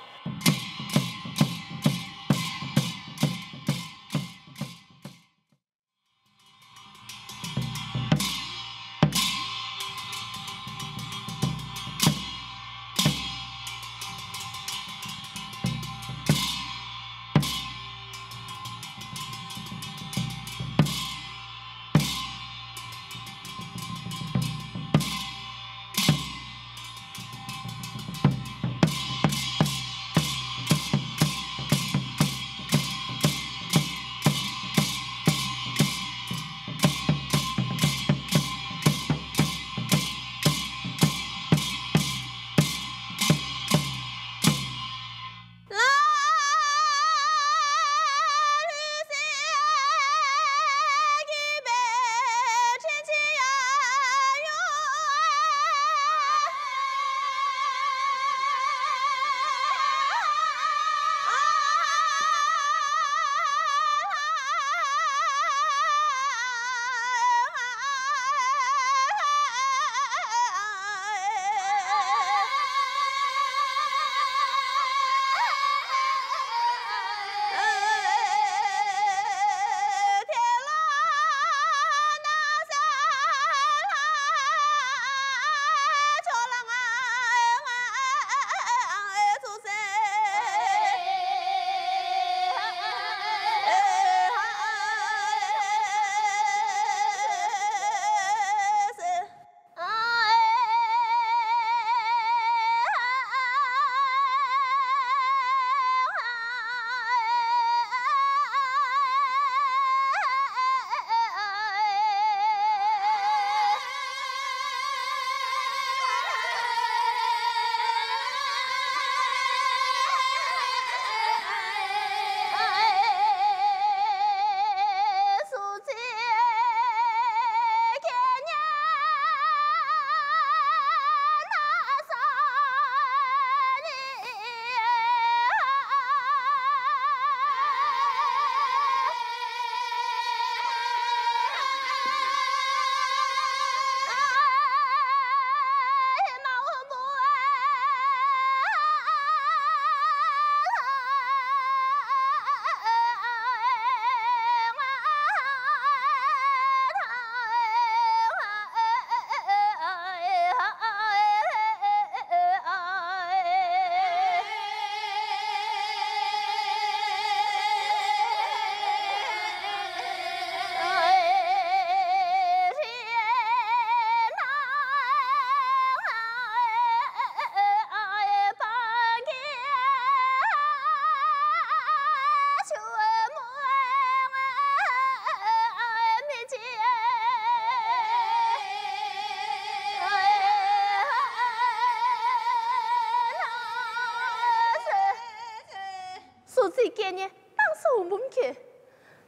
སོ་སོའི་སྐད་སྙན་བཏང་སོང་འབུམ་ཁྱོད།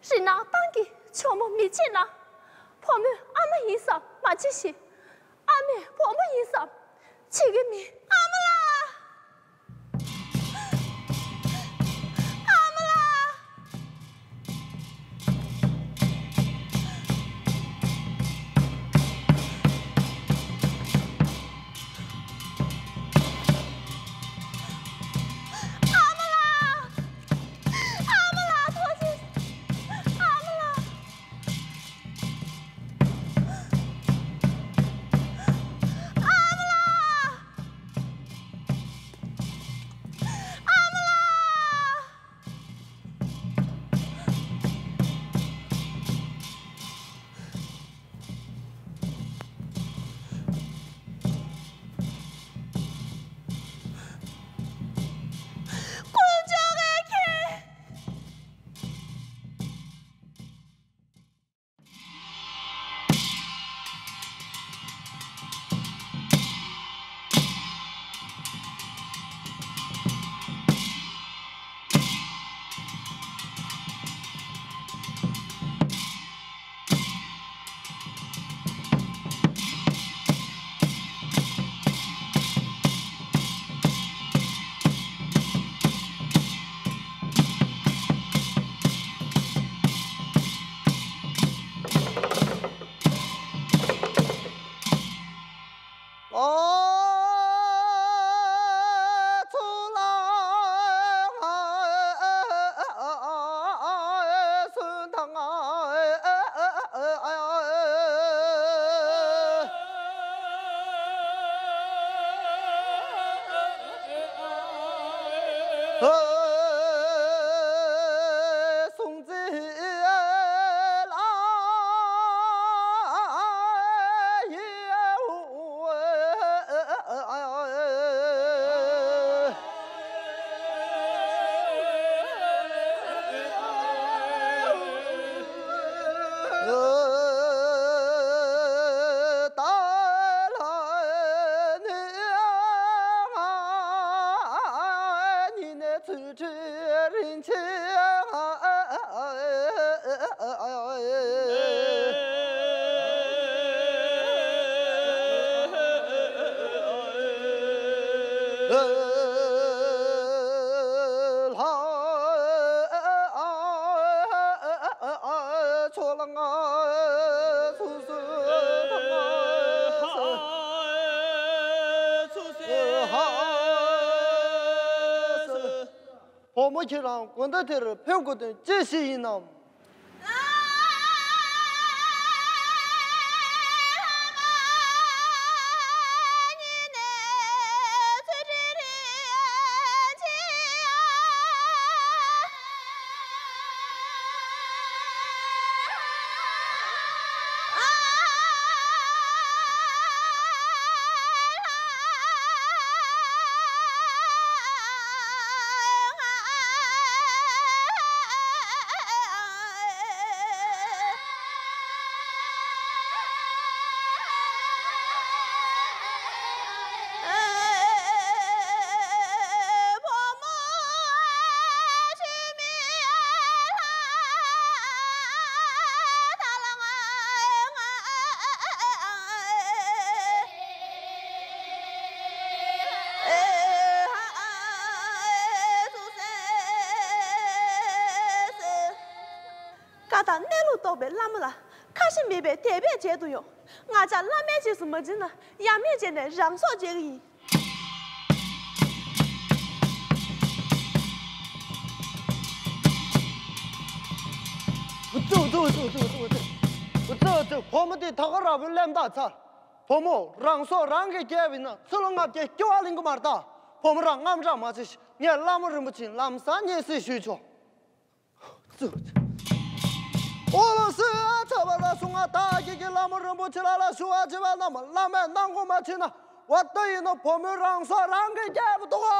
རི་ནགས་ཏང་གི་ཇོ་མོ་མི་བྱེད་ན། བུ་མོས་ཨ་མ་ཡིན་བསམ་མ་བྱེད་ཤིག་ཨ་མས་བུ་མོ་ཡིན་བསམ་བྱེད་ཀྱི་མེད། ཨ་མ་ལགས། ཨ་མ་ལགས། ཨ་མ་ལགས། ཨ་མ་ལགས་ཐུགས་རྗེ་ཆེ། ཨ་མ་ལགས། ཨ་མ་ལགས། བུ་མོ་ཁྱེད་རང་དགོན་སྡེ་དེར་ཕེབས་དགོས་དོན་ཅི་ཞིག་ཡིན་ནམ། བཀའ་དང་གནས་ལུགས་རྟོགས་པའི་བླ་མ་ལ། ཁ་ཞེ་མེད་པའི་དད་པས་མཇལ་དུ་ཡོང་། ང་ཅག་བླ་མའི་རྗེས་སུ་མ་འཇུས་ན་ཡང་མེད་བྱས་ནས་རང་སྲོག་བཅད་ཀྱི་ཡིན། བུ་མོ་དེ་ད་ག་རང་བུ་ལེམ་ཐག་ཚར། བུ་མོ་རང་སྲོག་རང་གིས་བཅད་པ་ཡིན་ན་ཚེ་ལོ་ལྔ་བརྒྱའི་སྐྱེ་བ་ལེན་གྱི་མ་རེད་ད། བུ་མོ་རང་དངངས་སྐྲག་མ་བྱེད་ཤིག་ངས་བླ་མ་རིན་པོ་ཆེ་ལམ་སང་སྙན་སེང་ཞུས་ཆོག་ཨོ་ལོ་སི་ཚ་བ་ལ་སོང་ང་། བདག་གིས་ཀྱི་བླ་མ་རིན་པོ་ཆེ་ལ་ལ་ཞུ་བ་བྱེད་པ་རྣམས་བླ་མས་གནང་དགོས་མ་བྱས་ན། བ་ལྟ་ཡིན་ན་བུ་མོའི་རང་སྲོག་རང་གིས་བཅད་པ་འདུག་གོ།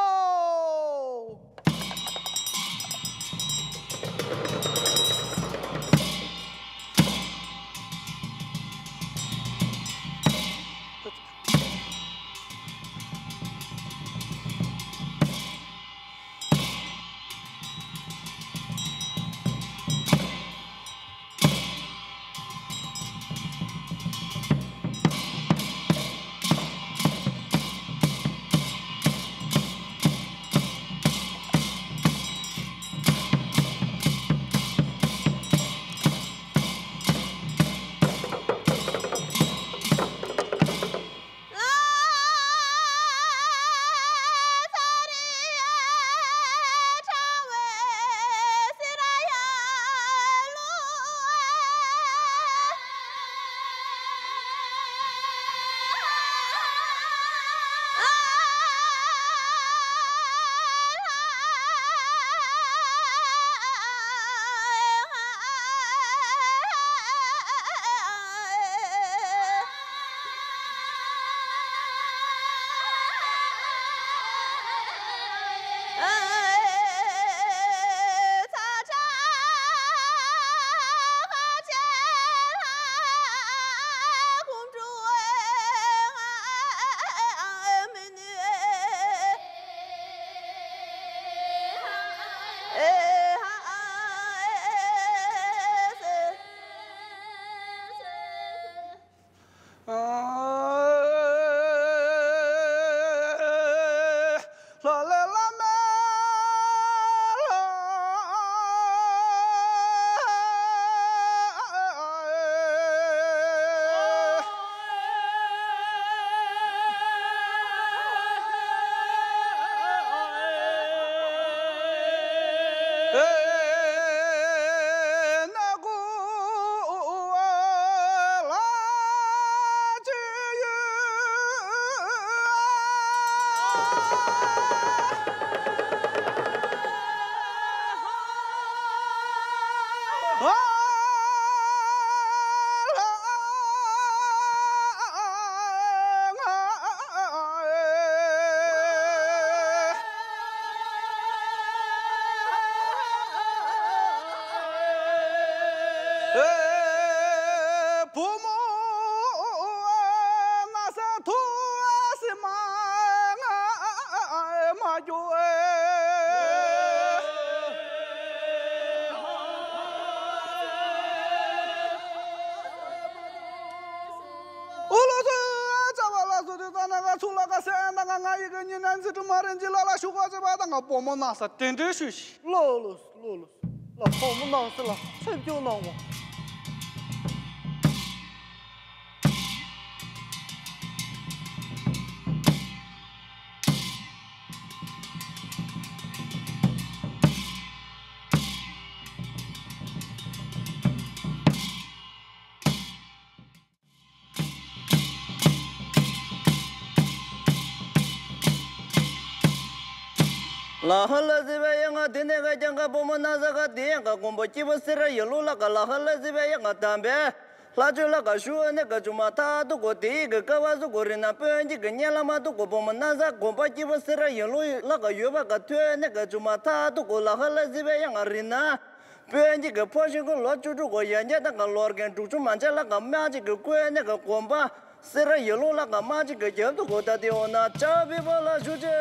ཚུར་ལ་ག་སེ་ཨན་དང་ང་ང་ཡི་གེ་ཉི་ནན་ཚི་ཀྲུ་མ་རེན་གྱི་ལ་ལ་ཞུ་ག་ཅེ་བ་དང་ང་བུ་མོ་ན་ས་དེ་འདྲའི་ཞུ་ཤི། ལོ་ལོ་ལོ་ལོ་ལ་བུ་མོ་ན་ས་ལ་ཆེ་བཅུ་ན་བ། ལ་ཧ་ལ་ཟི་བའི་ཡ་ང་དེ་ནས་ག་ཀྱང་ག་བུ་མོ་ན་ས་ག་དེ་ཡང་ག་གོམ་པ་སྐྱིད་པོ་སེ་ར་ཡི་ལུ་ལ་ག་ལ་ཧ་ལ་ཟི་བའི་ཡ་ང་དམ་པའི་ལྷ་ཆོས་ལ་ག་ཞུ་ཨ་ནེ་ག་ཅུ་མ་ཐ་དུ་གོ་དེ་ཡི་གི་ཀ་བ་སུ་གོ་རི་ན་པོན་གྱི་གི་ཉེ་ལ་མ་དུ་གོ་བུ་མོ་ན་ས་གོམ་པ་སྐྱིད་པོ་སེ་ར་ཡི་ལུ་ལ་ག་ཡོད་པ་ག་ཐོས་ཨ་ནེ་ག་ཅུ་མ་ཐ་དུ་གོ་ལ་ཧ་ལ་ཟི་བའི་ཡ་ང་རི་ན། དཔོན་གྱི་གི་ཕོ་ཤིང་ཁུ་ལོ་བཅུ་དྲུག་གོ་ཡན་ཆད་དང་ག་ལོར་གན་དྲུག་ཅུ་མ་ཆད་ལ་ག་མ་ཅིག་གི་ཀོས་ནས་ག་གོམ་པ་སེ་ར་ཡི་ལུ་ལ་ག་མ་ཅིག་གི་རྒྱབ་ཏུ་གོ་ད་དེ་འོ་ན་ཅག་བི་བ་ལ་ཞུ་ཅེ།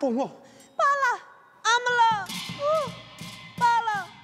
ཨོ་ངོ་། པཱ་ལགས། ཨ་མ་ལགས། ཨུ། པཱ་ལགས།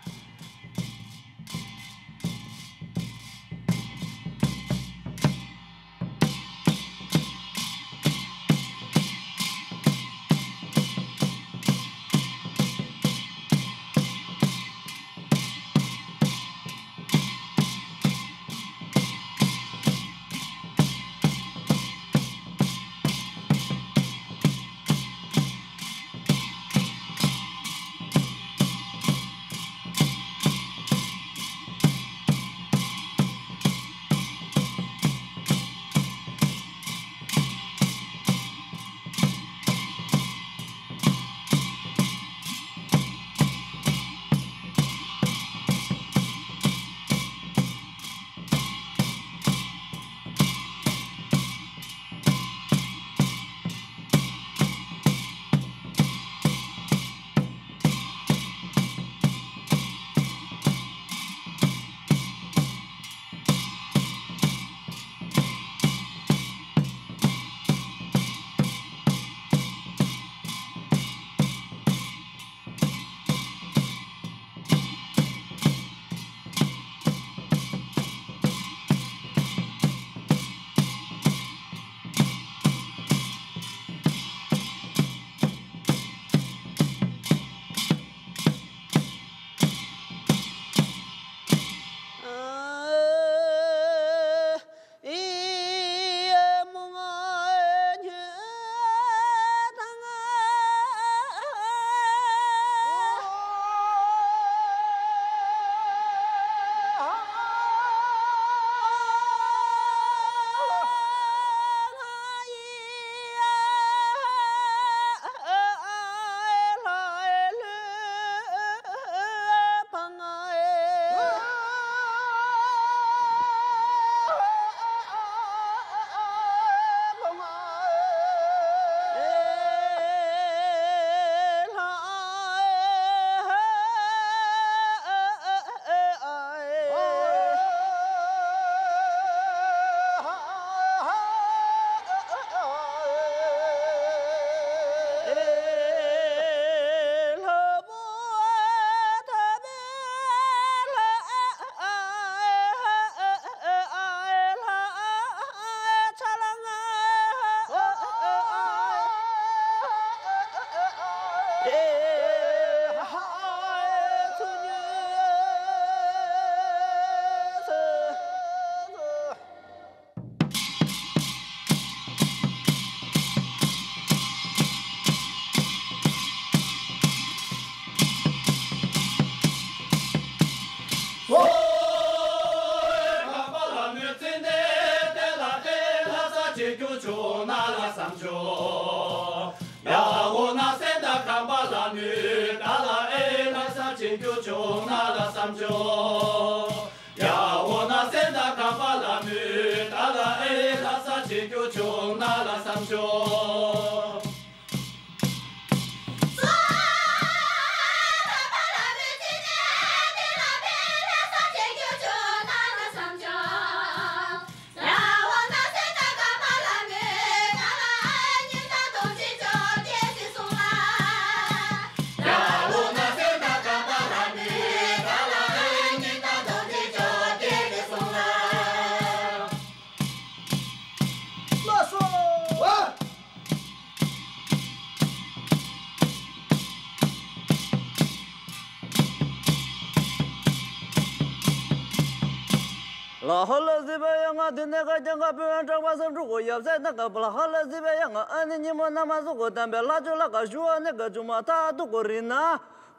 ལ་ཧ་ལ་ཟི་བ་ཡ་ང་དེ་ནས་ཀ་ཀྱང་ཀ་བོད་ཡང་གྲགས་པ་བསམ་འགྲུབ་གོ་ཡབ་སྲས་ན་ཀ་བ་ལ་ཧ་ལ་ཟི་བ་ཡ་ང་ཨ་ནི་ཉི་མ་ན་མ་སུ་གོ་དམ་པའི་ལྷ་ཆོས་ལ་ཀ་ཞུ་བ་ནི་ཀ་ཆུ་མ་ཐག་ཏུ་གོ་རི་ན།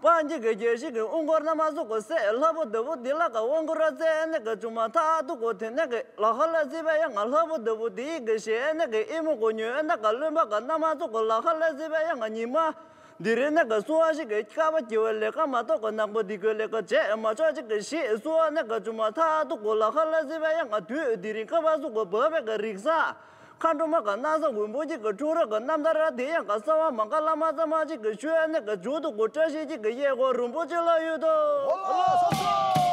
པང་གི་གི་རྒྱལ་སྲིད་ཀྱི་དབུ་འཁོར་ན་མ་སུ་གོ་སྲས་ལྷ་བུ་ལྟ་བུ་འདི་ལ་ཀ་དབང་བསྐུར་ར་སྩལ་ནི་ཀ་ཆུ་མ་ཐག་ཏུ་གོ་དེ་ནས་ཀ་ལ་ཧ་ལ་ཟི་བ་ཡ་ང་ལྷ་བུ་ལྟ་བུ་འདི་ཡི་གི་ཞེས་ནི་ཀ་ཨི་མུ་གོ་ཉོས་ན་ཀ་བློན་པ་ཀ་ན་མ་སུ་གོ་ལ་ཧ་ལ་ཟི་བ་ཡ་ང་ཉི་མ། འདི་རེད་ན་ཀ་སུ་བ་ཞིག་གི་ཁ་བ་སྐྱེ་བ་ལས་ཀ་མ་གཏོགས་ཀ་ནག་པོ་འདི་གོས་ལས་ཀ་བྱས་མ་ཆོག་ཅིག་གི་ཞེས་སུ་བ་ན་ཀ་ཆུ་མ་ཐག་ཏུ་གོ་ལ་ཧ་ལ་ཟི་བ་ཡ་ང་དུས་འདི་རིང་ཀ་བ་སུ་གོ་བ་བའི་ཀ་རིག་ས། མཁའ་འགྲོ་མ་ཀ་ན་ས་འོན་པོ་ཅིག་གི་འཁྲུངས་རབས་ཀ་རྣམ་ཐར་དེ་ཡང་ཀ་ས་བ་མ་ཀ་བླ་མ་ཚང་མ་ཅིག་གི་ཤུལ་ནས་ཀ་མཇུག་ཏུ་གོ་བཀྲ་ཤིས་ཅིག་གི་གཡས་སྐོར་རིན་པོ་ཆེ་ལ་ཡོད་དོ།